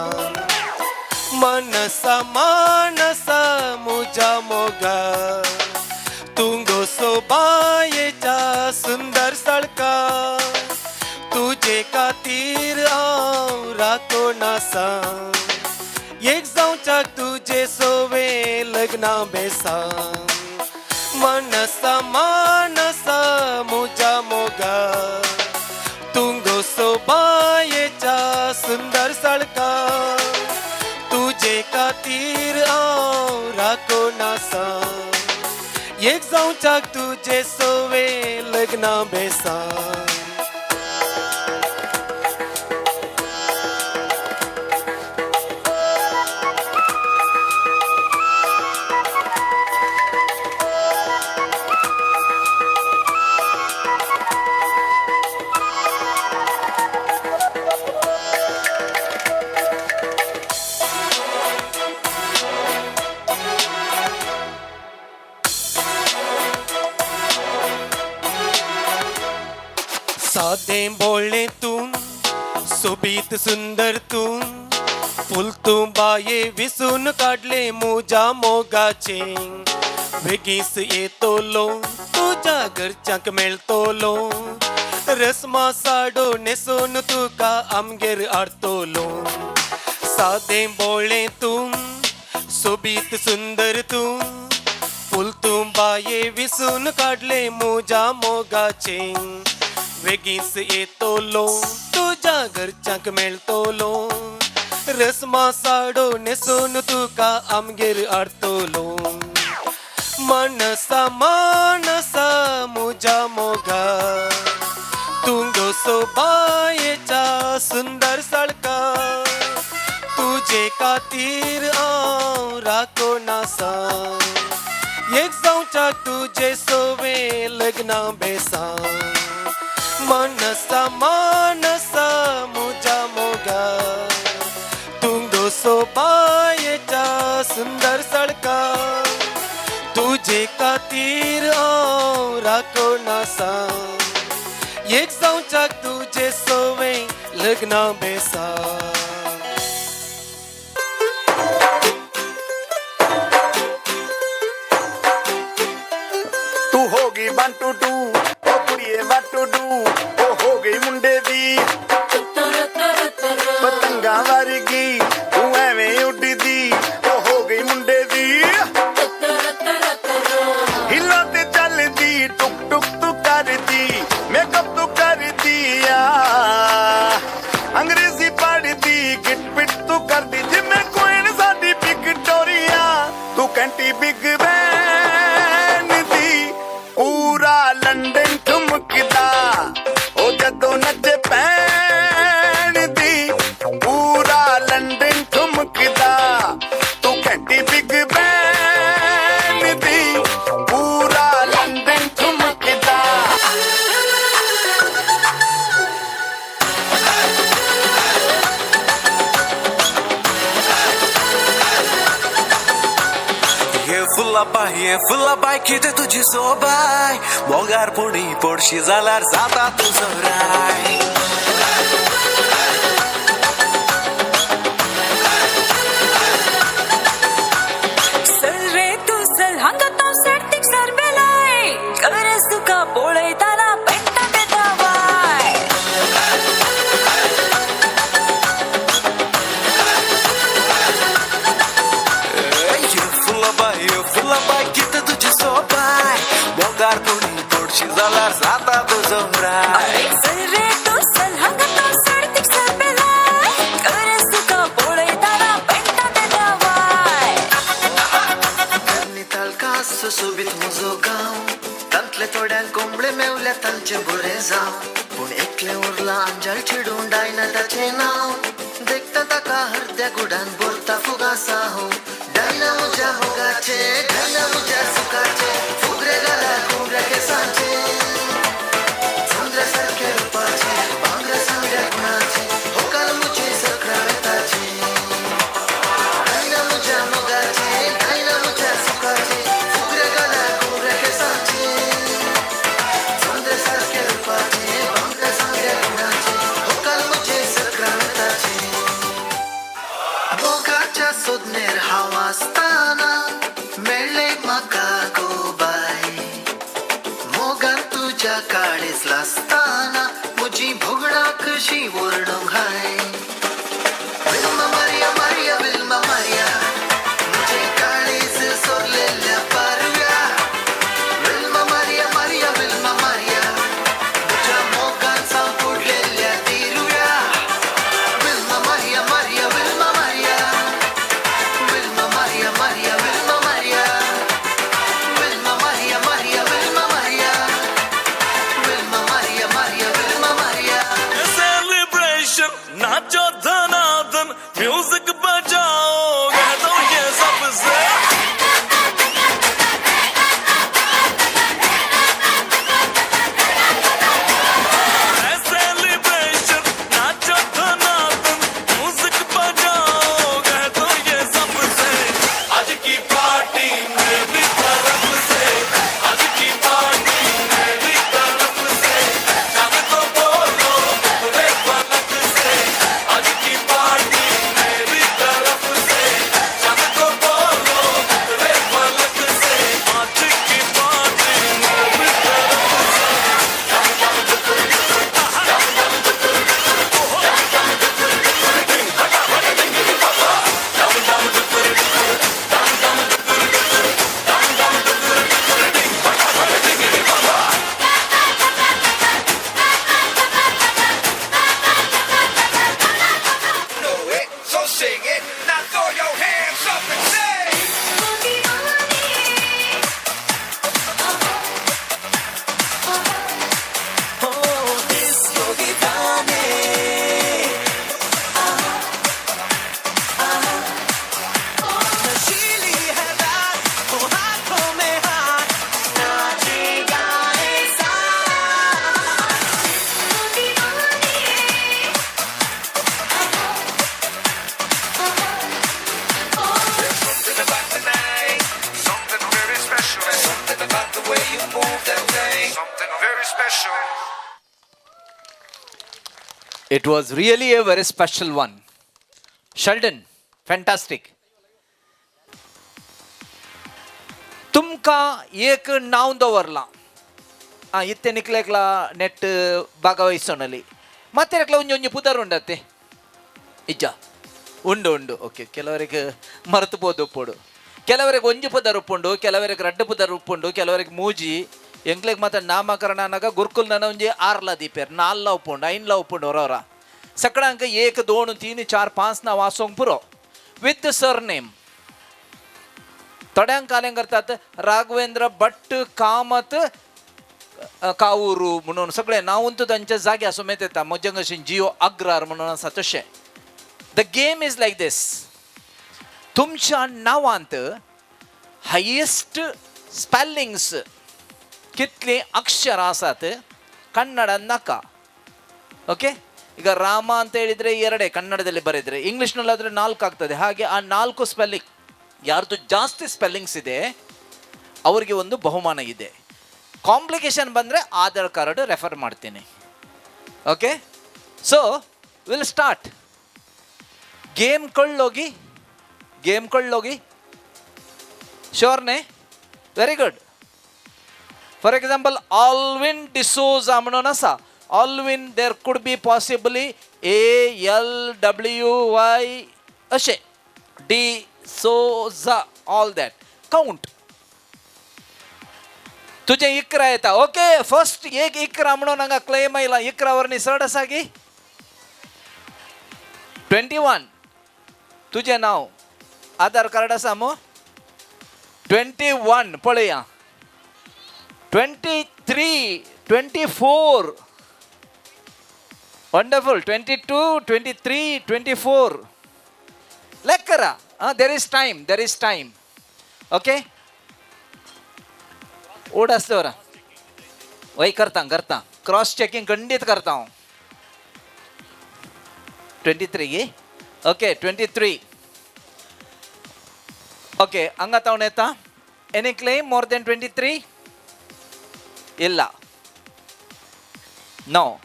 मनसा मानसा मुजा मोगा तूं गो सोबायेच्या सुंदर सळका तुजे खातीर हांव राको नासा एक जावच्याक तुजे सोवे लग्ना बेसा मनसा मानसा मुजा मोगा तूं गो सोबायेच्या सुंदर सळका तुजे खातीर हांव राको नासा एक जावच्याक तुजे सोवे लग्ना बेसा. सादें बोळ्ळें तूं सोबीत सुंदर तूं फूल तूं बाये विसून काडलें मुजा मोगाचें बेगीस येतलो तुज्या घरच्यांक मेळटलो रस्मा साडो न्हेसून तुका आमगेर हाडटलो सादें बोळ्ळें तूं सोबीत सुंदर तूं फूल तूं बाये विसून काडलें मुजा मोगाचें बेगीस येतलो तुज्या घरच्यांक मेळटलो रस्मा साडो न्हेसून तुका आमगेर हाडटलो मनसा मानसा मुजा मोगा तूं गो सोबायेच्या सुंदर सळका तुजे खातीर हांव राको नासा एक जावच्याक तुजे सोवे लग्ना बेसा मनसा मानसा मुजा मोगा तूं गो सोबायेच्या सुंदर सळका तुजे खातीर हांव राको नासा एक जावच्याक तुजे सोवे लग्ना बेसा. तू होगी 1 2 2 ओ कुड़िए 1 2 2 ओ हो गई मुंडे दी पतंगा वर्गी तू एवें उड्डदी ओ हो गई मुंडे दी हिला ते चलदी टुक टुक तू करदी मेकअप तू करदी आ अंग्रेजी पढ़दी गिट पिट तू करदी जिवें कोई साडी विक्टोरिया तू कैंटी बिग बैन दी पूरा लंदन ठुमकदा ओ जदों नच्चे पैन दी पूरा लंदन ठुमकदा तू घंटी बिग बैन दी पूरा लंदन ठुमकदा. ये फुला बाय कितें तुजी सोबाय मोगार पुणी पडशी जाल्यार जाता तुजो राय. चल रे तू चल हांगा हांव साडतीक सार बेलाय गरज तुका पळयतना पेट्टा तेता वाय. ये फुला बाय कितें तुजी सोबाय मोगार पुणी पडशी जाल्यार जाता तुजो राय. चल रे तू चल हांगा हांव साडतीक सार बेलाय गरज तुका पळयतना पेट्टा तेता वाय. नितळकास सोबीत म्हजो गांव ताचें बरें जावं, पूण एकलें उरलां आंजाळ चेडूं डायना ताचें नांव. देखता ताका हरद्या गुडान भरता फुगासांव. डायना म्हज्या मोगाचें, डायना म्हज्या सुखाचें, फुगरे घाला कुमऱ्या केसांचें, चंद्रा सारक्या रुपाचें, भांगरा सांगड्या गुणाचें, होकाल म्हजें सक्रावेताचें. डायना म्हज्या मोगाचें, डायना म्हज्या सुखाचें, फुगरे घाला कुमऱ्या केसांचें, चंद्रा सारक्या रुपाचें, भांगरा सांगड्या गुणाचें, होकाल म्हजें सक्रावेताचें. मोगाच्या सोदनेर हांव आसतना मेळ्ळें म्हाका गो बाय, मोगान तुज्या काळीज लासतना म्हजी भोगणां कशी व्हरणूंक हाय. Wilma Maria Maria Wilma Maria, म्हजें काळीज सोरलेल्या पारव्या. Wilma Maria Maria Wilma Maria, म्हज्या मोगान सांपुडलेल्या तिरुव्या. Wilma Maria Maria Wilma Maria, Wilma Maria Maria Wilma Maria, Wilma Maria Maria Wilma Maria, Wilma Maria Maria Wilma Maria. Celebration नाचो धनाधन, म्यूजिक बजाओ, कह दो ये सबसे. सेलिब्रेशन नाचो धनाधन, म्यूजिक बजाओ, कह दो ये सबसे. आज की पार्टी मेरी तरफ से, आज की पार्टी मेरी तरफ से, चांद को बोलो रे फलक से. आज की पार्टी मेरी तरफ से, चांद को बोलो रे फलक से. आज की पार्टी मेरी तरफ से. Know it, so sing it. Now throw your hands up and say. Oh, disco दीवाने, नशीली है रात, हो हाथों में हाथ, नाचे गाए साथ. Something about tonight, something very special. Something about the way you move that thing, something very special. It was really a very special one. Sheldon, fantastic. तुमकां एक नांव दवरलां. आं, इत्ते निकलेकला ನೆಟ್ ಭಾಗವಹಿಸೋಣಲಿ ಮತ್ತೆ ಒಂಜಿ ಒಂಜಿ ಪುದರ್ ಉಂಡತ್ತೆ ಇಜ್ಜ ಉಂಡು ಉಂಡು. ಓಕೆ, ಕೆಲವರಿಗೆ ಮರೆತು ಪೋದು ಉಪ್ಪುಡು, ಕೆಲವರಿಗೆ ಒಂಜಿ ಪುದರ್ ಉಪ್ಪುಂಡು, ಕೆಲವರಿಗೆ ರಡ್ಡು ಪುದರ್ ಉಪ್ಪುಂಡು, ಕೆಲವರಿಗೆ ಮೂಜಿ. ಎಂಕ್ಲೆಗ್ ಮಾತ್ರ ನಾಮಕರಣ ಅನ್ನಾಗ ಗುರುಕುಲ್ ನನ ಒಂಜಿ ಆರ್ಲ ದೀಪೇರ್, ನಾಲ್ಲ ಉಪ್ಪುಂಡು, ಐನ್ಲ ಉಪ್ಪುಂಡು. ಹೊರವರ ಸಕಡಾಂಕ ಏಕ ದೋಣು ತೀನು ಚಾರ್ ಪಾಂಚ್ ನಾವ್ ಆಸೋಂಗ್ ಪುರೋ ವಿತ್ ಸರ್ ನೇಮ್. ತೊಡ್ಯಾಂಗ್ ಕಾಲೇಂಗ್ करतात राघवेंद्र भट्ट कामत कावूरू म्हणून सगळे नांव तांच्या जाग्यार सुमेत येता. म्हजें कशें जियो अग्रार म्हणून आसा तशें. The game is like this. तुमच्या नांवांत हायेस्ट स्पेलिंग्स कितलीं अक्षरां आसात ಕನ್ನಡ ನಾಕ. ಓಕೆ, ಈಗ ರಾಮ ಅಂತ ಹೇಳಿದರೆ ಎರಡೇ ಕನ್ನಡದಲ್ಲಿ ಬರೆದರೆ, ಇಂಗ್ಲೀಷ್ನಲ್ಲಾದರೆ 4 ಆಗ್ತದೆ. ಹಾಗೆ ಆ 4 ಸ್ಪೆಲ್ಲಿಂಗ್ ಯಾರ್ದು ಜಾಸ್ತಿ ಸ್ಪೆಲ್ಲಿಂಗ್ಸ್ ಇದೆ ಅವರಿಗೆ ಒಂದು ಬಹುಮಾನ ಇದೆ. ಕಾಂಪ್ಲಿಕೇಶನ್ ಬಂದರೆ ಆಧಾರ್ ಕಾರ್ಡ್ ರೆಫರ್ ಮಾಡ್ತೀನಿ. Okay, so will start. Game ಕೊಳ್ಳೋಗಿ, ಗೇಮ್ ಕೊಳ್ಳೋಗಿ. ಶೋರ್ನೆ, very good. For example Alvin D'Souza म्हणून आसा. Alvin there could be possibly A L W Y अशें डी सोझा ऑल that count. तुजें 11 येता. ओके, फर्स्ट एक 11 म्हणून हांगा क्लेम आयला. 11 वरनी चड आसा की 21. तुजें नांव आधार कार्ड आसा मू? 21 पळया. 23, 24. Wonderful. 22, 23, 24. लेक करा. There is time, there is time. Okay, ओड आसले बरा. वय करता करता क्रॉस चेकिंग खंडीत करता हांव. 23 गे. ओके, 23. ओके, हांगा तावन येता. Any claim more than 23? ಇಲ್ಲ. No.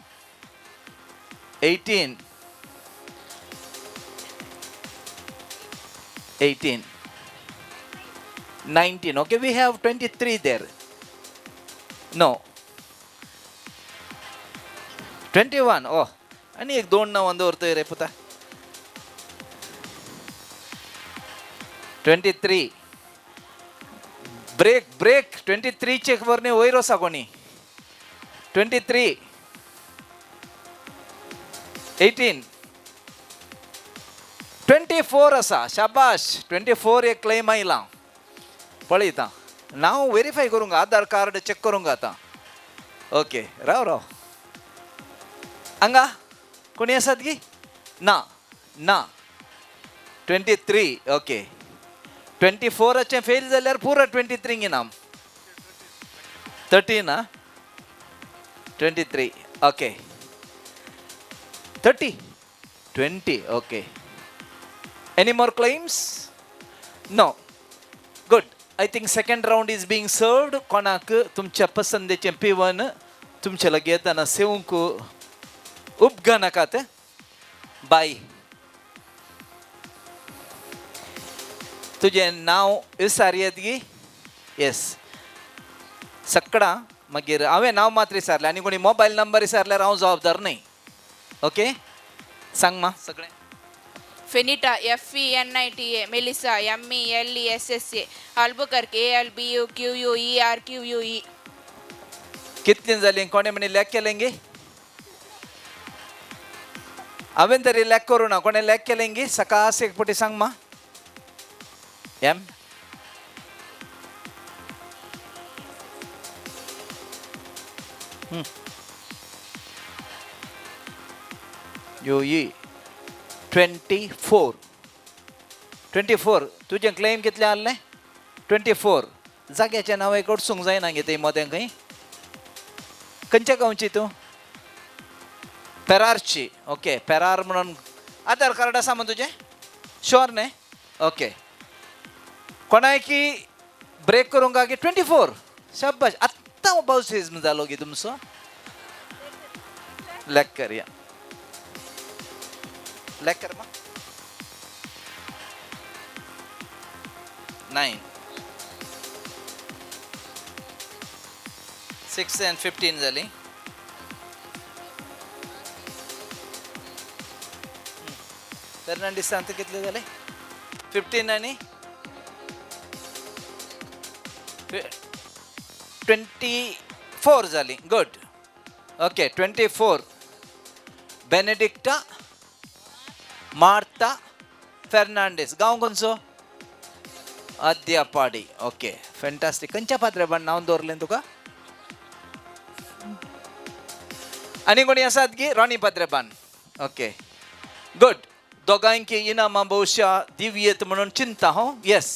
18, 18, 19. Okay, we have 23 there. No. 21. Oh, आनी एक दोन नांवां दवरतय रे पुता. 23. Break break. 23 चे खबर न्ही वयर आसा कोणी. 23, 18, 24 आसा. शाबाश. 24 एक क्लेम आयला. पळयता नांव वेरीफाय करूंक, आधार कार्ड चॅक करूंक आतां. ओके, राव राव. हांगा कोणी आसात की ना? ना. 23. ओके, 24 फेल जाल्यार पुरो 23 इनाम. 13. आ, 23. Okay, 30, 20. Okay, any more claims? No. Good. I think second round is being served. कोणाक तुमच्या पसंदेचें पिवन तुमच्या लागीं येतना सेवंक उपगनाकात. बाय, तुजें नांव विसारयत गी? येस, सकडां. मागीर हांवें नांव मात्र विसारलें आनी कोणी मोबायल नंबर विसारल्यार हांव जबाबदार न्हय. ओके, सांग मा सगळें. Fenita, F E N I T A, Melissa, M E L E S S A, Albuquerque, A L B U Q U E R Q U E. कितलीं जालीं? कोणें म्हणी लॅक केलें गे? हांवें तरी लॅक करूं ना. कोणें लॅक केलें गे? सकास एक पटी सांग मा. M U E. 24. 24. तुजें क्लेम कितलें आहलें? 24. जाग्याचें नांव एक अडसूंक जायना गे थंय मदें खंय. खंयच्या गांवची तूं? पेरारची. ओके, पेरार म्हणून आधार कार्ड आसा मग तुजें? शुअर न्ही? ओके, कोणायकी ब्रेक करूंक गे? 24. शाबाश. आत्तां बावसिज्म जालो गे तुमचो. लॅक करया, लॅक कर मा. 9, 6 and 15 जाली. फेर्नांडीस सांत कितले जाले? 15 आनी 24 जाली. Good. Okay, 24. Benedicta Martha Fernandes. गांव खंयचो? अद्यापाडी. Okay, fantastic. खंयच्या पात्रेबान नांव दवरलें तुका? आनी कोणी आसात की? रॉनी पात्रेबान. Okay, good. दोगांयकी इनामां भोवशा दिवयेत म्हणून चिंता हांव. येस.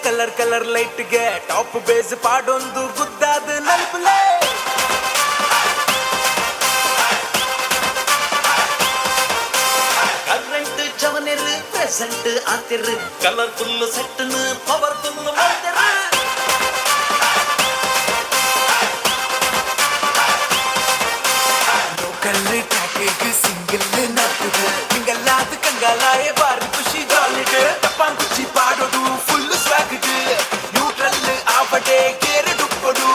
ಕಲರ್ ಕಲರ್ ಲೈಟ್ಗೆ ಟಾಪ್ ಬೇಸ್ ಪಾಡೊಂದು ಗುದ್ದಾದ ನಲ್ಪಲೆ. ಕರೆಂಟ್ ಜವನೆರು ಪ್ರೆಸೆಂಟ್ ಆತಿರು ಕಲರ್ಫುಲ್ ಸೆಟ್ನು ಪವರ್ಫುಲ್ ಮಾಡ್ತಿರು. ಲೋಕಲ್ ಟ್ರ್ಯಾಕಿಗೆ ಸಿಂಗಲ್ ನರ್ತದೆ ನಿಂಗಲ್ಲಾದ ಕಂಗಾಲಾಯ ಬಾರಿ ಖುಷಿ ಜಾಲಿಡ್ ಟಪ್ಪಾಂಕುಚಿ ಪಾಡೋದು ಫುಲ್ ಸ್ವಾಗ್ ನ್ಯೂಟ್ರಲ್ ಆವಡೆ ಗೇರು ಡುಪ್ಪಡು.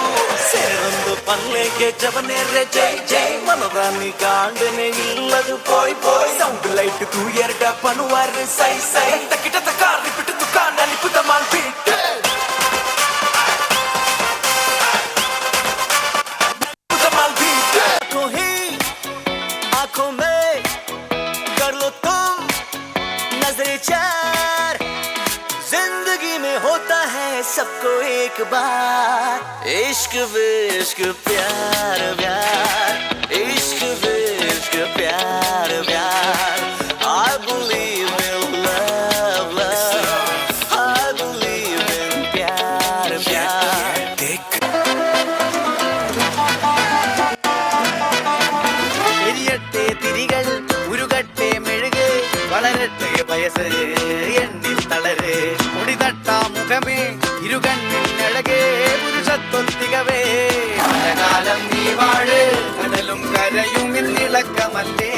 ಜವನೆ ಜವನೇರೆ ಜೈ ಜೈ ಮನದಾನಿ ಕಾಂಡನೆ ಇಲ್ಲದು ಪೋಯ್ ಪೋಯ್ ಸೌಂಡ್ ಲೈಟ್ ತೂ ಎರಡ ಪನುವಾರ್ ಸೈ ಸೈ ತಕಿಟ ತಕಾರಿ ಬಿಟ್ಟು ತುಕಾನ ನಿಪುತ ಮಾಲ್ ಬಿಟ್ आंखों ही आंखों में कर लो तुम नजर चार जिंदगी में होता है सबको एक बार इश्क विश्क प्यार प्यार इश्क विश्क प्यार प्यार I believe in love love I believe in प्यार प्यार എരിയട്ടെ തിരികൾ ഉരുകട്ടെ മെഴുക് വളരട്ടെ വയസ്സ് എണ്ണിൽ തളര് പൊടിതട്ടാ മുഖമേ ഇരുകണ്ണിൻ അഴകേ പുരുഷത്വത്തികവേ കാലം നീ വാഴ് കടലും കരയും ഇന്നിളക്കമല്ലേ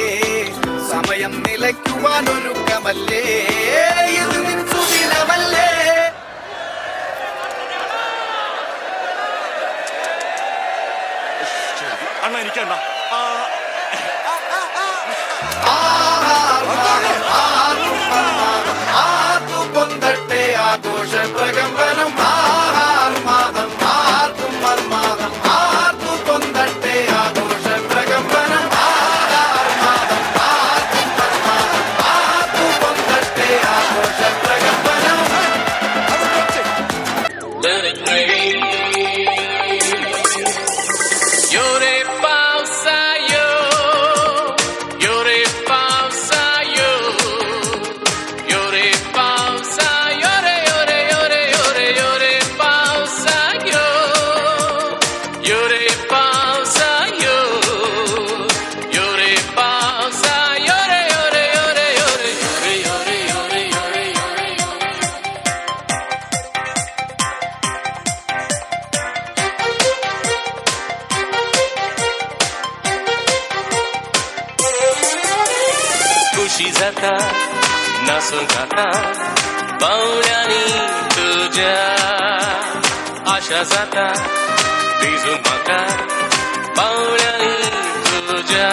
സമയം നിലയ്ക്കുവാൻ ഒരുക്കമല്ലേ ഇത് നിൻ സുദിനമല്ലേ. അണ്ണ എനിക്കണ്ണ പൊന്തട്ടെ ആഘോഷ പ്രകമ്പനം ആഹാർമാദം ആർത്തും മർമാദം ആർത്തു പൊന്തട്ടെ ആഘോഷ പ്രകമ്പനം ആഹാർമാദം ആർത്തും മർമാദം ആർത്തു പൊന്തട്ടെ ആഘോഷ പ്രകമ്പനം. Let it rain. Yore pausa yo, yore pausa yo, yore pausa yore yore yore yore yore pausa yo, yore pausa yo, yore pausa yore yore yore yore yore yore yore yore yore. खुशी जाता नासून जाता बावळ्यांनी तुज्या आशा जाता भिजून म्हाका बावळ्यांनी तुज्या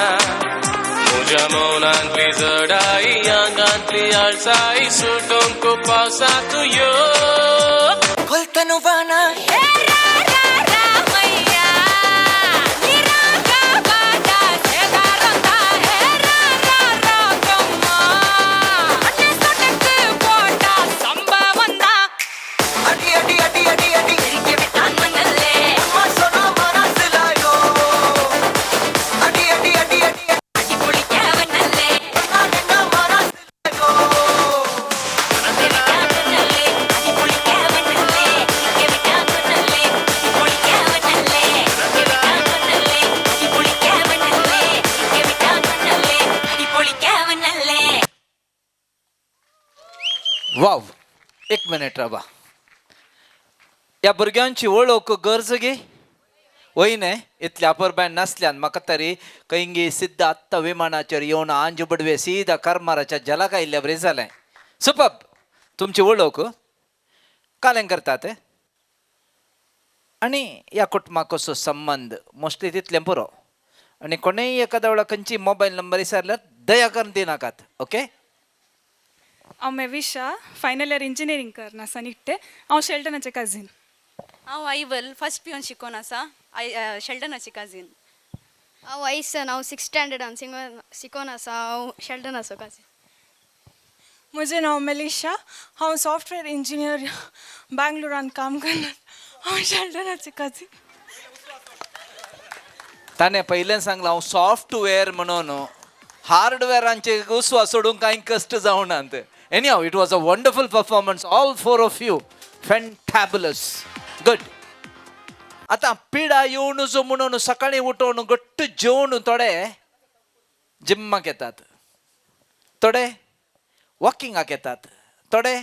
म्हज्या मौनांतली जडाई आंगांतली आळसाई सुटोवंक पावसाक यो ಕೊಲ್ತನು ಬಾಣ ಅಡಿ ಅಡಿ ಅಡಿ ಅಡಿ ಅಡಿ ಸೊನ ಮನಸ್ಸಿಲಾಯೋ ಅಡಿ ಅಡಿ ಅಡಿ ಅಡಿ वाव, एक मिनिट राबा. ह्या भुरग्यांची वळख गरज गे वय न्हय इतल्या अपर बँड नासल्यान म्हाका तरी खंयगी सिद्ध आत्तां विमानाचेर येवन आंज बडवे सीधा करमाराच्या जलाक आयिल्ल्या बरें जालें. सुपब, तुमची वळख कालें करतात आनी ह्या कुटुंबाक कसो संबंद मोस्टली तितलें पुरो. आनी कोणेय एखाद्या वेळार खंयची मोबायल नंबर विचारल्यार दया करून दिनाकात. ओके. हांव मेविशा, फायनल इयर इंजिनियरींग करना आसा निकटे. हांव शेल्डनाचें कजीन. हांव आयवल, फर्स्ट पिवन शिकोन आसा, I शेल्डनाची काजीन. हांव आयसन, हांव सिक्स स्टँडर्डान शिकोन आसा, हांव शेल्डनाचो काजीन. म्हजें नांव मेलिशा, हांव सॉफ्टवेअर इंजिनियर बेंगलोरान काम करना, हांव शेल्डनाचें काजीन. ताणें पयलें सांगलां हांव सॉफ्टवेअर म्हणून हार्डवेअरांचे उस्वा सोडूंक कांय कश्ट जावनात. Anyhow, it was a wonderful performance, all four of you. Fantabulous. Good. आतां पिडा येवन जो म्हणून सकाळीं उठोवन घट्ट जेवन थोडे जिम्माक येतात, थोडे वॉकिंगाक येतात, थोडे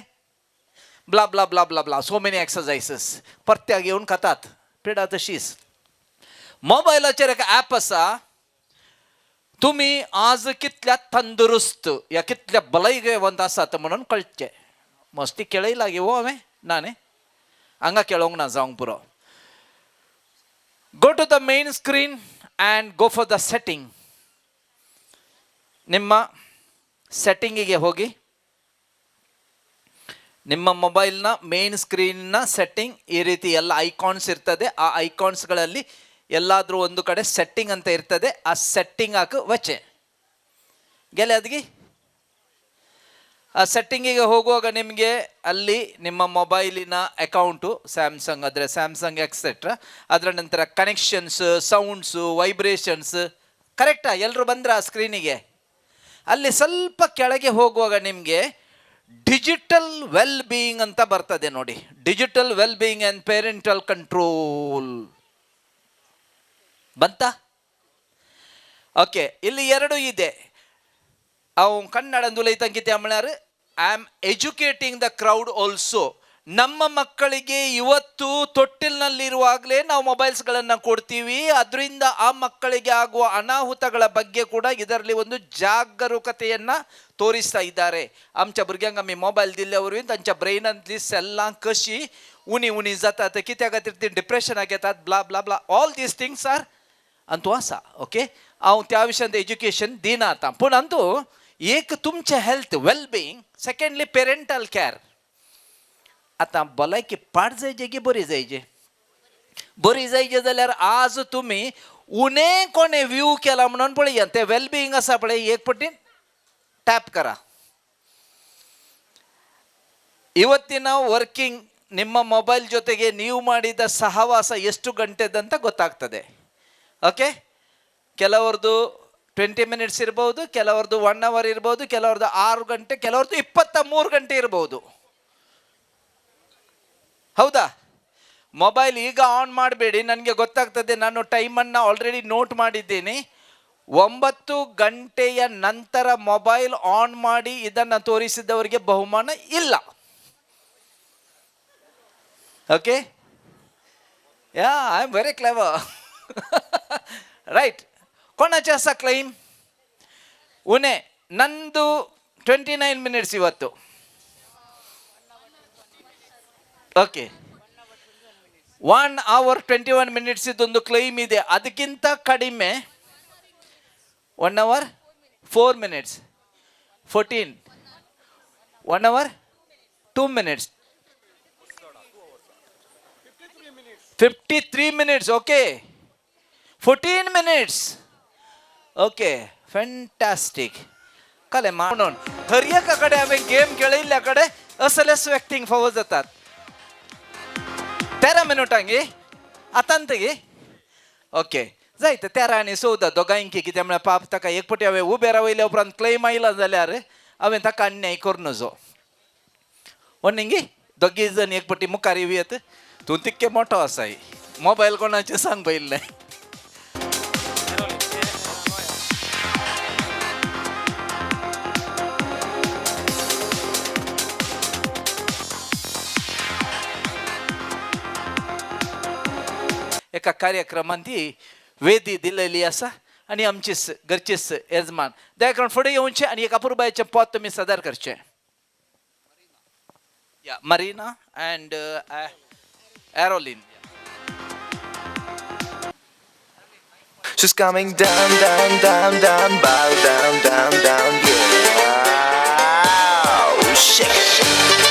blah blah blah blah blah so many exercises परत्याक येवन खातात. पिडा तशीच. मोबायलाचेर एक ॲप आसा, तुमी आज कितल्या तंदुरुस्त या कितल्या भलायकेवंत आसात म्हणून कळचें. मस्ती खेळय लागीं हो हांवें ना न्ही हांगा खेळोंक ना जावंक पुरो. Go to the main screen and go for the setting. ನಿಮ್ಮ ಸೆಟ್ಟಿಂಗಿಗೆ ಹೋಗಿ, ನಿಮ್ಮ ಮೊಬೈಲ್ನ ಮೇನ್ ಸ್ಕ್ರೀನ್ನ ಸೆಟ್ಟಿಂಗ್ ಈ ರೀತಿ ಎಲ್ಲ ಐಕಾನ್ಸ್ ಇರ್ತದೆ. ಆ ಐಕಾನ್ಸ್ಗಳಲ್ಲಿ ಎಲ್ಲಾದರೂ ಒಂದು ಕಡೆ ಸೆಟ್ಟಿಂಗ್ ಅಂತ ಇರ್ತದೆ. ಆ ಸೆಟ್ಟಿಂಗ್ ಹಾಕು ವಚ್ಚೆ ಗೆಲೆ ಅದ್ಗಿ. ಆ ಸೆಟ್ಟಿಂಗಿಗೆ ಹೋಗುವಾಗ ನಿಮಗೆ ಅಲ್ಲಿ ನಿಮ್ಮ ಮೊಬೈಲಿನ ಅಕೌಂಟು, ಸ್ಯಾಮ್ಸಂಗ್ ಆದರೆ ಸ್ಯಾಮ್ಸಂಗ್ ಎಕ್ಸೆಟ್ರಾ, ಅದರ ನಂತರ ಕನೆಕ್ಷನ್ಸ್, ಸೌಂಡ್ಸು, ವೈಬ್ರೇಷನ್ಸ್, ಕರೆಕ್ಟಾ? ಎಲ್ಲರೂ ಬಂದ್ರೆ ಆ ಸ್ಕ್ರೀನಿಗೆ? ಅಲ್ಲಿ ಸ್ವಲ್ಪ ಕೆಳಗೆ ಹೋಗುವಾಗ ನಿಮಗೆ ಡಿಜಿಟಲ್ ವೆಲ್ ಬೀಯಿಂಗ್ ಅಂತ ಬರ್ತದೆ ನೋಡಿ. Digital well being and parental control ಬಂತಾ? ಓಕೆ, ಇಲ್ಲಿ ಎರಡು ಇದೆ. ಅವು Kannada ಅಂದುಲೈತಂಕಿತೆ ಅಮ್ಮಳಾರು. I am educating the crowd also. ನಮ್ಮ ಮಕ್ಕಳಿಗೆ ಇವತ್ತು ತೊಟ್ಟಿಲ್ನಲ್ಲಿರುವಾಗಲೇ ನಾವು ಮೊಬೈಲ್ಸ್ಗಳನ್ನು ಕೊಡ್ತೀವಿ. ಅದರಿಂದ ಆ ಮಕ್ಕಳಿಗೆ ಆಗುವ ಅನಾಹುತಗಳ ಬಗ್ಗೆ ಕೂಡ ಇದರಲ್ಲಿ ಒಂದು ಜಾಗರೂಕತೆಯನ್ನು ತೋರಿಸ್ತಾ ಇದ್ದಾರೆ. आमच्या भुरग्यांक आमी मोबायल दिल्ल्या वरवीं तांच्या ब्रेनांतली सेल्लां कशी उणी उणी जातात, कित्या खातीर ती डिप्रेशनाक येतात, blah blah blah, all these things are Antu आसा. ओके, हांव त्या विशयांत एज्युकेशन दिना आतां, पूण अंतू एक तुमचें health well being, secondly parental care. आतां भलायकी पाड जायचे की बरी जायचे? बरी जायचे जाल्यार आज तुमी उणे कोणें व्यू केला म्हणून पळया, तें वेल बिईंग आसा पळय, एक पटीन ಟ್ಯಾಪ್ ಕರ. ಇವತ್ತಿನ ವರ್ಕಿಂಗ್ ನಿಮ್ಮ ಮೊಬೈಲ್ ಜೊತೆಗೆ ನೀವು ಮಾಡಿದ ಸಹವಾಸ ಎಷ್ಟು ಗಂಟೆದಂತ ಗೊತ್ತಾಗ್ತದೆ. ಓಕೆ, ಕೆಲವ್ರದ್ದು 20 ಮಿನಿಟ್ಸ್ ಇರ್ಬೋದು, ಕೆಲವ್ರದ್ದು 1 ಅವರ್ ಇರ್ಬೋದು, ಕೆಲವ್ರದ್ದು 6 ಗಂಟೆ, ಕೆಲವ್ರದ್ದು 23 ಗಂಟೆ ಇರ್ಬೋದು. ಹೌದಾ? ಮೊಬೈಲ್ ಈಗ ಆನ್ ಮಾಡಬೇಡಿ, ನನಗೆ ಗೊತ್ತಾಗ್ತದೆ, ನಾನು ಟೈಮನ್ನು ಆಲ್ರೆಡಿ ನೋಟ್ ಮಾಡಿದ್ದೀನಿ. 9 ಗಂಟೆಯ ನಂತರ ಮೊಬೈಲ್ ಆನ್ ಮಾಡಿ ಇದನ್ನು ತೋರಿಸಿದವರಿಗೆ ಬಹುಮಾನ ಇಲ್ಲ. Okay, yeah, I am very clever. Right, कोणाचे आसा क्लेम? उणे ನಂದು 29 ಮಿನಿಟ್ಸ್ ಇವತ್ತು. ಓಕೆ, 1 ಅವರ್ 21 ಮಿನಿಟ್ಸ್ ಇದೊಂದು ಕ್ಲೈಮ್ ಇದೆ. ಅದಕ್ಕಿಂತ ಕಡಿಮೆ 1 hour 4 minutes, 14, 1 hour 2 minutes, 53 minutes. Okay, 14 minutes. Okay, fantastic. कले म्हणून हर एका कडेन हांवें गेम खेळयल्ल्या कडेन असलेच व्यक्तींक फावो जातात. 13 मिनटां गे आतां गे. ओके, जायत 13 आनी 14 दोगांयकी, कित्याक म्हळ्यार पाप ताका एक पटी हांवें उबे रावयल्या उपरांत क्लेम आयला जाल्यार हांवें ताका अन्याय करूं नजो. गी दोगी जण एक पटी मुखार येवयत. तूं तितके मोठो आसाय, मोबायल कोणाचें सांग पयिल्लें. एका कार्यक्रमांत ती वेदी दिलेली आसा आनी आमचीच घरचीच येजमान दया करून फुडें येवचें आनी एक अपुरबायेचें पोत तुमी सादर करचें. या Marina and Aerolin. She's coming down, down, down, down, bow, down, down, down, yeah. Oh, shake it, shake it.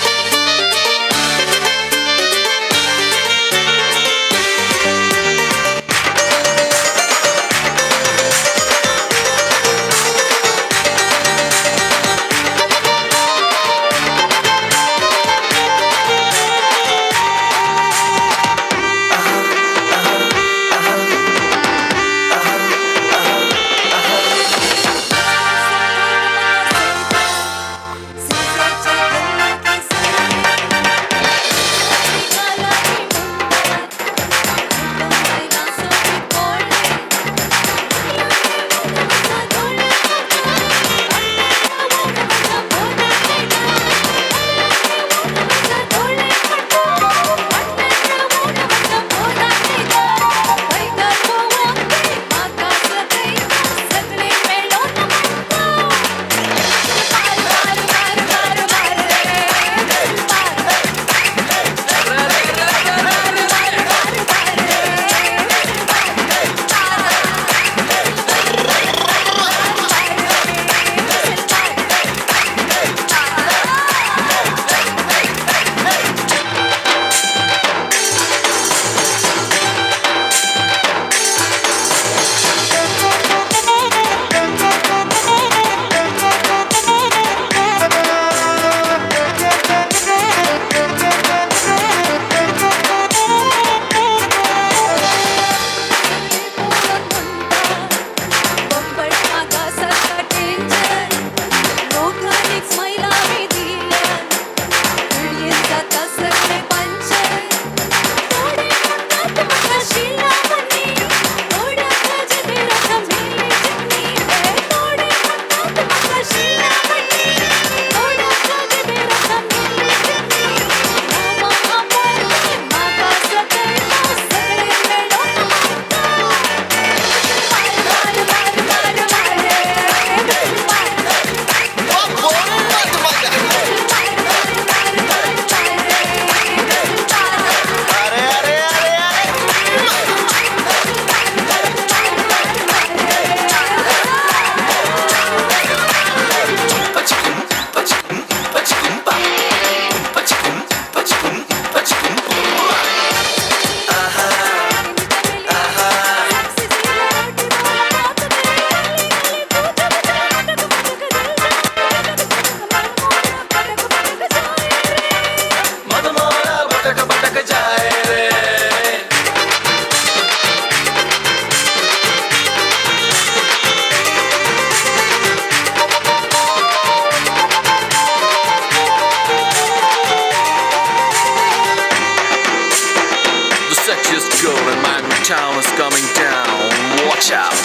Watch out.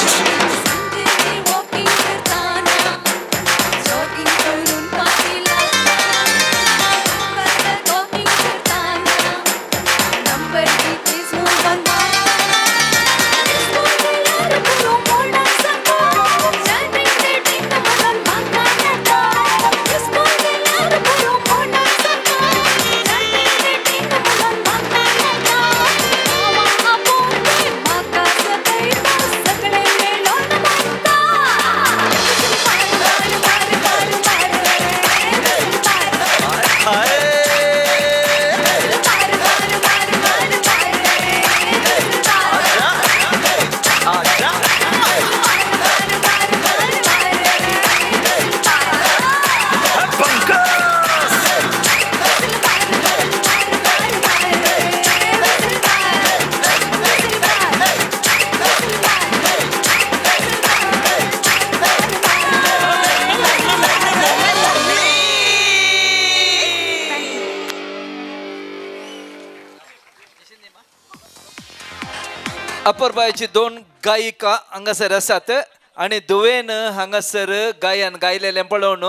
अपुरबायेची दोन गायिका हांगासर आसात आनी दुवेन हांगासर गायन गायलेलें पळोवन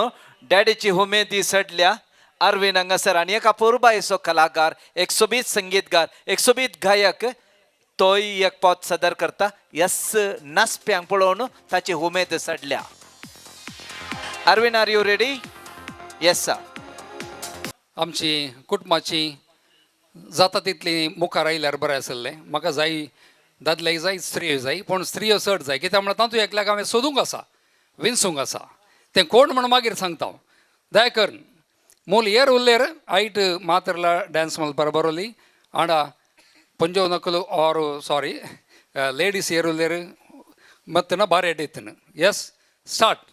डॅडीची हुमेदी सडल्या. अरविंद हांगासर आनी एक अपुरबायेचो कलाकार, एक सोबीत संगीतकार, एक सोबीत गायक, तोय एक पद सादर करता. यस नाचप्यांक पळोवन ताची हुमेद सडल्या. Arvind, are you ready? Yes sir. आमची कुटुंबाची जाता तितली मुखार आयल्यार बरें आसलें. म्हाका जाय दादले जाय, स्त्रियो जाय, पूण स्त्रियो चड जाय, कित्याक म्हळ्यार तातूंत एकल्याक हांवें सोदूंक आसा, विंचूंक आसा, तें कोण म्हण मागीर सांगता हांव. दया करून मूल येर उल्लेर आयट मात्रला ड्यान्स मलपार बरोली आंडा पंजो नकलो ऑर सॉरी लेडीस येर उल्लेर मत्तना बारे येतन. Yes, start.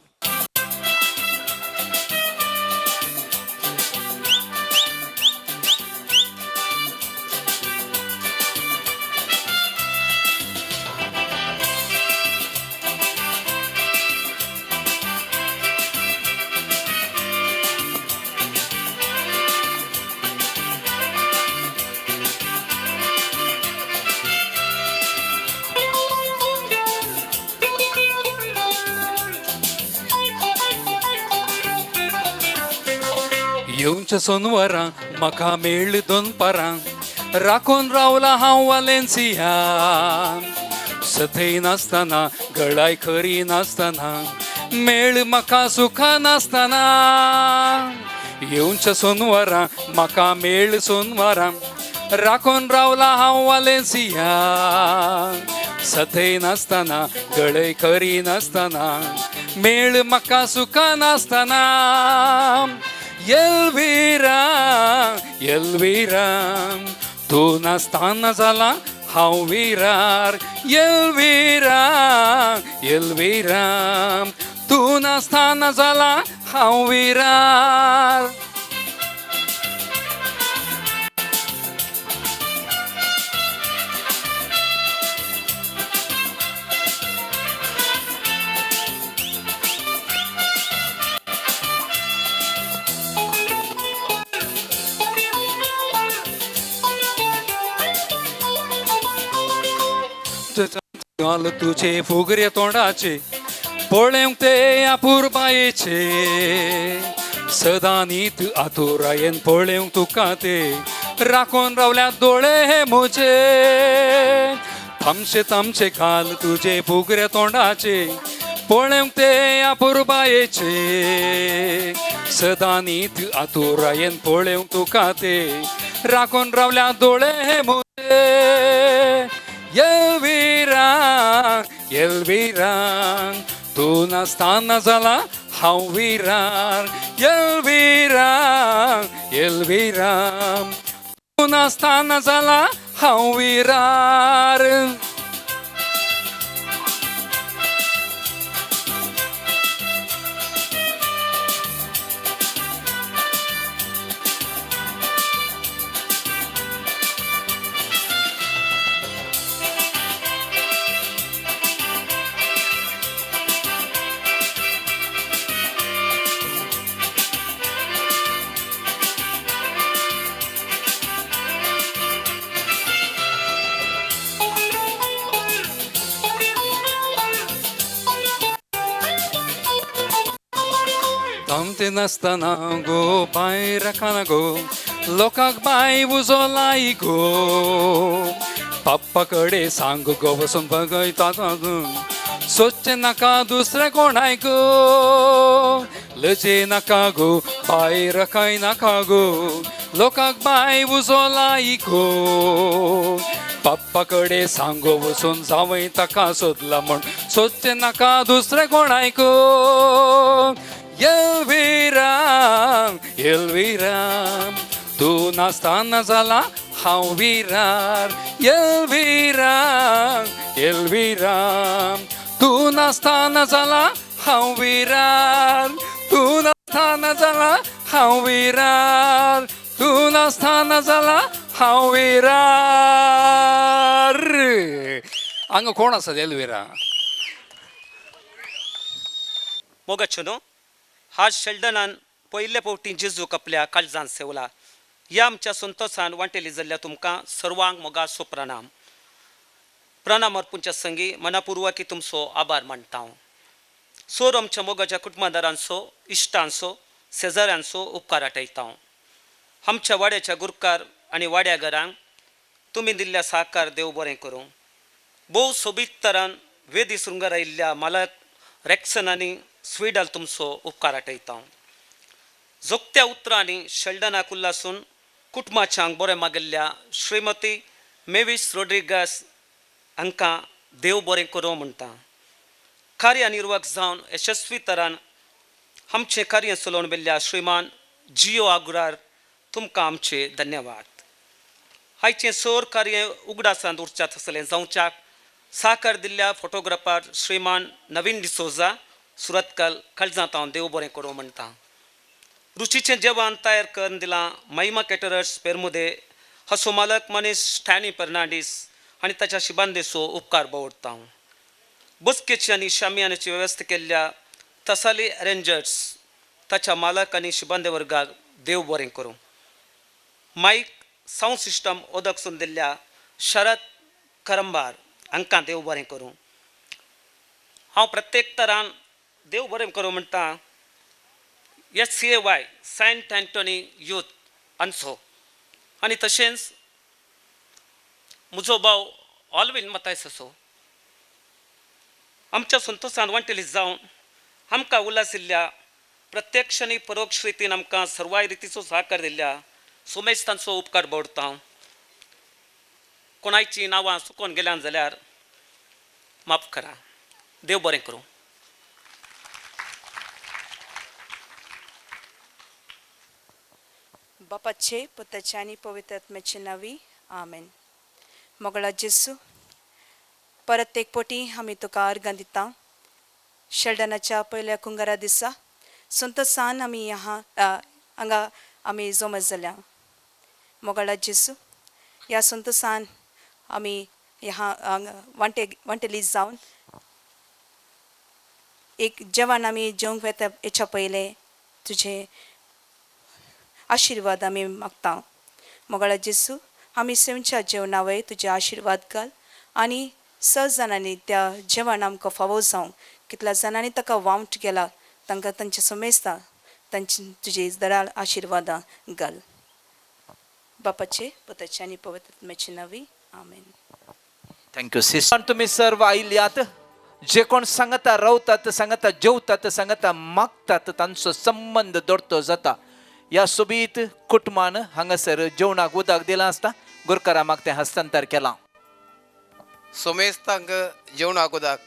येवच्या सोनवरां म्हाका मेळ्ळी दोनपारां, राखून रावला हांव वालेन्सिया. सथय नासतना गळाय खरी नासतना, मेळ म्हाका सुखा नासतना. येवच्या सोनवरां म्हाका मेळ्ळी सोनवरां, राखून रावला हांव वालेन्सिया. सथय नासतना गळय खरी नासतना, मेळ म्हाका सुखा नासतना. एल्विरा एल्विरा तूं नासतना जाला हांव विरार. एल्विरा एल्विरा तूं नासतना जाला हांव विरार. गाल तुझे फुगरे तोंडाचे पळेवंक ते अपुरबायेचे, सदां नीत आतुरायेन पळेवंक तुका ते राखून रावल्या दोळे हे म्हजे. तामशे तामशे गाल तुझे फुगरे तोंडाचे पळेवंक ते अपुरबायेचे, सदां नीत आतुरायेन पळेवंक तुका ते राखून रावल्या दोळे हे म्हजे. एल्विरा एल्विरा तूं नासतना जाला हांव विरार. एल्विरा एल्विरा तूं नासतना जाला हांव विरार. सामतें नासतना गो बाय राखना गो, लोकांक बाय उजो लाई गो, पप्पा कडेन सांग गो वचून बगयता, सोदचें नाका दुसरें कोणाय गो, लजे नाका गो बाय रखाय नाका गो, लोकांक बाय उजो लाई गो, पप्पा कडेन सांगो वचून जावय ताका सोदला म्हण, सोदचें नाका दुसरें कोणाय गो. एलविरा एलविरा तूं नासतना जाला हांव विरार, एलविरा एलविरा तूं नासतना जाला हांव विरार, तूं नासतना जाला हांव विरार, तूं नासतना जाला हांव विरार. हांगा कोण आसा एलविरा? मोगाच्यो न्हू, आज शेल्डनान पयले फावटी जेजूक आपल्या काळजान सेवला. ह्या आमच्या संतोसान वांटेली जाल्ल्या तुमकां सर्वांक मोगाचो प्रणाम. प्रणाम अर्पूंच्या संगी मनापुर्वकी तुमचो आभार मानता हांव. सोर आमच्या मोगाच्या कुटुंबादारांचो, इश्टांचो, शेजाऱ्यांचो उपकार आठयता हांव. आमच्या वाड्याच्या गुरकार आनी वाड्या घरांक तुमी दिल्ल्या साहकार देव बरें करूं. भोव सोबीत तरान वेदी शृंगार आयिल्ल्या मालक रेक्सन आनी स्वीडल तुमचो उपकार आठयता हांव. जोगत्या उतरांनी शेल्डनाक उल्लासून कुटुंबाच्यांक बरें मागिल्ल्या श्रीमती मेवीस रोड्रिगस हांकां देव बरें करूं म्हणटा. कार्य निर्वाहक जावन यशस्वी तरान आमचें कार्य चलोवन व्हेल्ल्या श्रीमान जियो आगुरार तुमकां आमचे धन्यवाद. आयचें सोर कार्य उगडासांत उरच्या तसलें जावच्याक साकार दिल्ल्या फोटोग्राफर श्रीमान नवीन डिसोजा सुरतकल काळजांत हांव देव बरें करूं म्हणटा. रुचीचें जेवण तयार करून दिलां महिमा कॅटरर्स पेरमुदे हसो मालक मनीस स्टॅनी फर्नांडीस आनी ताच्या शिबांदेचो उपकार बावडटा हांव. बसकेची आनी शामियानाची वेवस्था केल्ल्या तसाली अरेंजर्स ताच्या मालक आनी शिबांदे वर्गाक देव बरें करूं. मायक सावंड सिस्टम ओदक सून दिल्ल्या शरद करंबार हांकां देव बरें करूं. हांव प्रत्येक तरान देव बरें करूं म्हणटा SAY Saint Anthony youth हांचो आनी तशेंच म्हजो भाव ऑलवीन मतायस असो आमच्या संतोसान वांटेली जावन आमकां उल्हासिल्ल्या प्रत्यक्ष आनी परोक्ष रितीन आमकां सर्वाय रितीचो सहकार दिल्ल्या सोमेश तांचो उपकार बावडटा. कोणायचीं नांवां चुकोन गेल्यान जाल्यार माफ करा. देव बरें करूं. बापाचे पुताचे आनी पवित्र आत्म्याचे नांवी आमेन. मोगळा जेसू, परत एक पटी आमी तुका अर्गां दिता. शेल्डनाच्या पयल्या कुंगारा दिसा संतोसान आमी हांगा आमी जमा जाल्या. मोगळा जेसू, ह्या संतोसान आमी ह्या हांगा वांटेली जावन एक जेवण आमी जेवंक वता हेच्या पयलें तुजें आशिर्वाद आमी मागता. मोगाळा जेसू, आमी सेवच्या जेवणा वयर तुजे आशिर्वाद घाल आनी स जाणांनी त्या जेवण आमकां फावो जावं. कितल्या जाणांनी ताका वावट गेला तांकां तांचे समेस्ता तांची तुजे दराळ आशिर्वादां घाल. बापाचे पुताचे आनी पवित्र आत्म्याचे नांवी आमेन. Thank you sister. तुमी सर्व आयल्यात, जे कोण सांगता रावतात, सांगता जेवतात, सांगता मागतात, तांचो संबंद दोडतो जाता. ह्या सोबीत कुटुंबान हांगासर जेवणाक उदक दिलां आसता, गुरकारा मागतें हस्तांतर केलां. सोमेस्तांक जेवणाक उदक.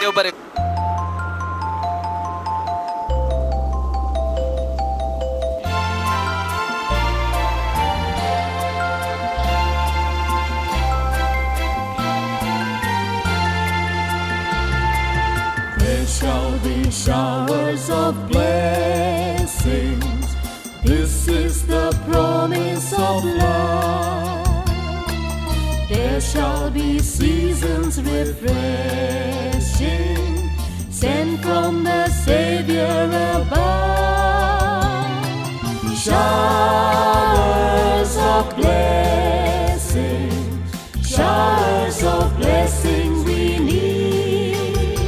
देव बरें. There shall be showers of blessings. This is the promise of love. There shall be seasons refreshing, sent from the Savior above. Showers of blessing, showers of blessing we need.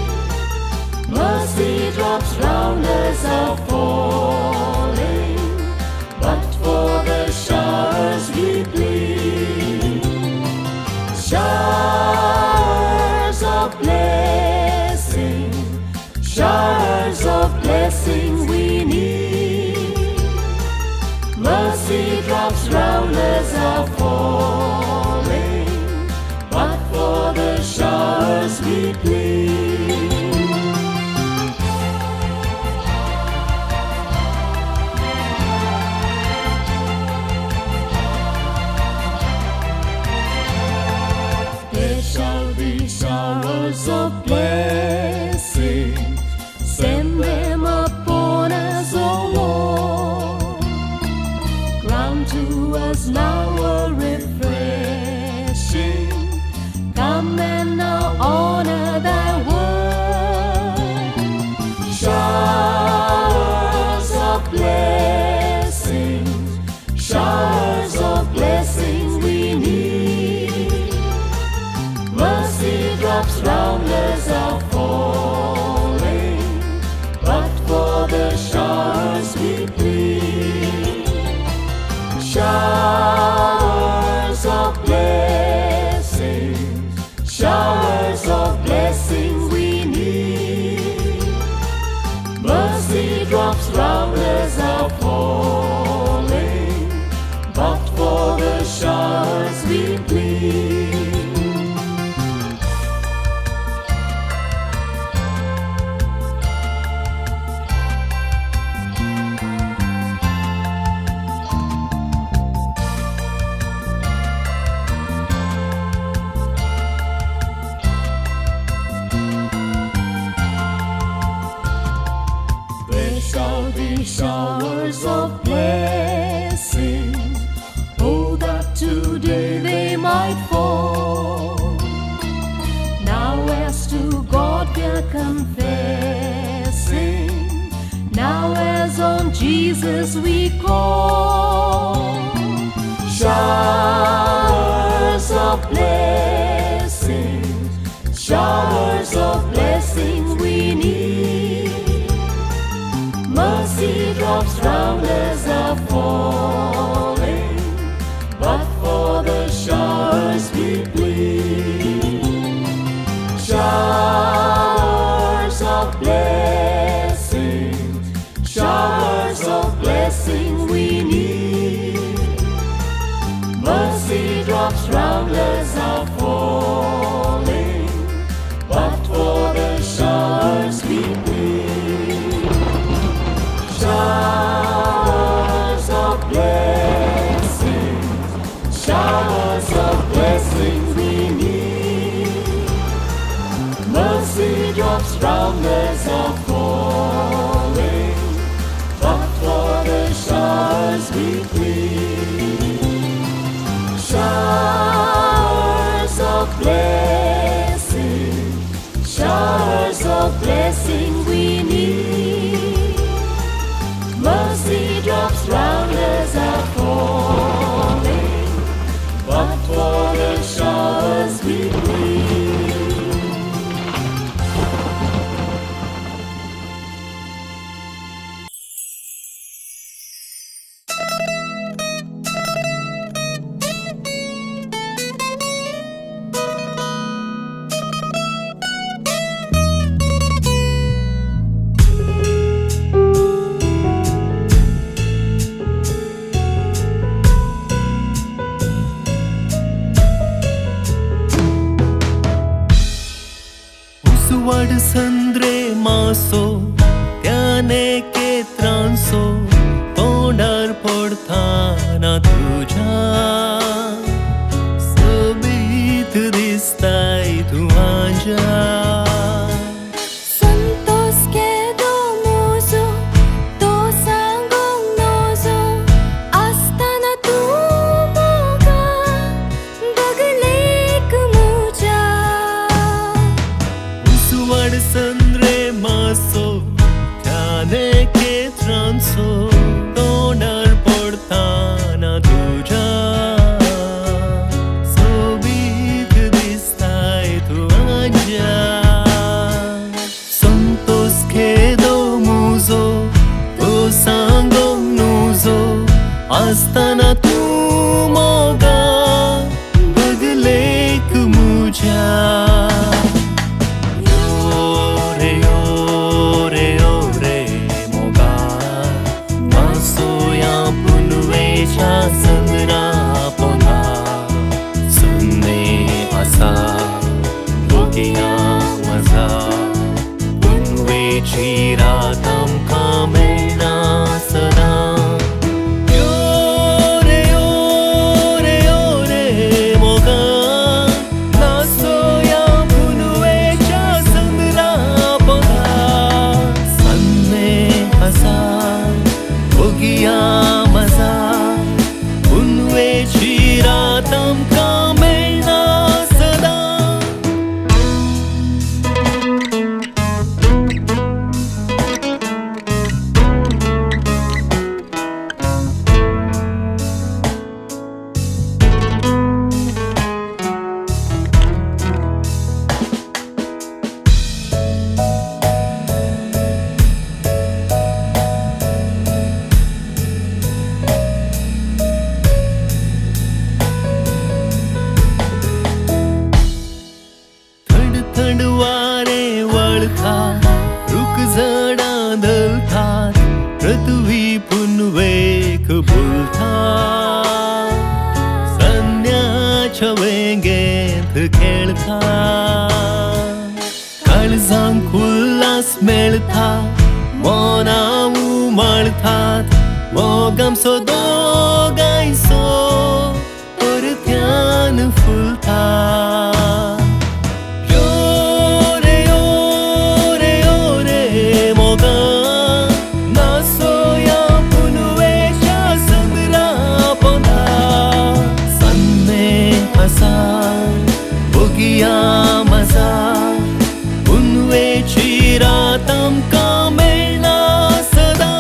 Showers of blessings we need. Mercy drops round us are falling, but for the showers we plead. There shall be showers of blessing. Send them upon us, O Lord. Grant to us now a refreshing. Come and now honor thy word. Showers of blessings, showers of blessings we need. Mercy drops round us are falling, but for the showers we plead. Showers of blessings, showers of blessings we need. Mercy drops round us are falling, but for the showers we plead. There shall be showers of blessings. Oh, that today they might fall. Now as to God we're confessing, now as on Jesus we call. Showers of blessings, showers of blessings we need. Mercy drops round us are falling, but for the showers we plead. Showers of blessings, showers of blessings we need. Mercy drops round us are falling, but for the showers we plead. Showers of blessings, showers of blessings we need. Mercy drops round us are falling, but for the showers we plead. Showers of blessings, showers of blessings we need. Mercy drops round us are falling, but for the showers we plead. Uswad संद्रे मासो त्याने केत्रांसो तोंडार पडताना तुझ्या सोबीत दिसताय तूं म्हाज्या. संतोष केदो मोजो तो सांगूंक नजो आसतना तूं मोगा बगलेक म्हज्या. उसवाड संद्रे मासो त्याने केत्रांसो तोंडार पडताना तुझ्या. ओगिया मजा पुनवेची रात आमकां मेळना सदां यो रे यो रे यो रे मोगा नासोया पुनवेच्या संद्रा पोंदा सन्ने आसा ओगिया मजा पुनवेची रात आमकां मेळना सदां. थंड थंड वारे वळता रूख झाडां धलतात पृथ्वी पुनवेक बुलता सन्याच्या वेंगेंत खेळता काळजांक उल्हास मेळता मनां उमळतात मोगामसो दोगांयसो परत्यान फुलता. यो रे यो रे यो रे मोगा नासोया पुनवेच्या संद्रा पोंदा सन्ने आसा ओगिया मजा पुनवेची रात आमकां मेळना सदां.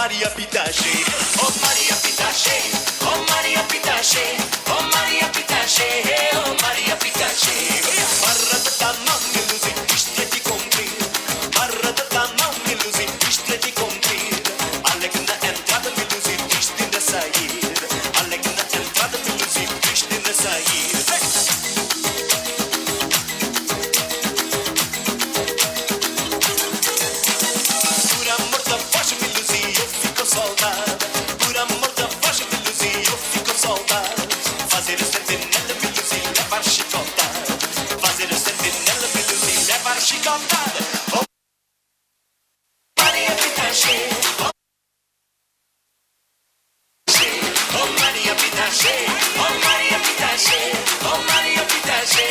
Maria Pitache, oh Maria Pitache, oh Maria Pitache, oh Maria Pitache, oh Maria Pitache. مرة تطمع ملوزي اشتريتي cumprir. Marra da mão me triste de cumprir. Alegre na entrada me triste de sair. Alegre na entrada me triste de sair. Por amor da voz me eu fico soldado. Por amor da voz me eu fico soldado. Fazer o sentinela me levar chicotada. Fazer o sentinela me levar chicotada. Oh, Maria Pitache, oh Maria Pitache, oh Maria Pitache, oh Maria Pitache,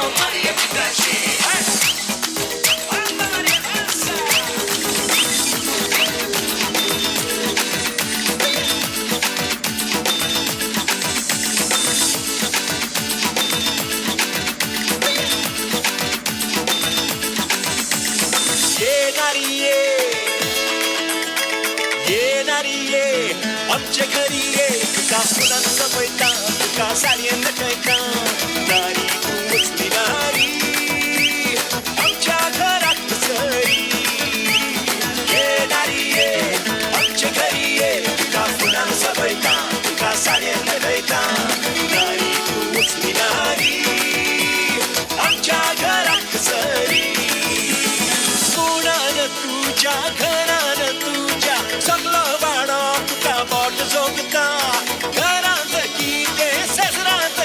oh Maria Pitache. ये आमचे घरी ये तुका फुलां सजयता तुका साडयेन नटयता नारी तूं वचली नारी आमच्या घराक सरी ये नारी ये आमचे घरी ये तुका फुलां सजयता तुका साडयेन नटयता नारी तूं वचली नारी आमच्या घराक सरी कोणान तुज्या घरान तुज्या सगलो वाडो तुका बोट जोगता घरांत कितें शेजरांत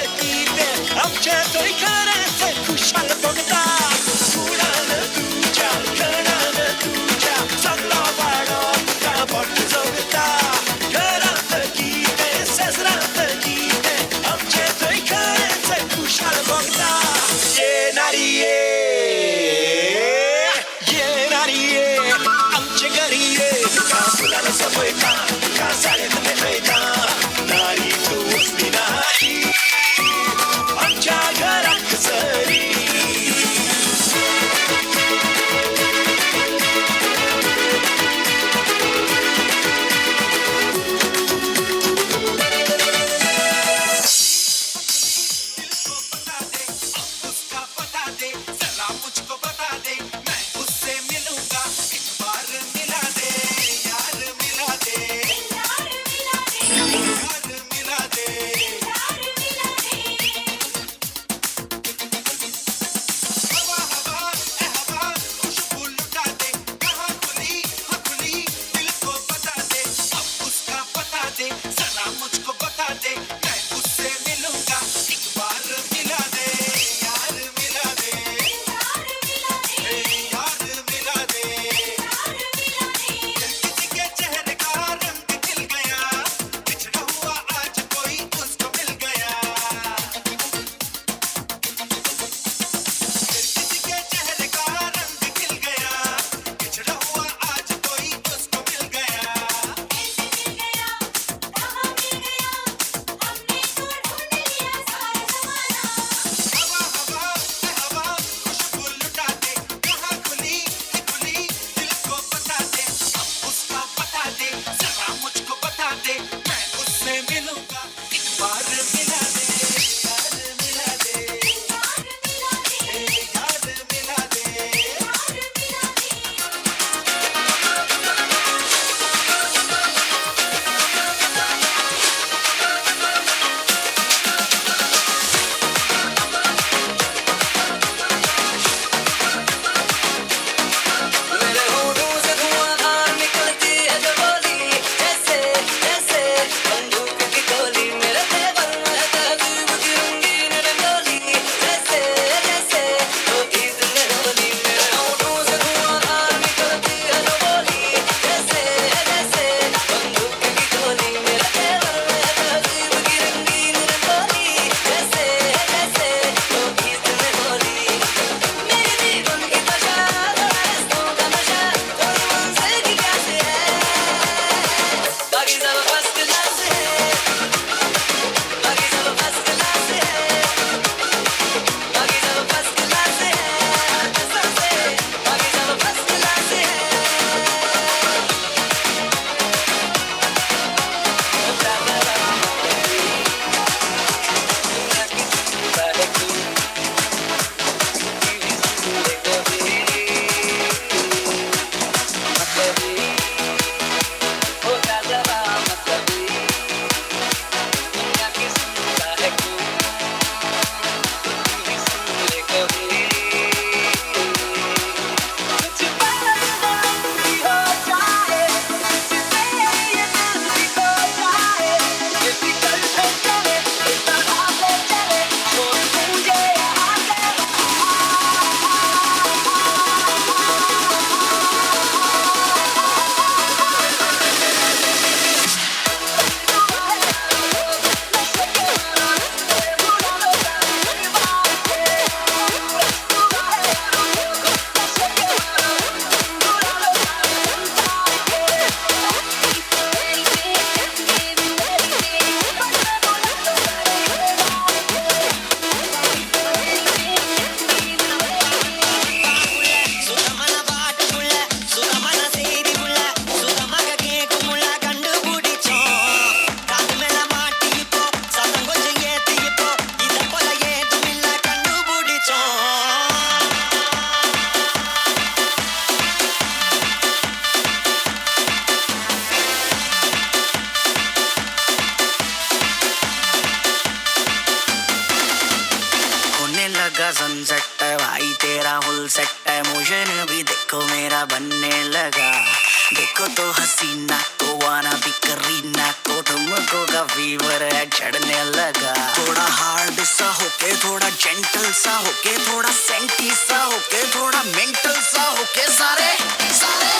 तो हसीना को वाना भी करीना को तुमको का फीवर है चढ़ने लगा। थोड़ा हार्ड सा होके, थोड़ा जेंटल सा होके, थोड़ा सेंटी सा होके, थोड़ा मेंटल सा होके, सारे सारे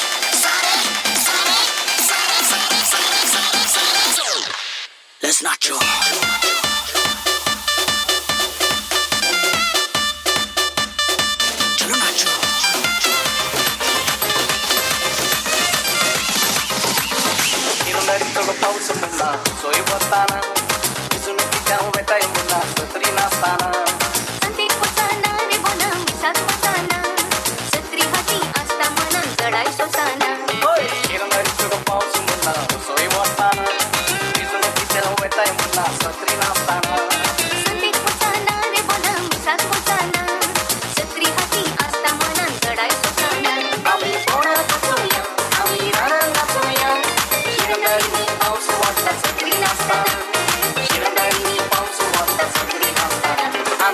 सारे सारे सारे सारे सारे सारे सारे Let's nacho. चलो नाचो। पाऊस पडला सोय वताना दिसून कित्या वेताय मुन्ना सत्री नासताना. पाऊस मुन्ना सोय वताना दिसून कित्या वेताय मुन्ना सत्री नासताना. आमी कोणाक नाचोया, आमी रानां नाचोया, शिरंगारीनी पाऊस वता सत्री नासताना, शिरंगारीनी पाऊस वता सत्री नासताना.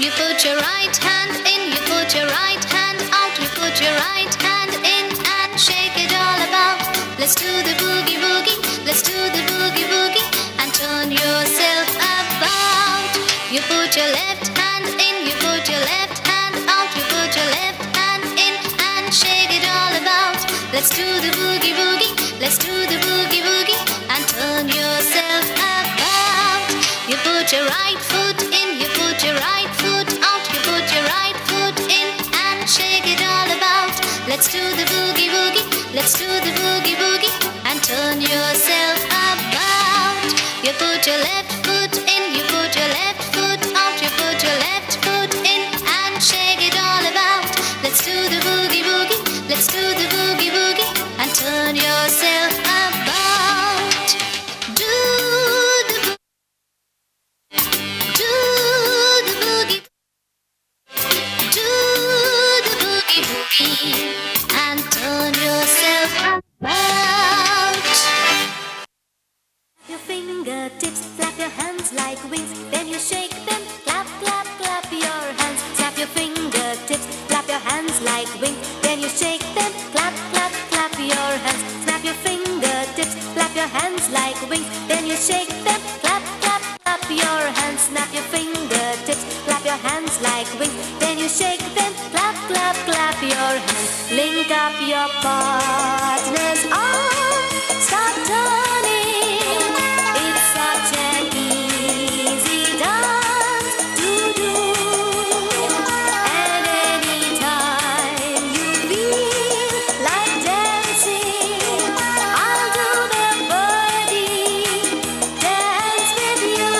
You put your right hand in, you put your right hand out, you put your right hand in and shake it all about. Let's do the boogie woogie, let's do the boogie woogie and turn yourself about. You put your left hand in, you put your left hand out, you put your left hand in and shake it all about. Let's do the boogie woogie, let's do the boogie woogie and turn yourself about. You put your right foot in, you put your right foot out, you put your right foot in and shake it all about. Let's do the boogie woogie, let's do the boogie woogie and turn yourself about. You put your left foot in, you put your left foot out, you put your left foot in and shake it all about. Let's do the boogie woogie, let's do the boogie woogie and turn yourself about. Do the do the boogie, do the boogie woogie and turn yourself about. Your fingertips, flap your hands like wings, then you shake them, clap, clap, clap your hands. Snap your fingertips, clap your hands like wings, then you shake them, clap, clap, clap your hands. Snap your fingertips, clap your hands like wings, then you shake them, clap, clap, clap your hands. Snap your fingertips, clap your hands like wings, then you shake them, clap, clap, clap your hands. Link up your partner's arm, start turning. It's such an easy dance to do. And anytime you feel like dancing, I'll do the birdie dance with you.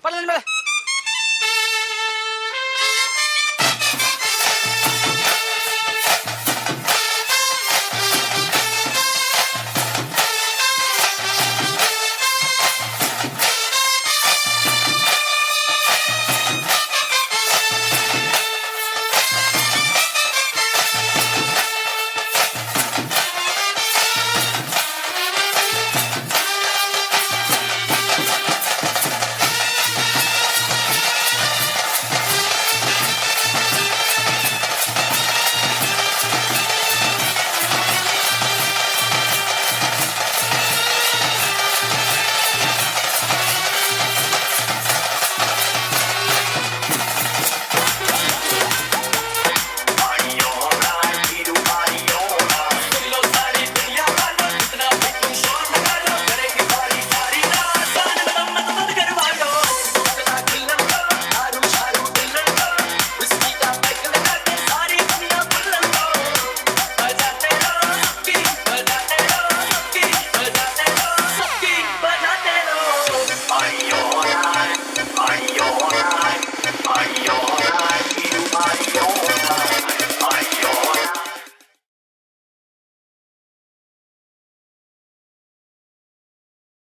ಪಡ ನನ್ನ ಮೇಲೆ.